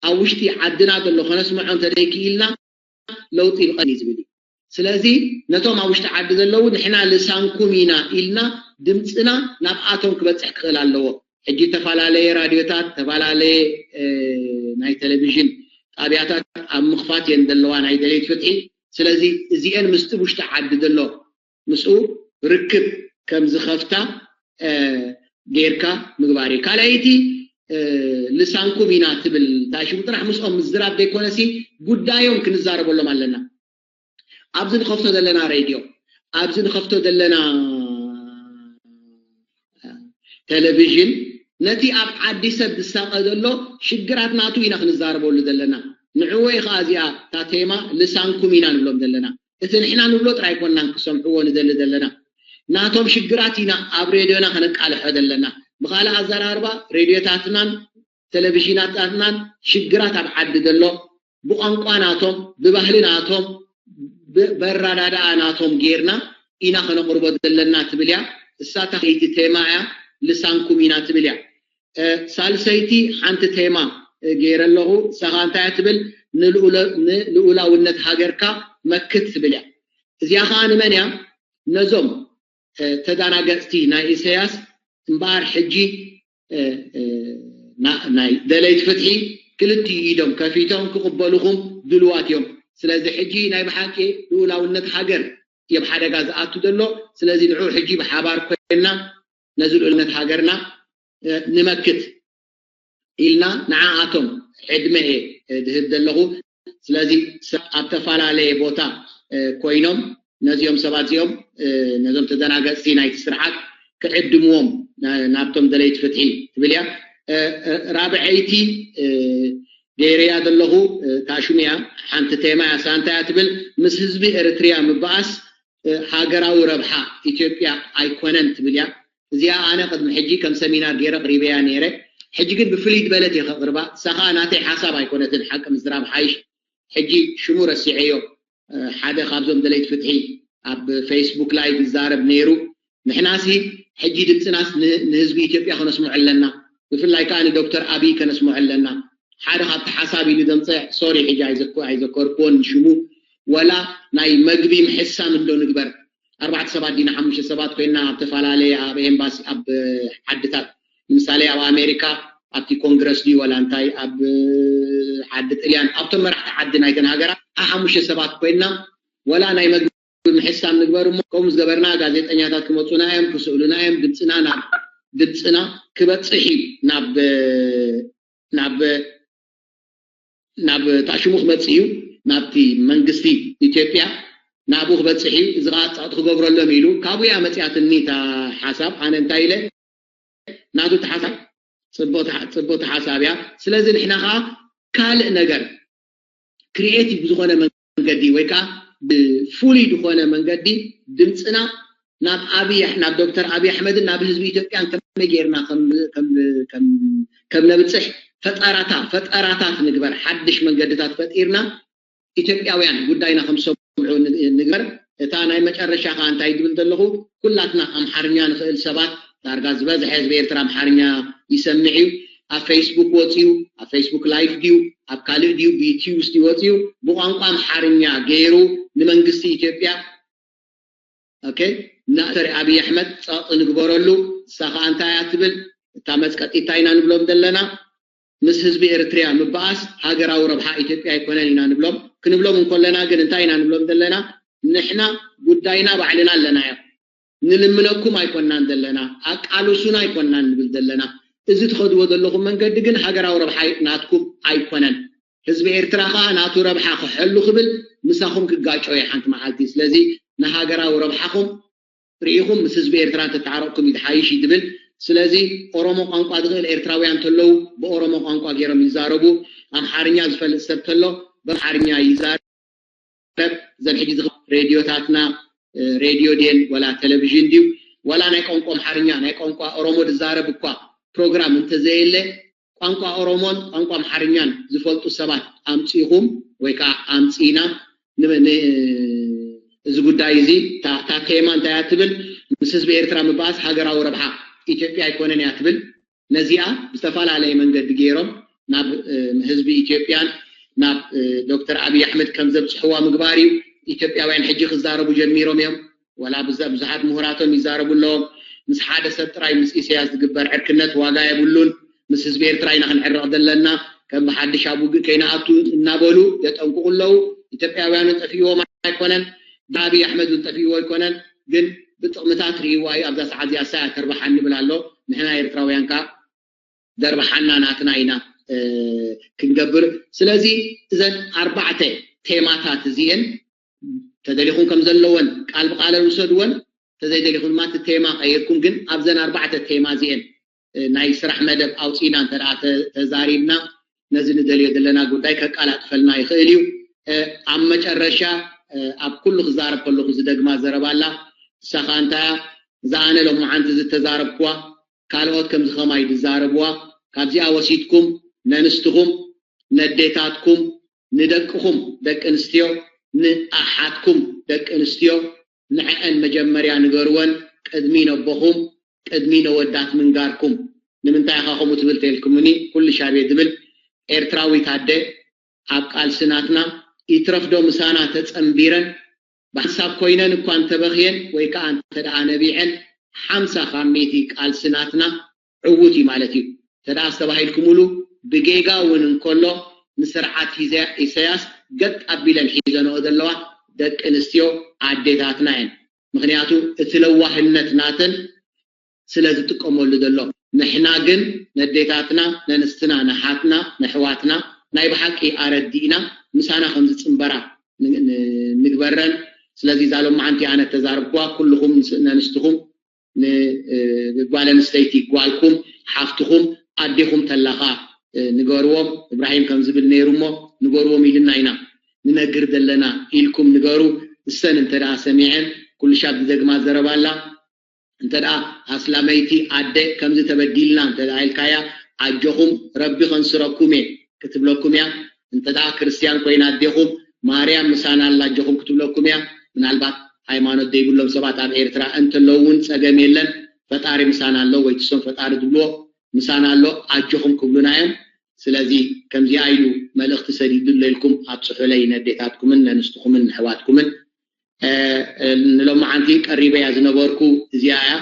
ኣብ ውሽጢ ዓድና ዘሎ ከነስምዖ እንተደይክኢልና ለውጢ ይልቐን እዩ ዝብል እዩ። ስለዚ ነቶም ኣብ ውሽጢ ዓዲ ዘለዉ ንሕና ልሳንኩም ኢና ኢልና ድምፅና ናብኣቶም ክበፅሕ ክኽእል ኣለዎ። ሕጂ ዝተፈላለየ ራድዮታት፣ ዝተፈላለየ ናይ ቴሌቪዥን ጣብያታት ኣብ ምኽፋት እየን ዘለዋ ናይ ደለይቲ ፍትሒ። ስለዚ እዚአን ምስቲ ውሽጢ ዓዲ ዘሎ ምስኡ ርክብ ከም ዝኸፍታ ጌርካ ምግባር እዩ። ካልኣይቲ ልሳንኩም ኢና ትብል እታ ሽሙ ጥራሕ ምስኦም ምዝራብ ዘይኮነሲ ጉዳዮም ክንዛረበሎም ኣለና። ኣብዚ ንኸፍቶ ዘለና ሬድዮ፣ ኣብዚ ንኸፍቶ ዘለና ቴሌቪዥን ነቲ ኣብ ዓዲ ሰብ ዝሳቐ ዘሎ ሽግራት ናቱ ኢና ክንዛረበሉ ዘለና። ንዕወይ ኸዓ እዚኣ እታ ቴማ ልሳንኩም ኢና ንብሎም ዘለና። እቲ ንሕና ንብሎ ጥራይ ኮናን ክሰምዕዎ ንደሊ ዘለና ናቶም ሽግራት ኢና ኣብ ሬድዮና ከነቃልሖ ዘለና። ብኻልእ ኣዘራርባ ሬድዮታትናን ቴሌቪዥናታትናን ሽግራት ኣብ ዓዲ ዘሎ ብቋንቋ ናቶም ብባህሊ ናቶም በረዳድኣ ናቶም ጌርና ኢና ከነቕርቦ ዘለና ትብል እያ። እሳ ታኸይቲ ቴማ እያ ልሳንኩም ኢና ትብል እያ። ሳልሰይቲ ሓንቲ ቴማ ገይረ ኣለኹ። እሳ ከዓ እንታይ እያ ትብል? ንልኡላውነት ሃገርካ መክት ትብል እያ። እዚኣ ከዓ ንመን እያ? ነዞም ተዳናገፅቲ ናይ ኢሳያስ እምበኣር ሕጂ ናይ ደለይቲ ፍትሒ ክልቲኡ ኢዶም ከፊቶም ክቕበሉኹም ድልዋት እዮም። ስለዚ ሕጂ ናይ ብሓቂ ልኡላውነት ሃገር እየብ ሓደጋ ዝኣቱ ዘሎ። ስለዚ ንዑ ሕጂ ብሓባር ኮይና ነዚ ልኡልነት ሃገርና ንመክት ኢልና ንዓኣቶም ዕድመ እየ ዝህብ ዘለኹ። ስለዚ ኣብ ተፈላለየ ቦታ ኮይኖም ነዚኦም ሰባት እዚኦም ነዞም ተደናገፅቲ ናይቲ ስርዓት ክዕድምዎም ናብቶም ደለይቲ ፍትሒ ትብል እያ። ራብዐይቲ ገይረያ ዘለኹ ታሽሙያ ሓንቲ ቴማ እያ። ሳንታያ ትብል ምስ ህዝቢ ኤርትርያ ምበኣስ ሃገራዊ ረብሓ ኢትዮጵያ ኣይኮነን ትብል እያ። እዚኣ ኣነ ቅድሚ ሕጂ ከም ሰሚናር ገይረ ቅሪበያ ነይረ። ሕጂ ግን ብፍልይ ዝበለት እየ ከቕርባ። ሳኻ ናተይ ሓሳብ ኣይኮነትን ሓቂ ምዝራብ ሓይሽ። ሕጂ ሽሙ ረሲዐዮ። ሓደ ካብዞም ደለይቲ ፍትሒ ኣብ ፌስቡክ ላይቭ ይዛረብ ነይሩ። ንሕናሲ ሕጂ ድምፅናስ ንህዝቢ ኢትዮጵያ ከነስምዖ ኣለና። ብፍላይ ከዓ ንዶክተር ኣብይ ከነስምዖ ኣለና። ሓደ ካብቲ ሓሳብ ኢሉ ዘምፀ ሶሪ ሕጂ ኣይዘከርክዎን ሽሙ ወላ ናይ መግቢ ምሕሳም እንዶ ንግበር ኣርባዕተ ሰባት ዲና ሓሙሽተ ሰባት ኮይና ኣብ ተፈላለየ ኣብ ኤምባሲ ኣብ ዓድታት ንምሳሌ ኣብ ኣሜሪካ ኣብቲ ኮንግረስ ድዩ ወላ እንታይ ኣብ ዓዲ ጥልያን ኣብቶም መራሕቲ ዓዲ ናይተን ሃገራት ሓሙሽተ ሰባት ኮይና ወላ ናይ መግቢ ምሕሳም ንግበር እሞ ከምኡ ዝገበርና ጋዜጠኛታት ክመፁና እዮም ክስእሉና እዮም ድምፅና ናብ ድምፅና ክበፅሕ እዩ ናብ ናብ ናብ ታሽሙ ክመፅእ እዩ ናብቲ መንግስቲ ኢትዮጵያ ናብኡ ክበፅሕ እዩ እዚ ከዓ ፀቕጢ ክገብረሎም ኢሉ ካብኡ እያ መፅያትኒ እታ ሓሳብ ኣነ እንታይ ኢለ ናቱ ተሓሳብ ፅቡቅ ተሓሳብ እያ ስለዚ ንሕና ከዓ ካልእ ነገር ክሪኤቲቭ ብዝኾነ መንገዲ ወይ ከዓ ብፉሉይ ዝኾነ መንገዲ ድምፅና ናብ ኣብይ ናብ ዶክተር ኣብይ ኣሕመድን ናብ ህዝቢ ኢትዮጵያን ከመይ ጌርና ከም ነብፅሕ ፈጠራታ ፈጠራታት ንግበር ሓድሽ መንገድታት ፈጢርና ኢትዮጵያውያን ጉዳይና ከም ዝሰምዑ ንግበር እታ ናይ መጨረሻ ከዓ እንታይ ድብል ዘለኹ ኩላትና ኣምሓርኛ ንኽእል ሰባት ዳርጋ ዝበዝሐ ህዝቢ ኤርትራ ኣምሓርኛ ይሰምዕ እዩ ኣብ ፌስቡክ ወፅዩ ኣብ ፌስቡክ ላይፍ ድዩ ኣብ ካልእ ድዩ ብዩቲዩብ ድዩ ወፅዩ ብቋንቋ ኣምሓርኛ ገይሩ ንመንግስቲ ኢትዮጵያ ኦኬ ንዶክተር ኣብይ ኣሕመድ ፀቕጢ ንግበረሉ እሳ ከዓ እንታይ እያ ትብል እታ መፅቀጢታ ኢና ንብሎም ዘለና ምስ ህዝቢ ኤርትርያ ምበኣስ ሃገራዊ ረብሓ ኢትዮጵያ ኣይኮነን ኢና ንብሎም ክንብሎም እንኮለና ግን እንታይ ኢና ንብሎም ዘለና ንሕና ጉዳይና ባዕልና ኣለናዮ ንልምነኩም ኣይኮናን ዘለና ኣቃልሱና ኣይኮናን ንብል ዘለና እዚ ትኸድዎ ዘለኹም መንገዲ ግን ሃገራዊ ረብሓ ናትኩም ኣይኮነን ህዝቢ ኤርትራ ከኣ ናቱ ረብሓ ክሐሉ ክብል ምሳኹም ክጋጨው እየ ሓንቲ መዓልቲ። ስለዚ ንሃገራዊ ረብሓኹም ርኢኹም ምስ ህዝቢ ኤርትራ እንተተዓረቕኩም እዩ ዝሓይሽ እዩ ዝብል። ስለዚ ኦሮሞ ቋንቋ ዝኽእል ኤርትራውያን እንተለዉ ብኦሮሞ ቋንቋ ገይሮም ይዛረቡ። ኣምሓርኛ ዝፈልጥ ሰብ ተሎ ብኣምሓርኛ ይዛረብ። እዘን ሕጂ ዝኸ ሬድዮታትና ሬድዮ ድየን ወላ ቴሌቪዥን ድዩ ወላ ናይ ቋንቋ ኣምሓርኛ ናይ ቋንቋ ኦሮሞ ዝዛረብ እኳ ፕሮግራም እንተዘየለ ቋንቋ ኦሮሞን ቋንቋ ኣምሓርኛን ዝፈልጡ ሰባት ኣምፂኹም ወይ ከዓ ኣምፂና እዚ ጉዳይ እዚ እታ ቴማ እንታይ እያ ትብል ምስ ህዝቢ ኤርትራ ምባኣስ ሃገራዊ ረብሓ ኢትዮጵያ ኣይኮነን እያ ትብል ነዚኣ ብዝተፈላለየ መንገዲ ገይሮም ናብ ህዝቢ ኢትዮጵያን ናብ ዶክተር ኣብይ ኣሕመድ ከም ዘብፅሕዋ ምግባር እዩ ኢትዮጵያውያን ሕጂ ክዛረቡ ጀሚሮም እዮም ወላ ብዙሓት ምሁራቶም ይዛረቡ ኣለዎም ምስ ሓደ ሰብ ጥራይ ምስ ኢሳያስ ዝግበር ዕርክነት ዋጋ የብሉን ምስ ህዝቢ ኤርትራ ኢና ክንዕረቕ ዘለና ከም ብሓድሽ ኣብ ውግእ ከይንኣቱ እናበሉ የጠንቅቑ ኣለዉ ኢትዮጵያውያን እውን ጠፊእዎም ኣይኮነን ብኣብይ ኣሕመድ እውን ጠፊእዎ ኣይኮነን ግን ብጥቕምታት ርእይዋ እዩ ኣብዛ ሰዓት እዚኣ እሳ እያ ተርብሓኒ ይብል ኣሎ ንሕና ኤርትራውያን ከዓ ደርብሓና ናትና ኢና ክንገብር ስለዚ እዘን ኣርባዕተ ቴማታት እዚኤን ተደሊኹም ከም ዘለወን ቃል ብቃለን ውሰድወን ተዘይደሊኹም ድማ እቲ ቴማ ቀይርኩም ግን ኣብዘን ኣርባዕተ ቴማ እዚኤን ናይ ስራሕ መደብ ኣውፂና እንተ ተዛሪብና ነዚ ንደልዮ ዘለና ጉዳይ ከቃላጥፈልና ይኽእል እዩ ኣብ መጨረሻ ኣብ ኩሉ ክዛረብ ከለኹ ዝደግማ ዘረባ ኣላ እሳ ከዓ እንታይ እዛ ኣነ ሎማዓንቲ ዝተዛረብኩዋ ካልኦት ከምዚ ከማይ ዝዛረብዋ ካብዚኣ ወሲድኩም ነንስትኹም ነዴታትኩም ንደቅኹም ደቂ ኣንስትዮ ንኣሓትኩም ደቂ ኣንስትዮ ንዐአን መጀመርያ ንገርወን ቅድሚ ነቦኹም ቅድሚ ነወዳት ምንጋርኩም ንምንታይ ኢኻ ከምኡ ትብል ተልኩምኒ ኩሉ ሻቤ ዝብል ኤርትራዊት ኣደ ኣብ ቃልሲ ናትና ይትረፍዶ ምሳና ተጸንቢረን ብሓንሳብ ኮይነን እኳ እንተበኽየን ወይ ከኣ እንተ ደኣ ነቢዐን ሓምሳ ካብ ሚእቲ ቃልሲ ናትና ዕዉት እዩ ማለት እዩ። እንተ ደኣ ኣስተባሂልኩምሉ ብጌጋ እውን እንከሎ ንስርዓት ኢሳያስ ገጥ ኣቢለን ሒዘንኦ ዘለዋ ደቂ ኣንስትዮ ኣዴታትና እየን። ምኽንያቱ እቲ ለዋህነት ናተን ስለ ዝጥቀመሉ ዘሎ ንሕና ግን ነዴታትና ነንስትና ንሓትና ነሕዋትና ናይ ብሓቂ ኣረዲእና ምሳና ከም ዝፅንበራ ን- ን- ንግበረን። ስለዚ እዛ ሎማዓንቲ ኣነ ተዛርብኩዋ ኩልኹም ንስ- ነንስትኹም ንጓል ኣንስተይቲ ጓልኩም ሓፍትኹም ኣዴኹም ተላኻ ንገርዎም። እብራሂም ከም ዝብል ነይሩ እሞ ንገርዎም ኢልና ኢና ንነግር ዘለና ኢልኩም ንገሩ። እሰን እንተ ደኣ ሰሚዐን ኩሉ ሻብ ዝደግማ ዘረባ ኣላ። እንተ ደኣ ኣስላመይቲ ኣደ ከምዚ ተበዲልና እንተ ደኣ ኢልካያ ኣጆኹም ረቢ ከንስረኩም እየ ክትብለኩም እያ። እንተ ደኣ ክርስትያን ኮይና ኣዴኹም ማርያም ምሳና ኣላ ኣጆኹም ክትብለኩም እያ። ምናልባት ሃይማኖት ዘይብሎም ሰባት ኣብ ኤርትራ እንተለዉ እውን ጸገም የለን። ፈጣሪ ምሳና ኣሎ ወይ ትሶም ፈጣሪ ዝብልዎ ምሳና ኣሎ ኣጆኹም ክብሉና እዮም። ስለዚ ከምዚኣ ኢሉ መልእኽቲ ሰዲዱ ኣሎ ኢልኩም ኣብጽሑለይ ነዴታትኩምን ነንስትኹምን ንሕዋትኩምን። ንሎማዓንቲ ቀሪበያ ዝነበርኩ እዚኣ እያ።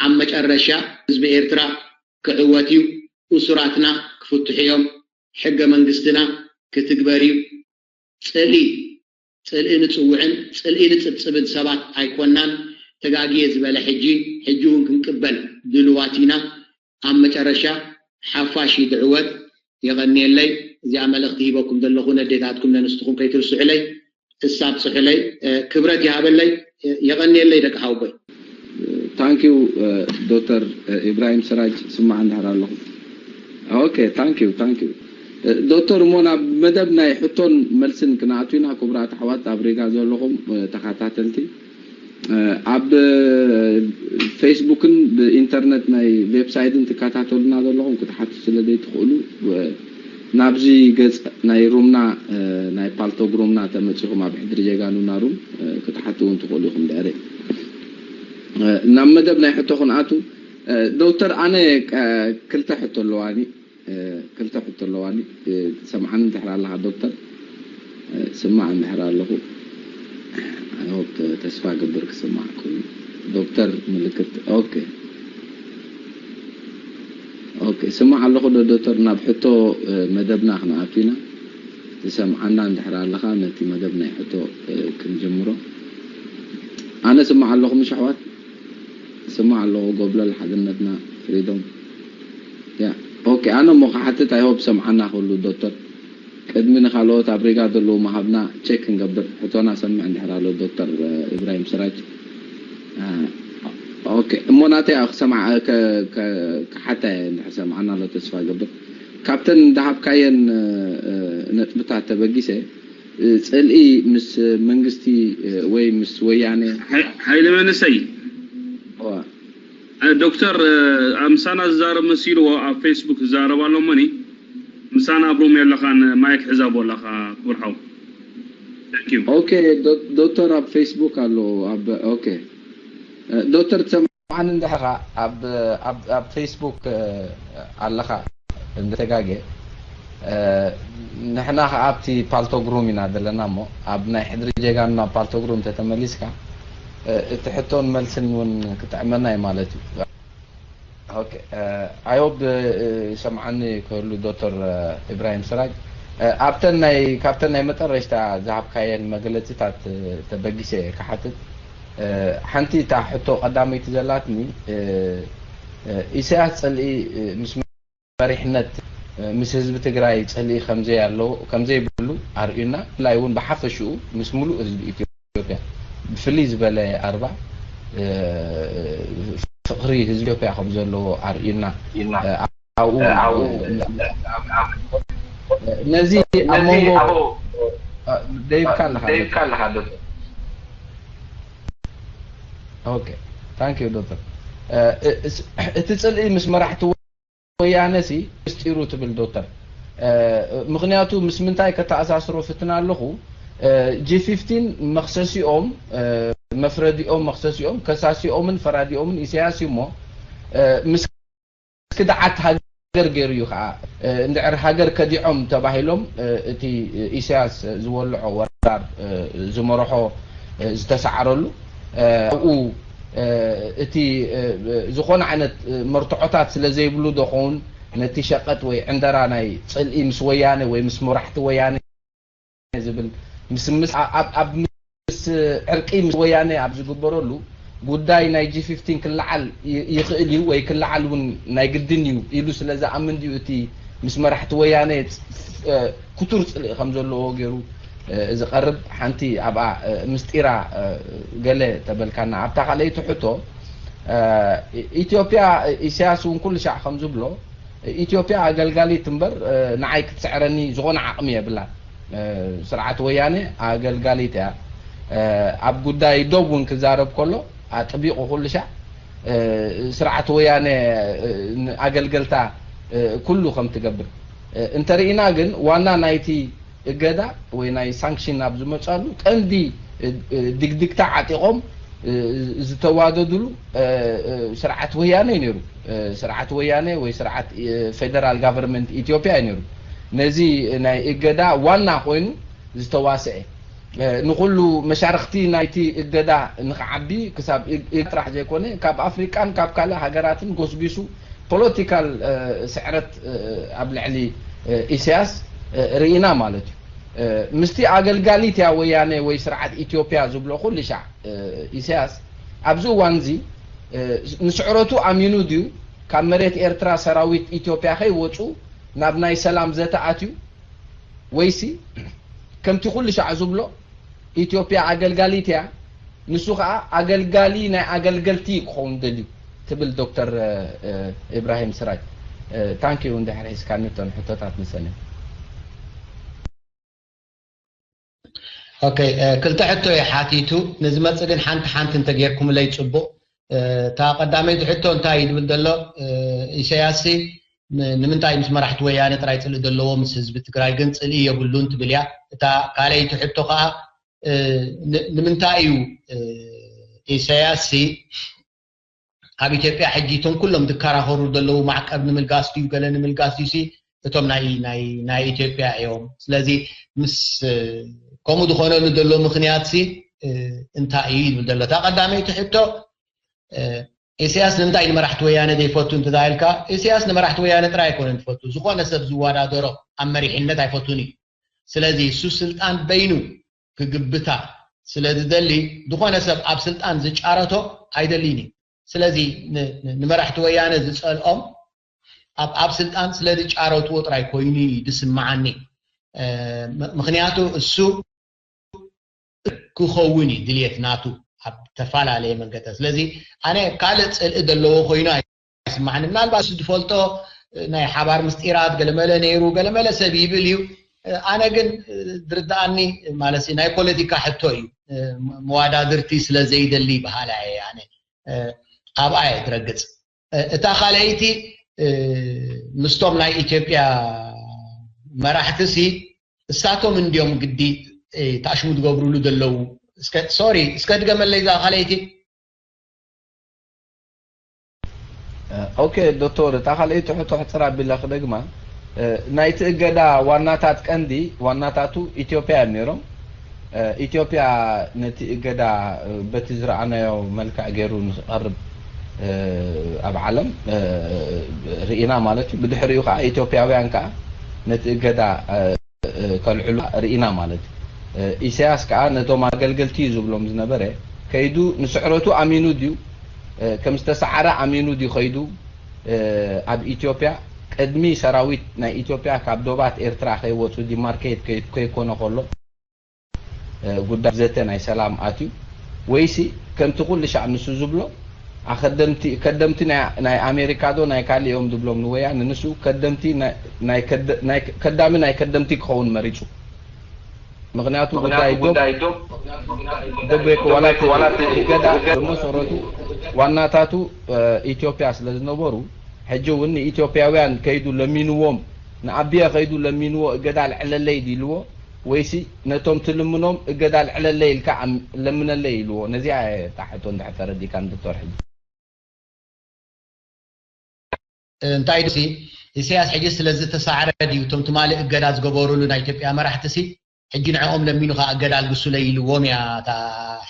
ኣብ መጨረሻ ህዝቢ ኤርትራ ክዕወት እዩ። እሱራትና ክፍትሑ እዮም። ሕገ መንግስትና ክትግበር እዩ። ጽልኢ ጽልኢ ንጽውዕን ጽልኢ ንጽብጽብን ሰባት ኣይኮናን። ተጋግየ ዝበለ ሕጂ ሕጂ እውን ክንቅበል ድልዋት ኢና። ኣብ መጨረሻ ሓፋሽ እዩ ዝዕወት። የቐንየለይ። እዚኣ መልእኽቲ ሂበኩም ዘለኹ ነዴታትኩም ነንስትኹም ከይትርስሑለይ። እሳ ኣብፅሑለይ። ክብረት ይሃበለይ። የቐንየለይ ደቂ ሓውቦይ። ታንኪዩ ዶክተር ኢብራሂም ስራጅ ስማዕ እንድሕር ኣለኹ። ኦኬ ታንኪዩ ታንኪዩ ዶክተር። እሞ ናብ መደብ ናይ ሕቶን መልስን ክንኣቱ ኢና። ክቡራት ኣሕዋት ኣብ ሪጋ ዘለኹም ተኸታተልቲ ኣብ ፌስቡክን ብኢንተርነት ናይ ዌብሳይትን ትከታተሉና ዘለኹም ክትሓቱ ስለ ዘይትኽእሉ ናብዚ ገፅ ናይ ሩምና ናይ ፓልቶግ ሩምና ተመፂኹም ኣብ ሕድሪ ጀጋኑና ሩም ክትሓቱ እውን ትኽእሉ ኢኹም። ድሕሪ ናብ መደብ ናይ ሕቶ ክንኣቱ ዶክተር ኣነ ክልተ ሕቶ ኣለዋኒ። ክልተ ሕቶ ኣለዋኒ። ትሰምዓኒ እንድሕር ኣለኻ ዶክተር? ስማዕ እንድሕር ኣለኹ። I hope ተስፋ ገብር ክስማዕ ኮይኑ ዶክተር ምልክት ኦኬ ኦኬ ስማዕ ኣለኹ ዶ ዶክተር? ናብ ሕቶ መደብና ክንኣቱ ኢና። ትሰምዓና እንድሕር ኣለኻ ነቲ መደብ ናይ ሕቶ ክንጅምሮ። ኣነ ስማዕ ኣለኹ ምሽ ኣሕዋት? ስማዕ ኣለኹ ጎብለል ሓድነትና ፍሪዶም ያ ኦኬ ኣነ እሞ ክሓትት I hope ሰምዓና ክህሉ ዶክተር ቅድሚ ንኻልኦት ኣብ ሪጋ ዘለዉ ምሃብና ቸክ ክንገብር ሕቶና ሰምዕ እንድሕር ኣሎ ዶክተር ኢብራሂም ስራጅ ኦኬ እሞ ናተይ ክሰምዓ ክሓታ እየ እንድሕር ሰምዓና ኣሎ ተስፋ ገብር ካብተን እንዳሃብካየን ነጥብታት ተበጊሰ ጽልኢ ምስ መንግስቲ ወይ ምስ ወያነ ሓይለ መንእሰይ ዶክተር ምሳና ዝዛረብ መሲልዎ ኣብ ፌስቡክ ዝዛረብ ኣሎ እሞኒ ምሳና ኣብ ሩም የለኻን ማይክ ሕዛቦ ኣለኻ ክቡር ሓው ኦኬ ዶክተር ኣብ ፌስቡክ ኣሎ ኦኬ ዶክተር ትሰምዓኒ እንድሕኻ ኣብ ፌስቡክ ኣለኻ እንተተጋግየ ንሕና ከዓ ኣብቲ ፓልቶግ ሩም ኢና ዘለና እሞ ኣብ ናይ ሕድሪ ጀጋኑና ፓልቶግ ሩም ተተመሊስካ እቲ ሕቶን መልስን እውን ክጥዕመና እዩ ማለት እዩ I hope ይሰምዓኒ ክህሉ ዶክተር ኢብራሂም ስራጅ ኣብተን ናይ ካብተን ናይ መጠረሽታ ዝሃብካየን መግለፂታት ተበጊሰ ክሓትት ሓንቲ እታ ሕቶ ቀዳመይቲ ዘላትኒ ኢሳያስ ፅልኢ ምስ መሪሕነት ምስ ህዝቢ ትግራይ ፅልኢ ከምዘይ ኣለዎ ከምዘይብሉ ኣርእዩና ብፍላይ እውን ብሓፈሽኡ ምስ ሙሉእ ህዝቢ ኢትዮጵያ ብፍልይ ዝበለ ኣርባ ፍቕሪ ህዝቢ ኢትዮጵያ ከም ዘለዎ ኣርእዩና ኣብኡ ነዚ ኣብ መንጎ ደይብካ ኣለካ ዶክተር ኦኬ ታንክ ዩ ዶክተር እቲ ፅልኢ ምስ መራሕቲ ወያነ ሲ ምስጢሩ ትብል ዶክተር ምክንያቱ ምስ ምንታይ ከተኣሳስሮ ፍትና ኣለኹ ጂ ፊፍቲን መክሰሲኦም መፍረዲኦም መክሰሲኦም ከሳሲኦምን ፈራዲኦምን ኢሳያስ እዩ እሞ ምስ ክድዓት ሃገር ገይሩ እዩ ከዓ እንድዕር ሃገር ከዲዖም ተባሂሎም እቲ ኢሳያስ ዝወልዖ ወራር ዝመርሖ ዝተሰዓረሉ ኣብኡ እቲ ዝኾነ ዓይነት መርትዖታት ስለ ዘይብሉ ዶኸውን ነቲ ሸቐጥ ወይ ዕንደራ ናይ ፅልኢ ምስ ወያነ ወይ ምስ መራሕቲ ወያነ ዝብል ምስምስ ኣብ ምስ ዕርቂ ምስ ወያነ ኣብ ዝግበረሉ ጉዳይ ናይ ጂ ፊፍቲን ክለዓል ይኽእል እዩ ወይ ክለዓል እውን ናይ ግድን እዩ ኢሉ ስለ ዝኣምን ድዩ እቲ ምስ መራሕቲ ወያነ ክቱር ፅልኢ ከም ዘለዎ ገይሩ ዝቐርብ ሓንቲ ኣብኣ ምስጢራ ገለ ተበልካና። ኣብታ ካልኣይቲ ሕቶ ኢትዮጵያ፣ ኢሳያስ እውን ኩሉ ሻዕ ከም ዝብሎ ኢትዮጵያ ኣገልጋሊት እምበር ንዓይ ክትስዕረኒ ዝኾነ ዓቕሚ የብላን። ስርዓት ወያነ ኣገልጋሊት እያ። ኣብ ጉዳይ ዶብ እውን ክዛረብ ከሎ ኣጥቢቑ ኩሉ ሻዕ ስርዓት ወያነ ኣገልገልታ ኩሉ ከም ትገብር እንተርኢና ግን ዋና ናይቲ እገዳ ወይ ናይ ሳንክሽን ኣብ ዝመጻሉ ቀንዲ ድግድግታ ዓጢቖም ዝተዋደድሉ ስርዓት ወያነ እዩ ነይሩ። ስርዓት ወያነ ወይ ስርዓት ፌደራል ጋቨርንመንት ኢትዮጵያ እዩ ነይሩ። ነዚ ናይ እገዳ ዋና ኮይኑ ዝተዋስአ ንኩሉ መሻርክቲ ናይቲ እገዳ ንክዓቢ ክሳብ ጥራሕ ዘይኮነ ካብ ኣፍሪቃን ካብ ካልእ ሃገራትን ጎስጒሱ ፖለቲካል ስዕረት ኣብ ልዕሊ ኢሳያስ ርኢና ማለት እዩ። ምስቲ ኣገልጋሊት እያ ወያነ ወይ ስርዓት ኢትዮጵያ ዝብሎ ኩሉ ሻዕ ኢሳያስ ኣብዚ እዋን እዚ ንስዕረቱ ኣሚኑ ድዩ ካብ መሬት ኤርትራ ሰራዊት ኢትዮጵያ ከይወፁ ናብ ናይ ሰላም ዘተ ኣትዩ ወይሲ ከምቲ ኩሉ ሻዕ ዝብሎ ኢትዮጵያ ኣገልጋሊት እያ፣ ንሱ ከዓ ኣገልጋሊ ናይ ኣገልገልቲ እዩ ክኸውን ደልዩ ትብል ዶክተር ኢብራሂም ስራጅ። ታንኪዩ እንድሕር ሒዝካኒ እተን ሕቶታት ንሰን እዮም። ኦኬ፣ ክልተ ሕቶ እየ ሓቲቱ። ንዝመፅእ ግን ሓንቲ ሓንቲ እንተጌርኩምለይ ፅቡቕ። እታ ቀዳመይቲ ሕቶ እንታይ እዩ ዝብል ዘሎ? ኢሳያስ ንምንታይ ምስ መራሕቲ ወያነ ጥራይ ፅልኢ ዘለዎ ምስ ህዝቢ ትግራይ ግን ፅልኢ የብሉን ትብል እያ። እታ ካልኣይቲ ሕቶ ከዓ ንምንታይ እዩ ኢሳያስ ኣብ ኢትዮጵያ ሕጂ እቶም ኩሎም ዝከራኸሩ ዘለዉ ማዕቀብ ንምልጋስ ድዩ ገለ ንምልጋስ ድዩ እቶም ናይ ናይ ናይ ኢትዮጵያ እዮም። ስለዚ ምስ ከምኡ ዝኾነሉ ዘሎ ምኽንያት ሲ እንታይ እዩ ይብል ዘሎ። እታ ቀዳመይቲ ሕቶ ኢሳያስ ንምንታይ ንመራሕቲ ወያነ ዘይፈቱ እንተዳይልካ፣ ኢሳያስ ንመራሕቲ ወያነ ጥራይ ኣይኮነን ዝፈቱ፣ ዝኾነ ሰብ ዝወዳደሮ ኣብ መሪሕነት ኣይፈቱን እዩ። ስለዚ እሱ ስልጣን በይኑ ክግብታ ስለ ዝደሊ ዝኾነ ሰብ ኣብ ስልጣን ዝጫረቶ ኣይደልይን እዩ። ስለዚ ንመራሕቲ ወያነ ዝፀልኦም ኣብ ኣብ ስልጣን ስለ ዝጫረትዎ ጥራይ ኮይኑ እዩ ዝስምዓኒ። ምክንያቱ እሱ ክኸውን እዩ ድልየት ናቱ ኣብ ተፈላለየ መንገዲ። ስለዚ ኣነ ካልእ ፅልኢ ዘለዎ ኮይኑ ኣይስማዕኒ። ምናልባት ዝፈልጦ ናይ ሓባር ምስጢራት ገለመለ ነይሩ ገለመለ ሰብ ይብል እዩ። ኣነ ግን ዝርድኣኒ ማለት ናይ ፖለቲካ ሕቶ እዩ። መዋዳድርቲ ስለ ዘይደሊ በሃላ እየ ኣነ ኣብኣ እየ ዝረግፅ። እታ ካልኣይቲ ምስቶም ናይ ኢትዮጵያ መራሕቲ ሲ እሳቶም እንዲዮም ግዲ ታሽሙ ዝገብሩሉ ዘለዉ። እስከ ሶሪ እስከ ድገመለይ እዛ ካልኣይቲ። ኦኬ ዶክተር፣ እታ ካልኣይቲ ሕቶ ሕፅር ኣቢለ ክደግማ። ናይቲ እገዳ ዋናታት ቀንዲ ዋናታቱ ኢትዮጵያ እዮም ነይሮም። ኢትዮጵያ ነቲ እገዳ በቲ ዝረኣናዮ መልክዕ ገይሩ ንክቐርብ ኣብ ዓለም ርኢና ማለት እዩ። ብድሕሪኡ ከዓ ኢትዮጵያውያን ከዓ ነቲ እገዳ ከልዕሉ ርኢና ማለት እዩ። ኢሳያስ ከዓ ነቶም ኣገልገልቲ እዩ ዝብሎም ዝነበረ ከይዱ ንስዕረቱ ኣሚኑ ድዩ ከም ዝተሰዓረ ኣሚኑ ድዩ ከይዱ ኣብ ኢትዮጵያ ቅድሚ ሰራዊት ናይ ኢትዮጵያ ካብ ዶባት ኤርትራ ከይወፁ ዲማርኬት ከይኮነ ከሎ ጉዳይ ዘተ ናይ ሰላም ኣትዩ ወይሲ ከምቲ ኩሉ ሻዕ ንሱ ዝብሎ ኣኸደምቲ ከደምቲ ናይ ኣሜሪካ ዶ ናይ ካሊእ እዮም ዝብሎም ንወያነ ንሱ ከደምቲ ናይ ከዳሚ ናይ ከደምቲ ክኸውን መሪፁ። ምክንያቱ ጉዳይ ዶብ ዶብ ወላ ገዳ ብመሰረቱ ዋናታቱ ኢትዮጵያ ስለ ዝነበሩ ሕጂ እውን ንኢትዮጵያውያን ከይዱ ለሚንዎም ንኣቢየ ከይዱ ለሚንዎ እገዳ ልዕለለይ ድልዎ ወይሲ ነቶም ትልምኖም እገዳ ልዕለለይ ኢልካ ለምነለይ ኢልዎ። ነዚኣ እየ እታ ሕቶ እንድሕር ተረዲእካኒ ዶክተር። ሕጂ እንታይ ሲ ኢሳያስ ሕጂ ስለ ዝተሳዕረ ድዩ እቶም ትማሊ እገዳ ዝገበሩሉ ናይ ኢትዮጵያ መራሕቲ ሲ ሕጂ ንዕኦም ለሚኑ ከዓ እገዳ ኣልግሱለይ ኢልዎም እያ እታ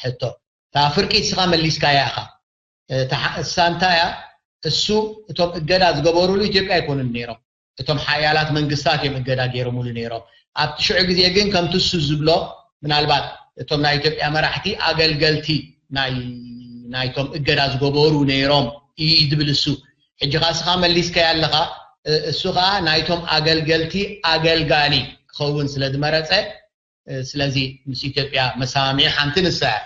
ሕቶ። እታ ፍርቂ እስኻ መሊስካያ ኢኻ። እሳ እንታይ እያ እሱ እቶም እገዳ ዝገበሩሉ ኢትዮጵያ ኣይኮኑን ነይሮም። እቶም ሓያላት መንግስታት እዮም እገዳ ገይሮምሉ ነይሮም። ኣብቲ ሽዑ ግዜ ግን ከምቲ እሱ ዝብሎ ምናልባት እቶም ናይ ኢትዮጵያ መራሕቲ ኣገልገልቲ ናይ ናይቶም እገዳ ዝገበሩ ነይሮም እዩ ዝብል እሱ። ሕጂ ኻ እስኻ መሊስካያ ኣለኻ እሱ ከዓ ናይቶም ኣገልገልቲ ኣገልጋሊ ክኸውን ስለ ዝመረፀ፣ ስለዚ ምስ ኢትዮጵያ መሰማሚዒ ሓንቲ ንሳ እያ።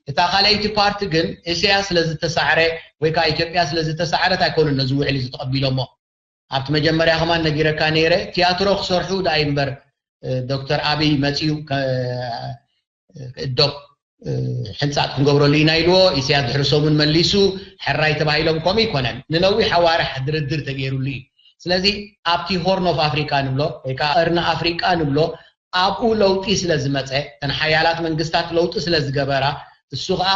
እታ ካልኣይቲ ፓርቲ ግን ኢሳያስ ስለ ዝተሳዕረ ወይ ከዓ ኢትዮጵያ ስለ ዝተሳዕረት ኣይኮኑን ነዚ ውዕል እዚ ተቐቢሎሞ። ኣብቲ መጀመርያ ከማን ነጊረካ ነይረ፣ ቲያትሮ ክሰርሑ ዳኣ እምበር፣ ዶክተር ኣብይ መፂኡ እዶብ ሕንፃት ክንገብረሉ ኢና ኢልዎ። ኢሳያስ ድሕሪ ሰሙን መሊሱ ሕራይ ተባሂሎም። ከምኡ ይኮነን፣ ንነዊሕ ኣዋርሕ ድርድር ተገይሩሉ እዩ። ስለዚ ኣብቲ ሆርን ኦፍ ኣፍሪካ ንብሎ ወይ ከዓ ቀርኒ ኣፍሪካ ንብሎ፣ ኣብኡ ለውጢ ስለ ዝመፀ፣ እተን ሓያላት መንግስታት ለውጢ ስለ ዝገበራ፣ እሱ ከዓ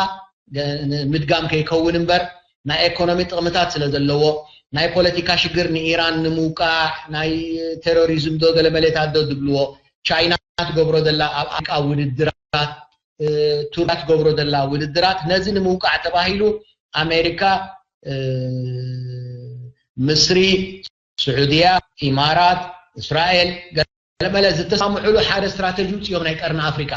ምድጋም ከይከውን እምበር፣ ናይ ኤኮኖሚ ጥቕምታት ስለ ዘለዎ፣ ናይ ፖለቲካ ሽግር ንኢራን ንምውቃዕ፣ ናይ ቴሮሪዝም ዶ ገለመሌታት ዶ ዝብልዎ፣ ቻይና ትገብሮ ዘላ ኣብ ኣፍሪቃ ውድድራት፣ ቱርኪያ ትገብሮ ዘላ ውድድራት፣ ነዚ ንምውቃዕ ተባሂሉ ኣሜሪካ፣ ምስሪ፣ ስዑድያ፣ ኢማራት፣ እስራኤል፣ ገለመለ ዝተሰማምዑሉ ሓደ ስትራተጂ ውፅኦም ናይ ቀርኒ ኣፍሪቃ።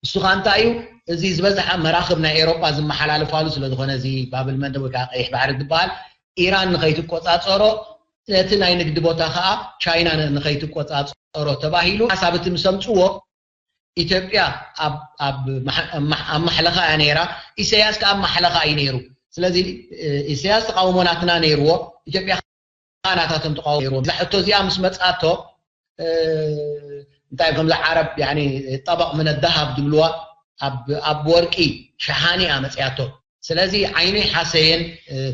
እሱ ከዓ እንታይ እዩ? እዚ ዝበዝሓ መራኽብ ናይ ኤሮጳ ዝመሓላለፋሉ ስለ ዝኾነ፣ እዚ ባብል መንደብ ወይ ከዓ ቀይሕ ባሕሪ ዝበሃል፣ ኢራን ንኸይትቆፃፀሮ፣ እቲ ናይ ንግዲ ቦታ ከዓ ቻይና ንኸይትቆፃፀሮ ተባሂሉ ሓሳብ እቲ ምስ ኣምፅዎ፣ ኢትዮጵያ ኣብ ማሕለኻ እያ ነይራ። ኢሳያስ ከዓ ኣብ ማሕለኻ እዩ ነይሩ። ስለዚ ኢሳያስ ተቃውሞ ናትና ነይርዎ፣ ኢትዮጵያ ናታቶም ተቃውሞ ነይርዎም። እዛ ሕቶ እዚኣ ምስ መፅኣቶ፣ እንታይ ከምዚ ዓረብ ያኒ ጠበቕ ምን ዳሃብ ዝብልዋ፣ ኣብ ወርቂ ሸሓኒ እያ መፅያቶ። ስለዚ ዓይኑ ሓሰየን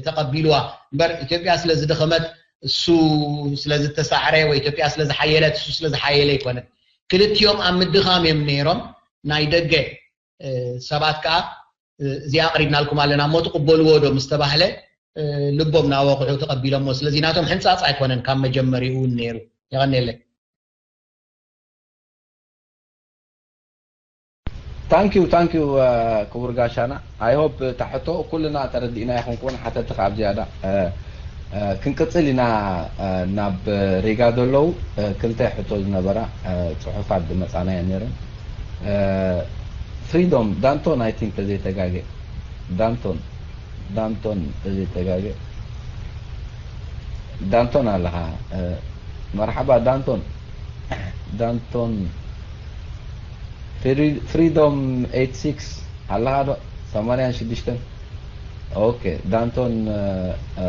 ተቐቢልዋ እምበር፣ ኢትዮጵያ ስለ ዝደኸመት፣ እሱ ስለ ዝተሳዕረ ወይ ኢትዮጵያ ስለ ዝሓየለት፣ እሱ ስለ ዝሓየለ ኣይኮነን። ክልቲኦም ኣብ ምድኻም እዮም ነይሮም። ናይ ደገ ሰባት ከዓ እዚኣ ኣቕሪብናልኩም ኣለና እሞ ትቕበልዎ ዶ ምስ ተባህለ፣ ልቦም ናወቕዑ ተቐቢሎሞ። ስለዚ ናቶም ሕንፃፅ ኣይኮነን፣ ካብ መጀመሪኡ እውን ነይሩ። የቐኔለይ። ታንኪዩ ታንኪዩ ክቡር ጋሻና። ኣይ ሆፕ እታ ሕቶ ኩልና ተረዲእና ይኹን ክውን ሓተቲ ካብ ዝያዳ ክንቅፅል ኢና። ናብ ሪጋ ዘለዉ ክልተ ሕቶ ዝነበራ ፅሑፋት ዝመፃና እየን ነይረን። ፍሪዶም ዳንቶን ኣይ ቲንክ ተዘይተጋገ ዳንቶን ዳንቶን ተዘይተጋገ ዳንቶን ኣለኻ። መርሓባ ዳንቶን ዳንቶን ፍሪዶም ኤይት ሲክስ ኣለኻ ዶ? ሰማንያን ሽዱሽተን ኦኬ። ዳንቶን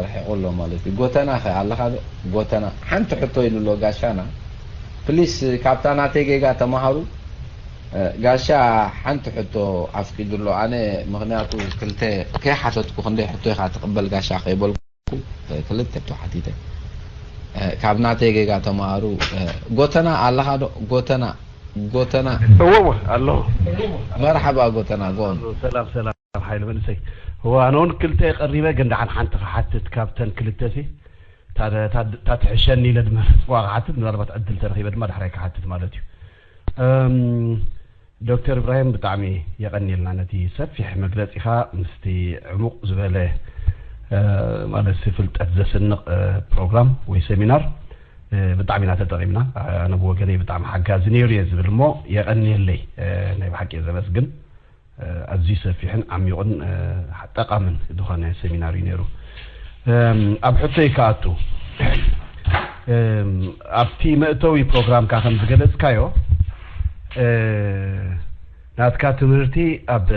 ርሒቑ ኣሎ ማለት እዩ። ጎተና ኸ ኣለኻ ዶ? ጎተና ሓንቲ ሕቶ ኢሉ ኣሎ ጋሻና። ፕሊስ ካብታ ናተይ ጌጋ ተማሃሩ። ጋሻ ሓንቲ ሕቶ ኣፍቂዱ ኣሎ። ኣነ ምኽንያቱ ክልተ ከይሓተትኩ ክንደይ ሕቶ ኢኻ ትቕበል ጋሻ ከይበልኩ ክልተ ሕቶ ሓቲተ። ካብ ናተይ ጌጋ ተማሃሩ። ጎተና ኣለኻ ዶ? ጎተና ጎተና እወ እወ ኣለኹ። መርሓባ ጎተና ጎን። ሰላም ሰላም ሓይሉ መንእሰይ። እወ ኣነ እውን ክልተ ቀሪበ ግን ደሓን ሓንቲ ክሓትት ካብተን ክልተ ሲ እታ ትሕሸኒ ኢለ ድማ ጽዋ ክሓትት ምናልባት ዕድል ተረኺበ ድማ ዳሕራይ ክሓትት ማለት እዩ። ዶክተር እብራሂም ብጣዕሚ የቐንየልና ነቲ ሰፊሕ መግለጺኻ ምስቲ ዕሙቕ ዝበለ ማለት ፍልጠት ዘስንቕ ፕሮግራም ወይ ሰሚናር ብጣዕሚ ኢና ተጠቒምና። ኣነ ብወገነይ ብጣዕሚ ሓጋዚ ነይሩ እየ ዝብል እሞ የቐንየለይ። ናይ ብሓቂ እየ ዘመስግን። ኣዝዩ ሰፊሕን ዓሚቑን ጠቓምን ዝኾነ ሰሚናር እዩ ነይሩ። ኣብ ሕቶይ ክኣቱ ኣብቲ መእተዊ ፕሮግራምካ ከም ዝገለጽካዮ ናትካ ትምህርቲ ኣብ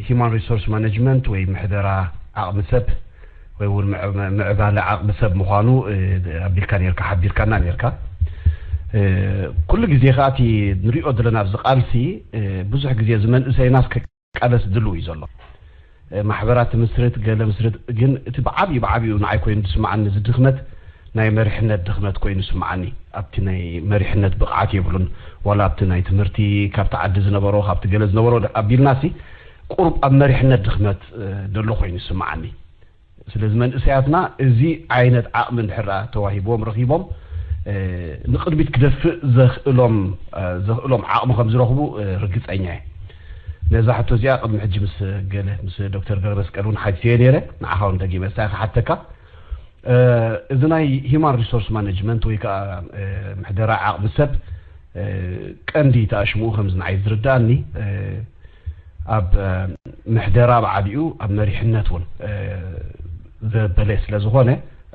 human resource management ወይ ምሕደራ ዓቕሚ ሰብ ወይ እውን ምዕባለ ዓቕሚ ሰብ ምዃኑ ኣቢልካ ነርካ ሓቢርካና ነርካ። ኩሉ ግዜ ከዓ እቲ ንሪኦ ዘለና ኣብዚ ቃልሲ ብዙሕ ግዜ እዚ መንእሰይናስ ክቃለስ ድልው እዩ ዘሎ። ማሕበራት ትምስርት ገለ ምስርት ግን እቲ ብዓብዩ ብዓብዩ ንዓይ ኮይኑ ዝስምዓኒ እዚ ድኽመት ናይ መሪሕነት ድኽመት ኮይኑ ይስምዓኒ። ኣብቲ ናይ መሪሕነት ብቕዓት የብሉን። ዋላ ኣብቲ ናይ ትምህርቲ ካብቲ ዓዲ ዝነበሮ ካብቲ ገለ ዝነበሮ ኣቢልናሲ ቁሩብ ኣብ መሪሕነት ድኽመት ዘሎ ኮይኑ ይስምዓኒ። ስለዚ መንእሰያትና እዚ ዓይነት ዓቕሚ እንድሕር ተዋሂብዎም ረኺቦም ንቕድሚት ክደፍእ ዘኽእሎም ዘኽእሎም ዓቕሚ ከም ዝረኽቡ ርግፀኛ እየ። ነዛ ሕቶ እዚኣ ቅድሚ ሕጂ ምስ ገለ ምስ ዶክተር ገብረመስቀል እውን ሓቲተዮ ነይረ። ንዓኻ እውን ደጊመ እሳ ክሓተካ እዚ ናይ human resource management ወይ ከዓ ምሕደራ ዓቕሚ ሰብ ቀንዲ ተኣሽምኡ ከምዚ ንዓይ ዝርዳእኒ ኣብ ምሕደራ ብዓቢኡ ኣብ መሪሕነት እውን ዘበለ ስለ ዝኾነ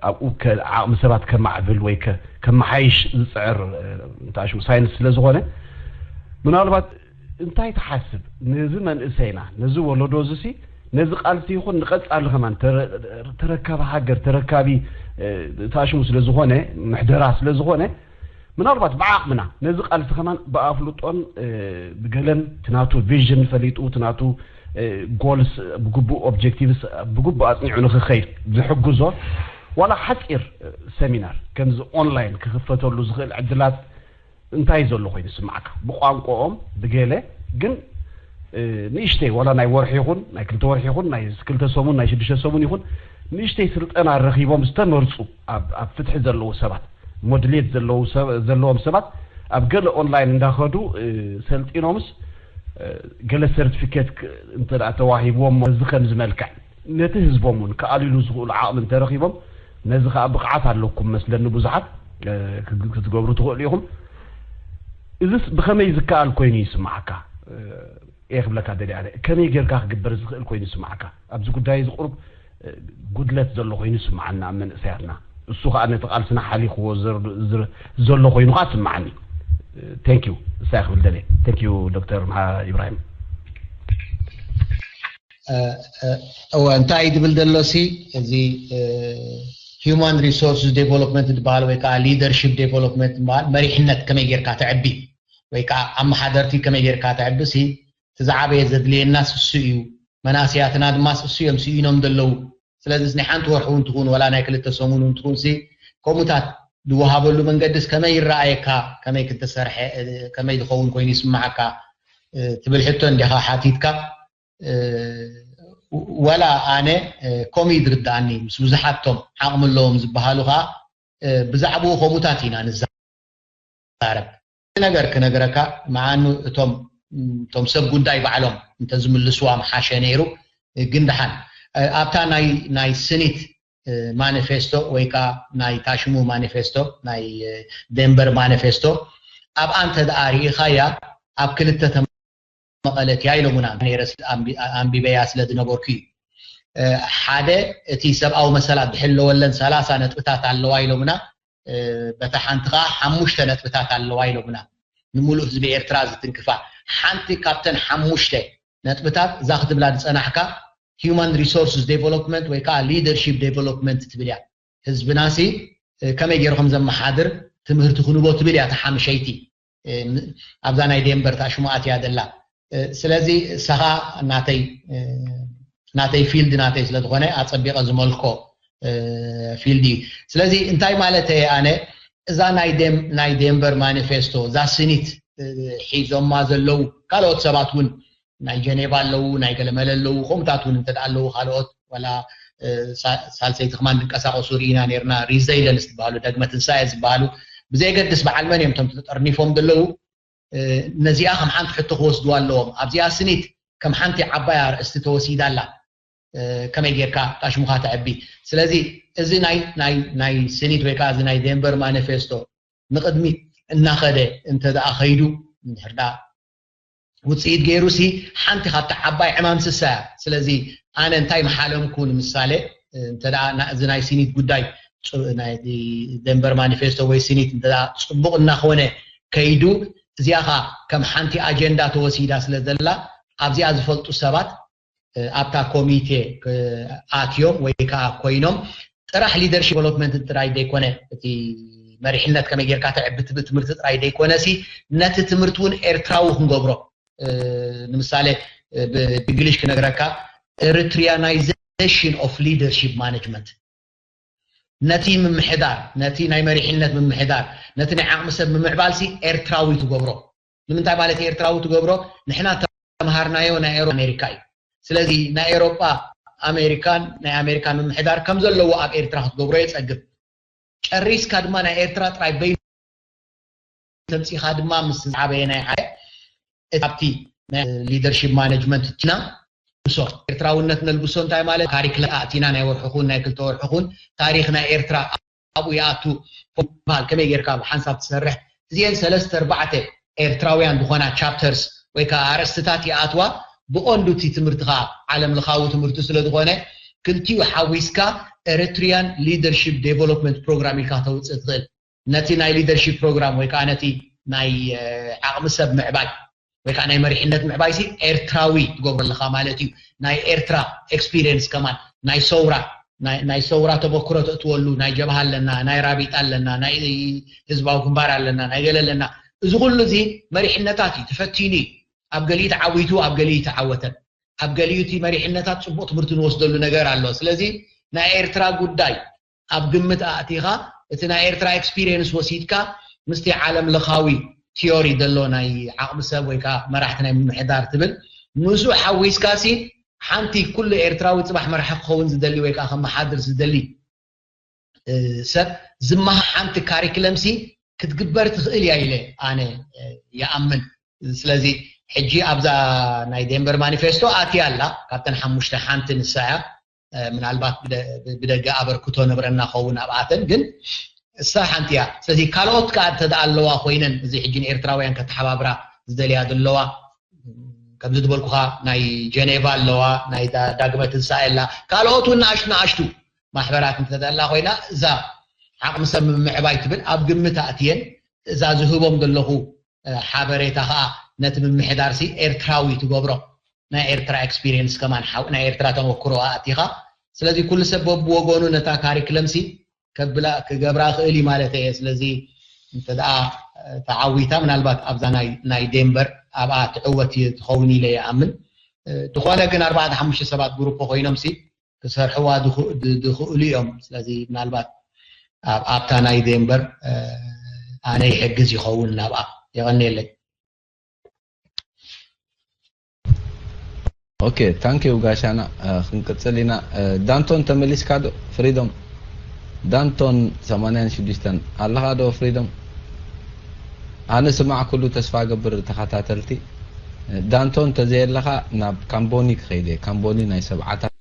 ኣብኡ ዓቕሚ ሰባት ከማዕብል ወይ ከመሓይሽ ዝፅዕር እንተኣሽሙ ሳይንስ ስለ ዝኾነ፣ ምናልባት እንታይ ትሓስብ ነዚ መንእሰይና፣ ነዚ ወለዶ እዚ ሲ ነዚ ቃልሲ ይኹን ንቐጻሊ ከማን ተረካቢ ሃገር፣ ተረካቢ ተኣሽሙ ስለ ዝኾነ፣ ምሕደራ ስለ ዝኾነ፣ ምናልባት ብዓቕምና ነዚ ቃልሲ ከማን ብኣፍልጦን ብገለን ትናቱ ቪዥን ፈሊጡ፣ ትናቱ ጎልስ ብግቡእ፣ ኦብጀክቲቭስ ብግቡእ ኣጽኒዑ ንክኸይድ ዝሕግዞ ዋላ ሓጺር ሰሚናር ከምዚ ኦንላይን ክኽፈተሉ ዝኽእል ዕድላት እንታይ ዘሎ ኮይኑ ይስምዓካ? ብቋንቋኦም ብገለ ግን ንእሽተይ ዋላ ናይ ወርሒ ይኹን ናይ ክልተ ወርሒ ይኹን ናይ ክልተ ሰሙን ናይ ሽዱሽተ ሰሙን ይኹን ንእሽተይ ስልጠና ረኺቦም ዝተመርፁ ኣብ ፍትሒ ዘለዉ ሰባት ሞድሌት ዘለዎም ሰባት ኣብ ገለ ኦንላይን እንዳኸዱ ሰልጢኖምስ ገለ ሰርቲፊኬት እንተ ተዋሂብዎም እዚ ከም ዝመልክዕ ነቲ ህዝቦም እውን ክኣልሉ ዝኽእሉ ዓቕሚ እንተረኺቦም ነዚ ከዓ ብቕዓት ኣለኩም መስለኒ ብዙሓት ክትገብሩ ትኽእሉ ኢኹም። እዚስ ብኸመይ ዝከኣል ኮይኑ ይስምዓካ? እየ ክብለካ ደልየ ኣነ ከመይ ጌርካ ክግበር ዝኽእል ኮይኑ ይስምዓካ? ኣብዚ ጉዳይ እዚ ቁሩብ ጉድለት ዘሎ ኮይኑ ይስምዓና ኣብ መንእሰያትና። እሱ ከዓ ነቲ ቃልስና ሓሊኽዎ ዘሎ ኮይኑ ከዓ ይስምዓኒ። Thank you። እሳይ ክብል ደልየ። Thank you ዶክተር ኢብራሂም። እወ እንታይ ድብል ደሎ ሲ እዚ human resources development ዝበሃል ወይ ከዓ leadership development ዝበሃል መሪሕነት ከመይ ጌርካ ተዕቢ ወይ ከዓ ኣመሓደርቲ ከመይ ጌርካ ተዕቢ ሲ እቲ ዝዓበየ ዘድልየና እሱ እዩ። መናእሰያትና ድማ እሱ እዮም ስኢኖም ዘለዉ። ስለዚ ናይ ሓንቲ ወርሒ እውን ትኹን ወላ ናይ ክልተ ሰሙን እውን ትኹን ሲ ከምኡታት ዝወሃበሉ መንገድስ ከመይ ይረኣየካ? ከመይ ክትሰርሐ ከመይ ዝኸውን ኮይኑ ይስምዓካ ትብል ሕቶ እንዲኻ ሓቲትካ። ወላ ኣነ ከምኡ እዩ ዝርድኣኒ ምስ ብዙሓቶም ዓቕሚ ኣለዎም ዝበሃሉ ከዓ ብዛዕባኡ ከምኡታት ኢና ንዛረብ። ነገር ክነግረካ መዓኑ እቶም እቶም ሰብ ጉዳይ ባዕሎም እንተዝምልስዋ ምሓሸ ነይሩ። ግን ደሓን ኣብታ ናይ ናይ ስኒት ማኒፌስቶ ወይ ከዓ ናይ ታሽሙ ማኒፌስቶ ናይ ደንበር ማኒፌስቶ ኣብኣ እንተ ደኣ ርኢኻያ ኣብ ክልተ ተመቐለት እያ ኢሎሙና ነይረ። ኣንቢበያ ስለ ዝነበርኩ እዩ። ሓደ እቲ ሰብኣዊ መሰላት ዝሕለወለን ሰላሳ ነጥብታት ኣለዋ ኢሎሙና። በታ ሓንቲ ከዓ ሓሙሽተ ነጥብታት ኣለዋ ኢሎሙና። ንምሉእ ህዝቢ ኤርትራ ዝትንክፋ ሓንቲ ካብተን ሓሙሽተ ነጥብታት እዛ ክትብላ ዝፀናሕካ human resources development ወይ ከዓ leadership development ትብል እያ። ህዝብና ሲ ከመይ ገይሩ ከም ዘመሓድር ትምህርቲ ክንቦ ትብል እያ ተሓምሸይቲ ኣብዛ ናይ ዴንበር ታሽሙኣት እያ ዘላ። ስለዚ ሰኻ ናተይ ናተይ ፊልድ ናተይ ስለዝኾነ ኣፀቢቐ ዝመልኮ ፊልድ እዩ። ስለዚ እንታይ ማለት እየ ኣነ እዛ ናይ ዴንበር ማኒፌስቶ እዛ ስኒት ሒዞማ ዘለዉ ካልኦት ሰባት እውን ናይ ጀኔቫ ኣለዉ ናይ ገለመለ ኣለዉ ከምኡታት እውን እንተ ኣለዉ ካልኦት ወላ ሳልሰይቲ ክማን ዝንቀሳቀሱ ርኢና ነርና። ሪዘይለንስ ዝበሃሉ ደግመ ትንሳኤ ዝበሃሉ ብዘየገድስ በዓል መን እዮም እቶም ተጠርኒፎም ዘለዉ ነዚኣ ከም ሓንቲ ሕቶ ክወስድዋ ኣለዎም። ኣብዚኣ ስኒት ከም ሓንቲ ዓባይ ኣርእስቲ ተወሲዳ ኣላ። ከመይ ጌርካ ታሽሙኻ ተዕቢ? ስለዚ እዚ ናይ ናይ ናይ ስኒት ወይ ከዓ እዚ ናይ ዴንቨር ማኒፌስቶ ንቕድሚት እናኸደ እንተ ደኣ ኸይዱ እንድሕር ደኣ ውፅኢት ገይሩ ሲ ሓንቲ ካብቲ ዓባይ ዕማም ስሳ እያ። ስለዚ ኣነ እንታይ ምሓለምኩ ንምሳሌ እንተ ደኣ እዚ ናይ ስኒት ጉዳይ ናይ ዴንቨር ማኒፌስቶ ወይ ስኒት እንተ ደኣ ፅቡቕ እናኾነ ከይዱ እዚኣ ኸዓ ከም ሓንቲ ኣጀንዳ ተወሲዳ ስለ ዘላ ኣብዚኣ ዝፈልጡ ሰባት ኣብታ ኮሚቴ ኣትዮም ወይ ከዓ ኮይኖም ጥራሕ ሊደርሽፕ ዴቨሎፕመንት ጥራይ ዘይኮነ እቲ መሪሕነት ከመይ ጌርካ ተዕቢ ትብል ትምህርቲ ጥራይ ዘይኮነ ሲ ነቲ ትምህርቲ እውን ኤርትራዊ ክንገብሮ ንምሳሌ ብእንግሊሽ ክነግረካ Eritreanization of leadership management ነቲ ምምሕዳር ነቲ ናይ መሪሕነት ምምሕዳር ነቲ ናይ ዓቕሚ ሰብ ምምዕባል ሲ ኤርትራዊ ትገብሮ ንምንታይ ማለት ኤርትራዊ ትገብሮ ንሕና ተምሃርናዮ ናይ ኤሮ ኣሜሪካ እዩ ስለዚ ናይ ኤሮጳ ኣሜሪካን ናይ ኣሜሪካ ምምሕዳር ከም ዘለዎ ኣብ ኤርትራ ክትገብሮ የጸግብ ጨሪስካ ድማ ናይ ኤርትራ ጥራይ በይኑ ተምጺኻ ድማ ምስ ዝዓበየ ናይ ዓየ ኣብቲ ሊደርሽፕ ማነጅመንት ቲና ነልብሶ ኤርትራውነት ነልብሶ እንታይ ማለት ካሪክለ ኣእቲና ናይ ወርሕኹን ናይ ክልተ ወርሕኹን ታሪኽ ናይ ኤርትራ ኣብኡ ይኣቱ በሃል ከመይ ጌርካ ብሓንሳብ ትሰርሕ እዚአን ሰለስተ ኣርባዕተ ኤርትራውያን ዝኾና ቻፕተርስ ወይ ከዓ ኣርእስትታት ይኣትዋ ብቐንዱ እቲ ትምህርቲ ከዓ ዓለም ለኻዊ ትምህርቲ ስለ ዝኾነ ክልቲኡ ሓዊስካ Eritrean Leadership Development Program ኢልካ ተውፅእ ትኽእል። ነቲ ናይ leadership program ወይ ከዓ ነቲ ናይ ዓቕሚ ሰብ ምዕባይ ወይ ከዓ ናይ መሪሕነት ምዕባይ ሲ ኤርትራዊ ትገብሮ ኣለኻ ማለት እዩ። ናይ ኤርትራ experience ከማን ናይ ሰውራ ናይ ሰውራ ተመክሮ ተእትወሉ፣ ናይ ጀብሃ ኣለና፣ ናይ ራቢጣ ኣለና፣ ናይ ህዝባዊ ግንባር ኣለና፣ ናይ ገለ ኣለና። እዚ ኩሉ እዚ መሪሕነታት እዩ፣ ተፈቲኑ እዩ። ኣብ ገሊኡ ተዓዊቱ፣ ኣብ ገሊኡ ተዓወተን። ኣብ ገሊኡ እቲ መሪሕነታት ፅቡቅ ትምህርቲ ንወስደሉ ነገር ኣሎ። ስለዚ ናይ ኤርትራ ጉዳይ ኣብ ግምት ኣእቲኻ እቲ ናይ ኤርትራ experience ወሲድካ ምስቲ ዓለም ለኻዊ theory ዘሎ ናይ ዓቕሚ ሰብ ወይ ከዓ መራሕቲ ናይ ምምሕዳር ትብል ምስኡ ሓዊስካ ሲ ሓንቲ ኩሉ ኤርትራዊ ፅባሕ መራሒ ክኸውን ዝደሊ ወይ ከዓ ከመሓድር ዝደሊ ሰብ ዝመሃር ሓንቲ ካሪክለም ሲ ክትግበር ትኽእል እያ ኢለ ኣነ ይኣምን። ስለዚ ሕጂ ኣብዛ ናይ ዴንቨር ማኒፌስቶ ኣትያ ኣላ። ካብተን ሓሙሽተ ሓንቲ ንሳ እያ። ምናልባት ብደገ ኣበርክቶ ነብረና ኸውን ኣብኣተን፣ ግን እሳ ሓንቲ እያ። ስለዚ ካልኦት ከዓ እንተ ኣለዋ ኮይነን እዚ ሕጂ ንኤርትራውያን ከተሓባብራ ዝደልያ ዘለዋ፣ ከምዚ ዝበልኩኻ ናይ ጀኔቫ ኣለዋ፣ ናይ ዳግመ ትንሳኤ ኣላ፣ ካልኦት እውን ንኣሽቱ ንኣሽቱ ማሕበራት እንተተላ ኮይና እዛ ዓቕሚ ሰብ ምምዕባይ ትብል ኣብ ግምት ኣእትየን እዛ ዝህቦም ዘለኹ ሓበሬታ ከዓ ነቲ ምምሕዳር ሲ ኤርትራዊ ትገብሮ። ናይ ኤርትራ experience ከማን ናይ ኤርትራ ተመክሮ ኣእቲኻ። ስለዚ ኩሉ ሰብ በብወገኑ ነታ ካሪክለም ሲ ከብላ ክገብራ ክእል እዩ ማለት እየ። ስለዚ እንተ ደኣ ተዓዊታ ምናልባት ኣብዛ ናይ ዴንቨር ኣብኣ ትዕወት ትኸውን ኢለ ይኣምን። ዝኾነ ግን ኣርባዕተ ሓሙሽተ ሰባት ግሩፕ ኮይኖም ሲ ክሰርሕዋ ዝኽእሉ እዮም። ስለዚ ምናልባት ኣብታ ናይ ዴንቨር ኣነ ይሕግዝ ይኸውን ናብኣ። የቐንየለይ። ኦኬ፣ ታንኪዩ ጋሻና። ክንቅፅል ኢና። ዳንቶን ተመሊስካ ዶ? ፍሪዶም ዳንቶን ሰማንያን ሽዱሽተን ኣለኻ ዶ? ፍሪዶም ኣነ ስማዕ ኩሉ ተስፋ ገብር ተኸታተልቲ። ዳንቶን ተዘየለኻ ናብ ካምቦኒ ክኸይደ ካምቦኒ ናይ ሰብዓታት